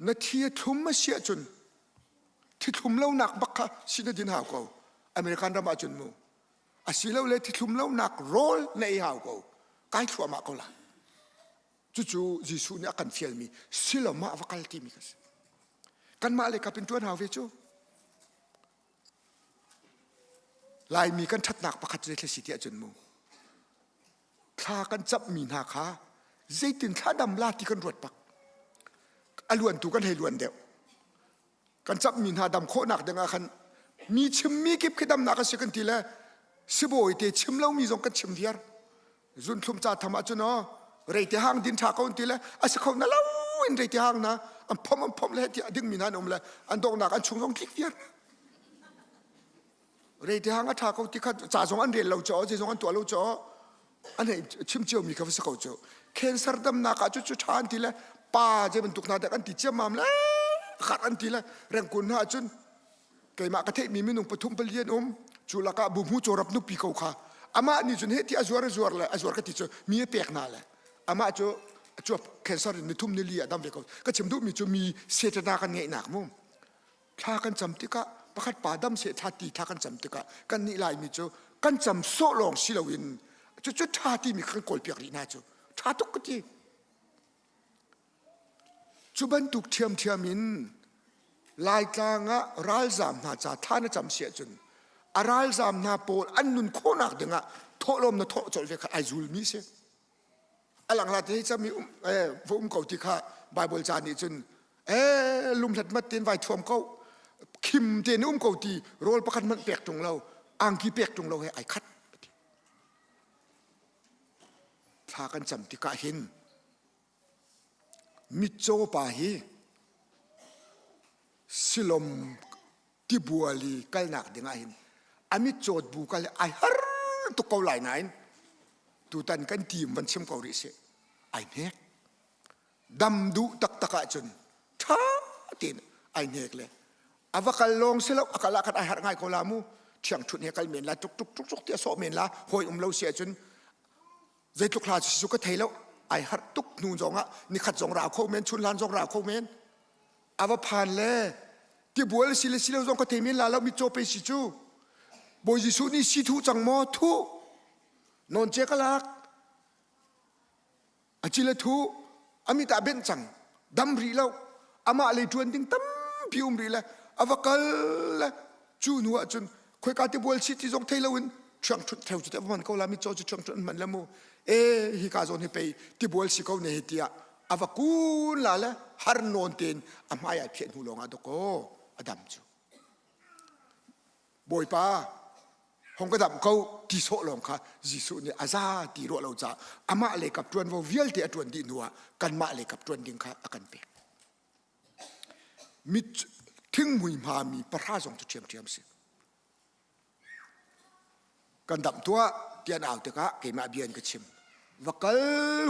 na thi a thlum a si ahcun thithlum lonak bak kha si na din hau ko. American ram ahcun mu. Asilole thithlum lonak rawl na ei hau ko. Kai thluahmah ko la. Cucu Jesuh nih a kan fialmi silom ah va kal timi ka si. Kanmah le kap in ṭuan hau ve cu. Laimi kan ṭhatnak pakhat cu zei si ti ahcun mu. Thla kan camhmi hna kha zeitin thla dam la ti kan ruat bak. A luan tu kan hei luan deuh. Kan camhmi hna dam khawhnak ding ah khan mi chimmi kip khi damnak a si kan ti le sibawi te chim lomi zong kan chim viar. Zunthlum ca tham ahcun aw reite hang din ṭha ko an ti le a si kho na lo in reite hang na an phom an phom le ti a dingmi hna an um le an donghnak an chung zong tlik viar. Reite hang a ṭha ko ti kha ca zong an rel lo caw zei zong an tuah lo caw an hei chim cio mi kha va si ko cu cancer damnak ah cu cu ṭha an ti le pa zei bantuk hna dek an ti ciammam le khat an ti le rengkun hna cun keimah ka theihmi minung pathum pali an um cu lakah buhmu cawrap nupi ko kha amah nih cun heh ti a zuar a zuar le a zuar ka ti cu mi a pek hna le amah cu cuap cancer in nithum nili a dam ve ko ka chim duhmi cu mi setana kan ngeihnak mu thla kan cam tikah pakhat pa dam seh thla ti thla kan cam tikah kan nih laimi cu kan cam sawh lawng si loin cu cu ṭha timi kan kawl piak rih hna cu ṭha tuk ka ti cu bantuk ṭhiamṭhiam in Laitlang ah ralzaam hna ca thla na cam si ahcun a ralzaam hna pawl an nun khawhnak dingah thawhlawm na thawh colh ve kha ai zulmi si. A langla te cam i um, eh, va um ko ti kha Bible ca nih cun eh, lumhlat mat tein vai thuam ko khim tein um ko ti rawl pakhat hmanh pek ṭung lo angki pek ṭung lo he ai khat thla kan cam tikah hin Mitcaw pa hi Silom tibual i kalnak dingah hin a mitcawt bu kal ai har tuk ko lai nain tutan kan team van chim ko rih sih ai hnek dam duh taktak ahcun ṭha tein ai hnek le a va kal lawng si lo a kal ah khan ai harh ngai ko la mu ṭhiangṭhunh he kal men la tuk tuk tuk tuk ti a sawh men la hawi um lo si ahcun zeitluk hla cu ka thei lo ai harh tuk hnu zong ah nikhat zong rau kho men chun hlan zong rau kho men a va phan le tibual si le si lo zong ka thei men la lo mi caw pe si cu Bawi Jesuh nih si thu cang maw thu non che ka lak A cil a thu, a mit ah benh cang, dam rih lo, amah lei ṭuan ding tampi um rih le a va kal le cu hnu ah cun khoika tibual si ti zong thei loin ṭhiangṭhunh theu cu teh va hman ko la mitcaw cu ṭhiangṭhunh an hman le mu e hika zawn hi pei tibual si ko ne hi tiah a va kun la le har nawn tein a hmai ai phiah hnu lawng ah dawkaw a dam cu Bawipa hong ka damh ko ti sawh lawng kha Jesuh nih a za ti ruah lo caah amah le kap ṭuanvo vialte a ṭuan dih hnuah kanmah le kap ṭuan ding kha a kan pek. Mit thingmui hmami pahra zong cu ṭhiamṭhiam si. Kan damh tuah ti an au tikah keimah bia in ka chim. Va kal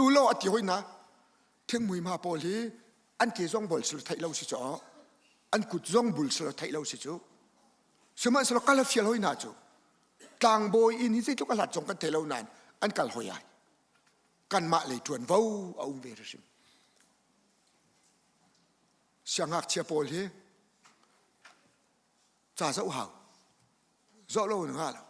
u law a ti hoi hna. Thingmui hma pawl hi an ke zong bol sil theih lo si caw an kut zong bul sil theih lo si cu sihmanhsehlaw kal a fial hoi hna cu tlangbawi inn hi zeitluk a hlat zong kan thei lo nain an kal hoi ai kanmah lei ṭuanvo a um ve hrim siangngakchia pawl hi ca zoh hau zoh lo in nga lo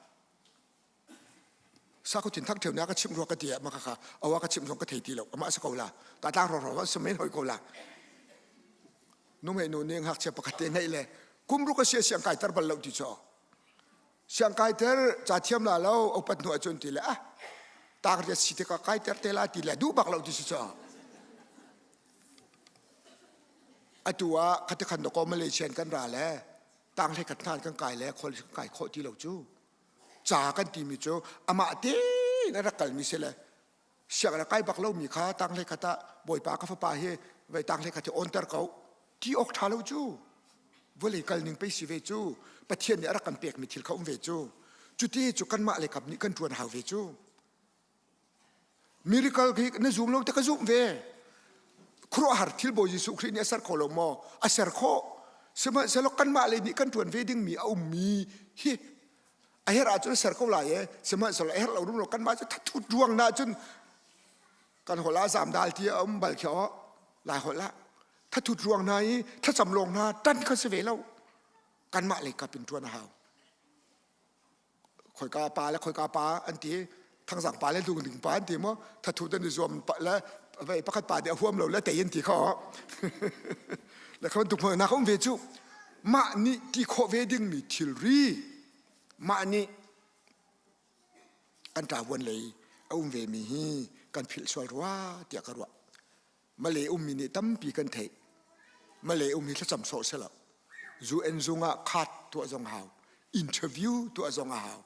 sakhutin thak theu na ka chimh rua ka ti ma ka kha awa ka chimh zong ka thei ti lo ama sa ko la ta tlang ro ro sa men hoi ko la nu mei nu ne ngakchia pakhat te nei le kum ru ka sia siang kai tar bal lo ti cho siang kai ter cha thiam la lo opat nu achun ti le ah. Tang riat si tikah kai ter te la ti le duh bak lo ti si cu. Atu ah khati khan ko Malaysian kan ra le tang hlei khat hna kan kai le khol kan kai khawh ti lo cu. Ca kan timi cu amah tein a rak kalmi si le sianginn a kai bak lomi kha tang hlei khat ah bawipa ka fapa hi vei tang hlei khat hi onter ko ti awk ṭha lo cu vawlei kal ning pei si ve cu Pathian nih a rak kan pekmi thil kha um ve cu cuti cu kanmah le kap nih kan ṭuan hau ve cu miracle khi na zum lo te ka zumh ve khuaruahhar thil Bawi Jesuh Khrih nih a ser kho lo maw a ser khawh sihmanhsehlaw kanmah le nih kan ṭuan ve dingmi a ummi hi a herh ahcun a ser ko lai e sihmanhsehlaw a herh lo rumro kanmah cu thathut ruang na cun kan holh ah zamdal ti a um bal khi aw lai holh ah thathut ruang hna i thlacam lawng hna tan kha si ve lo kanmah lei kap in ṭuan a hau khoika pa le khoika pa an ti thangzang pa le lungding pa an ti maw thathut an i zuam le vei pakhat pa nih a huam lo le tei an ti kha le kha bantuk hmuhnak um ve cu mah nih ti khawh ve dingmi thilri mah nih kan ṭavuan lei a um ve mi hi kan philh sual rua tiah ka ruah Malay ummi nih tampi kan theih. Malay um hi thlacam sawh si lo. UN zung ah khat tuah zong hau. Interview tuah zong a hau.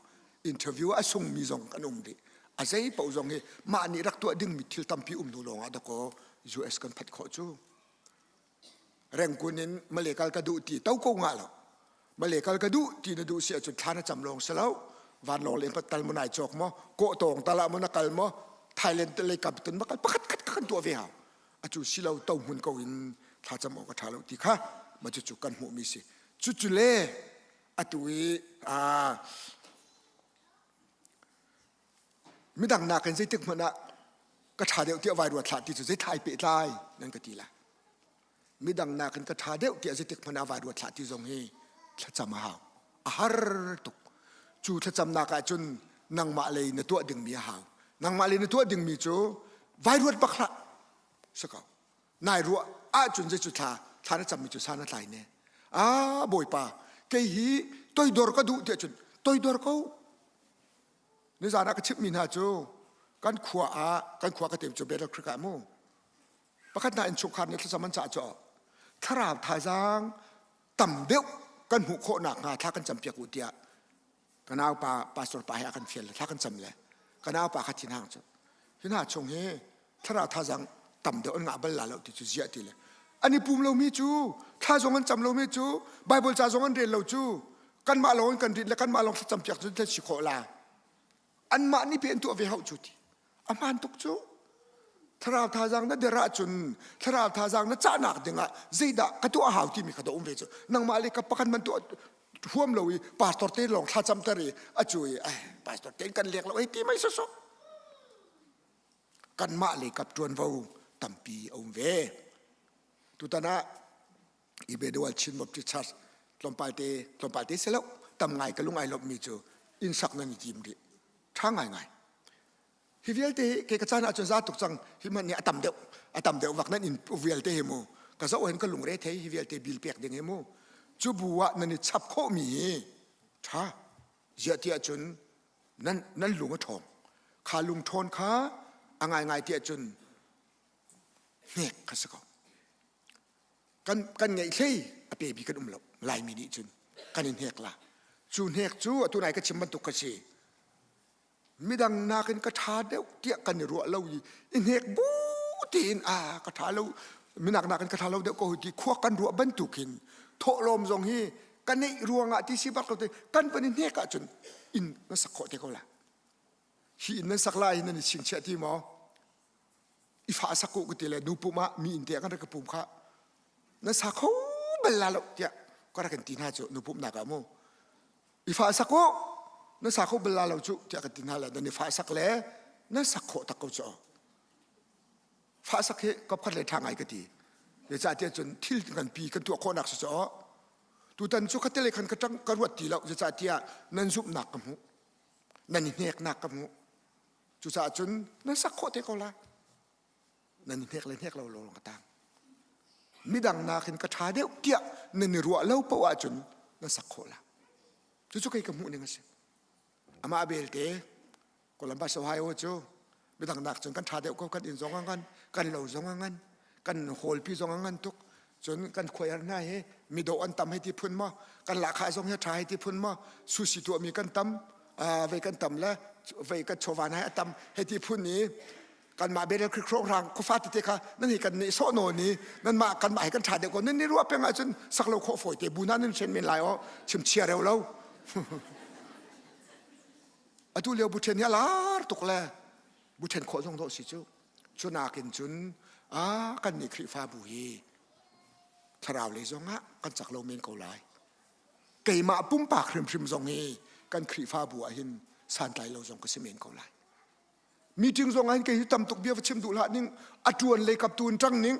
Interview a sungmi zong kan um dih. A zei paoh zong hi mah nih rak tuah dingmi thil tampi um hnu lawng ah dakaw US kan phanh khawh cu. Rengkun in Malay kal ka duh ti to ko ngah lo. Malay kal ka duh ti na duh si ahcun thla na cam lawng si lo. Vanlawng len pat tal mu nai cawk maw, kawh tawng tal ah mu na kal maw, Thailand te lei kap tun ma kal pakhat khat kan tuah ve hau. Acu si lo to hmun ko in thla cam awk a ṭha lo ti kha ma cucu kan hmuh mi si. Cucu le atu i aa midang nakin zeitik hmanh ah ka ṭha deuh tiah vai ruat hlah ti cu zei thai pehtlai nan ka ti la. Midang nakin ka ṭha deuh tiah zeitik hmanh ah vai ruat hlah ti zong hi thlacam a hau. A har tuk. Cu thlacamnak ah cun nangmah lei na tuah dingmi a hau. Nangmah lei na tuah dingmi cu vai ruat bak hlah. Si ko. Nai ruah ahcun zei cu thla thla na cammi cu san a tlai ne. Ah Bawipa, kei hi toidor ka duh tiah cun toidor ko. Nizan ah ka chimhmi hna cu kan khua ah kan khua ka tem cu Battle Creek ah mu. Pakhat hna innchungkhar nih thlacam an cah cu thlarau thazaang tam deuh kan hmuh khawh nakhnga thla kan campiak u tiah ka naupa pastor pa he a kan fial le thla kan cam le ka naupa kha thinhang cu hi hna chung hi thlarau thazaang tam deuh an ngah bal la lo ti cu ziah ti le an i pum lomi cu thla zong an cam lomi cu Bible ca zong an rel lo cu kanmah lawng in kan rin le kanmah lawng thlacam piak cu thil si khawh la anmah nih pe an tuah ve hauh cu ti a hmaan tuk cu thlarau thazaang na der ahcun thlarau thazaang na cahnak dingah zeidah ka tuah hau timi kha da um ve cu nangmah le ka pakhat man tuah huam lo i pastor te lawng thlacam ter i a cu i ai pastor te kan lek lo ei ti mai soso kanmah le kap ṭuanvo tampi a um ve tutan ah Ibedwal Chin Baptist Church tlawmpal te tlawmpal te si lo tam ngai ka lung ai lawmhmi cu inn sak nan i tim dih ṭha ngaingai hi vialte hi ke ka caan ahcun za tuk cang hi hmanh nih a tam deuh a tam deuh vak nan inn vialte hi mu ka zoh hin ka lungre thei hi vialte bil pek ding hi mu cu bu ah nan i chap khawhmi hi ṭha ziah ti ahcun nan nan lung a ṭhawng kha lung ṭhawn kha a ngaingai ti ahcun hnek kha si ko kan kan ngeih hlei a pe bi kan um lo laimi nih cun kan i hnek la cu hnek cu atu nai ka chim bantuk ka si midang nakin ka ṭha deuh tiah kan i ruah lo i i hnek bu tiin a ka ṭha lo minak nakin ka ṭha lo deuh ko ti khua kan ruah bantukin thawhlawm zong hi ka neih ruangah ti si bak lo te kan van i hnek ahcun inn na sak khawh te ko la hi inn nan sak lai nan i chingchiah ti maw i fa sak u ka ti le nu pum ah mi inn te kan rak ka pum kha na sa kho bal la lo tiah ka rak kan ti hna cu nu pumnak ah mu i fa sak u na sa kho bal la lo cu tiah kan ti hna le nan i fa sak le na sak khawh tak ko cu fa sak hi kap khat le ṭha ngai ka ti zeicahtiah cun thil nganpi kan tuah khawhnak si cu tutan cu khattelei khan ka ṭang ka ruat ti lo zeicahtiah nan zumhnak ka hmuh nan i hneknak ka hmuh Cucaah cun nan sak khawh te ko lai. Nan i hnek le hnek lo lawng ka tang. Midang nakin ka ṭha deuh tiah nan i ruah lo paoh ahcun nan sak khawh la. Cucu kei ka hmuh ning a si. Amah belte Columbus, Ohio cu. Midang nak cun kan ṭha deuh ko, kan inn zong a ngan, kan lo zong a ngan, kan hawlpi zong a ngan tuk. Cun kan khuaiar hna hi midawh an tam hei ti phun maw, kan lahkhah zong hi ṭha hei ti phun maw, sushi tuahmi kan tam, vei kan tam le vei kan chawva hna hi a tam hei ti phun i kanmah berel khrikhro rang khuafa tete kha nan hi kan nih sawh nawn i nanmah kanmah hi kan ṭha deuh ko nan ni ruah peng ahcun sak lo khawh fawi te bu na nan hren men lai aw chim chia reu lo. Atu lio bu ṭhen hi a lar tuk le bu ṭhen khawh zong dawh si cu. Cu nakin cun a kan nih Khrihfabu hi thlarau lei zong ah kan cak lo men ko lai. Keimah pumpak hrimhrim zong hi kan Khrihfabu ah hin santlai lo zong ka si men ko lai. Meeting zong ah hin kei hi tam tuk bia va chim duh hlah ning a ṭuan lei kap tu in ṭang ning.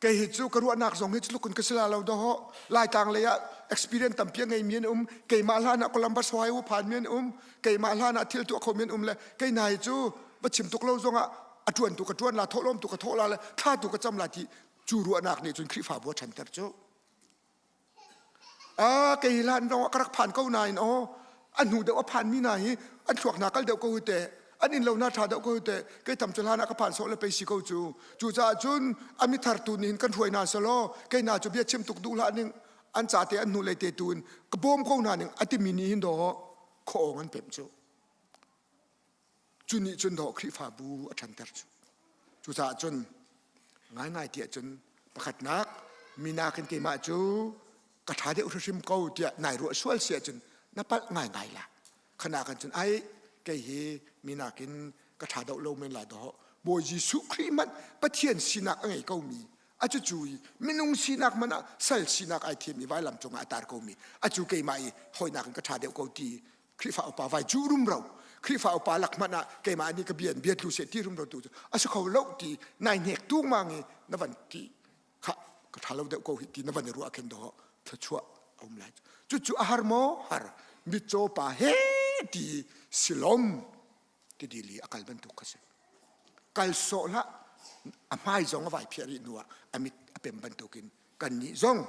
Kei hi cu ka ruahnak zong hi tluk in ka si la lo dawh. Laitlang lei ah experience tampi a ngeimi an um. Keimah hlan ah Columbus Ohio phanmi an um. Keimah hlan ah thil tuah khomi an um le kei hna hi cu va chim tuk lo zong ah a ṭuan tu ka ṭuan la, thawhlawm tu ka thawh la le thla tu ka cam la ti cu ruahnak nih cun Khrihfabu a ṭhanter cu. A kei hlan zong ah ka rak phan ko nain aw a hnu deuh a phanmi hna hi an thluak hna kal deuh ko hi teh an inn lo hna ṭha deuh ko hi teh kei tam cu hlan ah ka phan sawh le pei si ko cu. Cucaah cun a mithar tu nih hin kan hruai hna selaw kei hna cu bia chim tuk duh hlah ning an ca te an hnu lei te tu in ka bawm ko hna ning a timi nih hin dawh khuaawng an pemh cu. Cu nih cun dawh Khrihfabu a ṭhanter cu. Cucaah cun ngaingai tiah cun pakhatnak mi nakin keimah cu ka ṭha deuh hrimhrim ko tiah nai ruah sual si ahcun na palh ngaingai la. Khana kan cun ai kei hi mi nakin ka ṭha deuh lo men lai dawh. Bawi Jesuh Khrih hmanh Pathian sinak a ngei komi a cucu i minung sinak hmanh ah sal sinak ai thiam i vailam cungah a tar komi a cu keimah i hawinak in ka ṭha deuh ko ti Khrihfa upa vai cu rumro Khrihfa upa lak hmanh ah keimah nih ka bia in bia tlu seh ti rumro tu cu a si kho lo ti nai hnek tu mang i na van ti kha ka tha lo deuh ko hi ti na van i ruah khin do thluachuah a um lai. Cucu a har maw? Har. Mitcaw pa he ti silom ti dili a kal bantuk kha si. Kal sawh hlah a hmai zong a vai phiah rih hnu ah a mit a pem bantukin kannih zong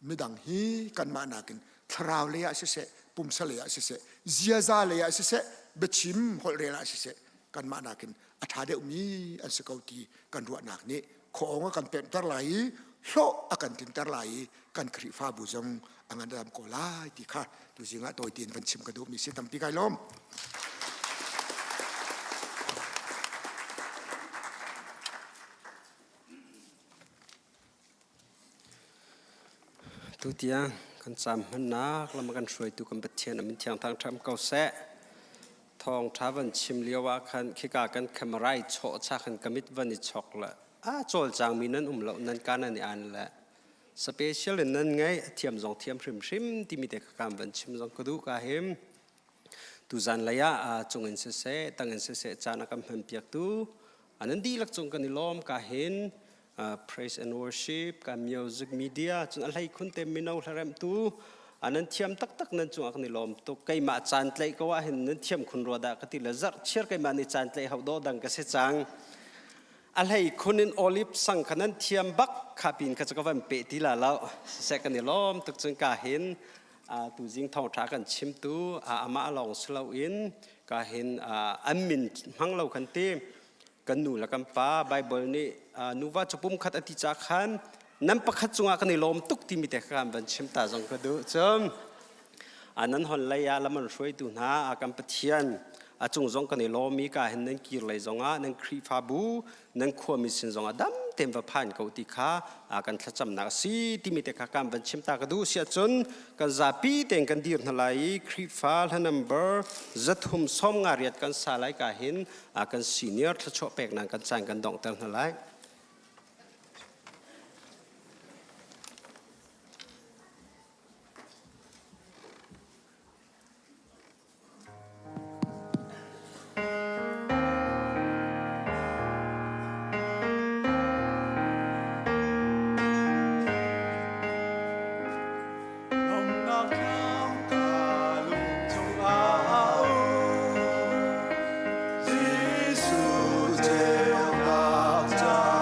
midang hi kanmah nakin thlarau lei ah siseh, pumsa lei ah siseh, ziaza lei ah siseh, biachim holhrel ah siseh kanmah nakin a ṭha deuhmi an si ko ti kan ruahnak nih khuaawng a kan pemhter lai i hlawh a kan tlinter lai i kan Khrihfabu zong a ngandam ko lai ti kha tuzing ah tawi tein van chim ka duhmi si. Tampi kai lawm. Tutiang kan caam hmannak lam a kan hruaitu kan Pathian a min thiang thangṭhat ko seh. Thawngṭha van chim lio ah khan khika kan camera i chawh cha khan ka mit van i chok le a cawlcangmi nan um lo nan ka nan i an le special in nan ngei a thiam zong thiam hrimhrim timi te kha kam van chim zong ka duh ka him. Tuzan lei ah cung in siseh tang in siseh caan a kan hman piaktu nan dihlak cung kan i lawm ka hin. Praise and worship ka music media cun a hlei khun te mino hlaremtu nan thiam taktak nan cungah kan i lawm tuk. Keimah caan tlaih ko ah hin nan thiam khun rua dah ka ti le zarh chiar keimah nih caan tlaih hau dawh dang ka si cang. A hlei khun in olive sang kha nan thiam bak kha pin kha cu ka van pe ti la lo. Siseh kan i lawm tuk cun ka hin tuzing thawngṭha kan chimtu amah lawng si loin ka hin an min hmang lo kan ti. Kan nu le kan pa Bible nih nuva cu pumkhat a ti ca khan nan pakhat cungah kan i lawm tuk timi te kha kan van chim ta zong ka duh. Cun nan hon lei ah lam an hruaitu hna kan Pathian a cung zong kan i lawm i ka hin nan kir lei zongah nan Khrihfabu nan khuami sin zongah dam tein va phan ko ti kha kan thlacamnak a si timi te kha kan van chim ta ka duh. Siah cun kan zapi tein kan dir hna lai i Khrihfa hla number 358 kan sa lai ka hin kan senior thluachuah peknak kan caan kan donghter hna lai. Lawmnak thlam ka lung chungah a um. Jesuh ceunak ca.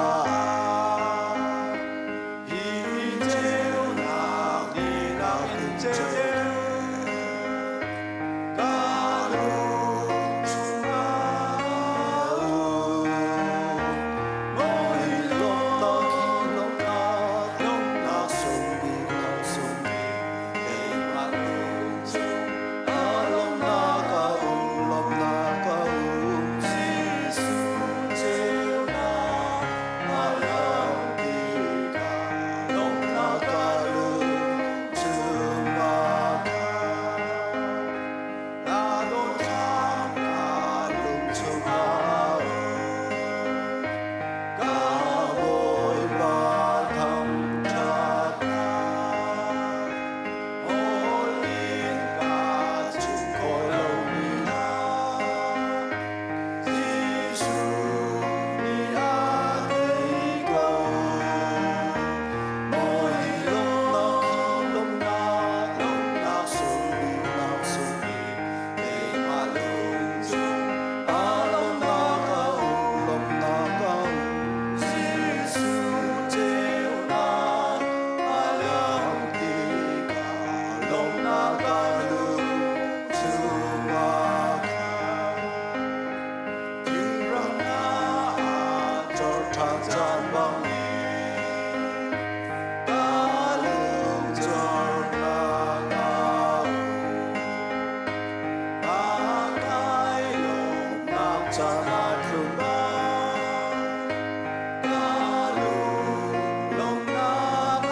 ṭha caan bangin ka lung zornak a um. Ka kai lawmnak caan a tlung bang ka lung lawmnak a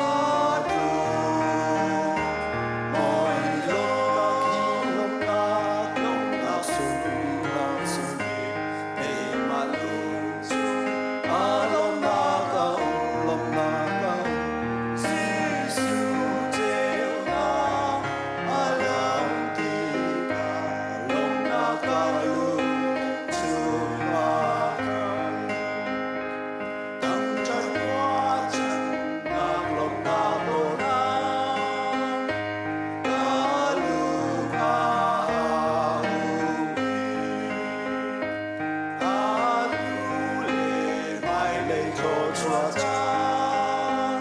tlung. Mawi lawmnak hi lawmnak, lawmnak sung bik, nak sung bik, keimah lung chung ah lawmnak a um, lawmnak a um. Jesuh ceunak a lang tikah lawmnak ka lung chungah khan. Thangṭhat ruahchannak lawmnak dawtnak ka lung ah a um i atu le hmailei thluachuah caan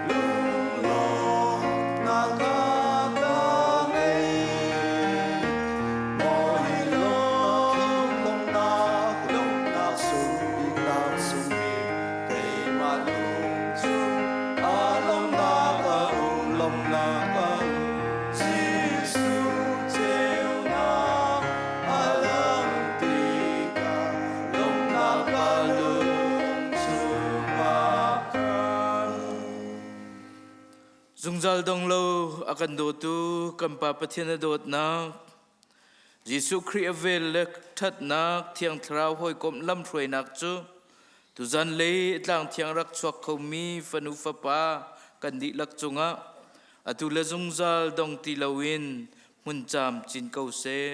lunglawmhnak ka ka ngei. Mawi lawmnak, lawmnak sung bik, nak sung bik, keimah lung chung ah lawmnak a um, lawmnak a um. Jesuh ceunak a lang tikah lawmnak ka lung chungah khan. Zungzal dong lo a kan dawtu kan Pa Pathian a dawtnak, Jesuh Khrih a vel le ṭhatnak Thiang Thlarau hawikomh lamhruainak cu tuzan lei tlang thiang rak chuak khomi fanu fapa kan dihlak cungah atu le zungzal dong ti loin hmun caam cin ko seh.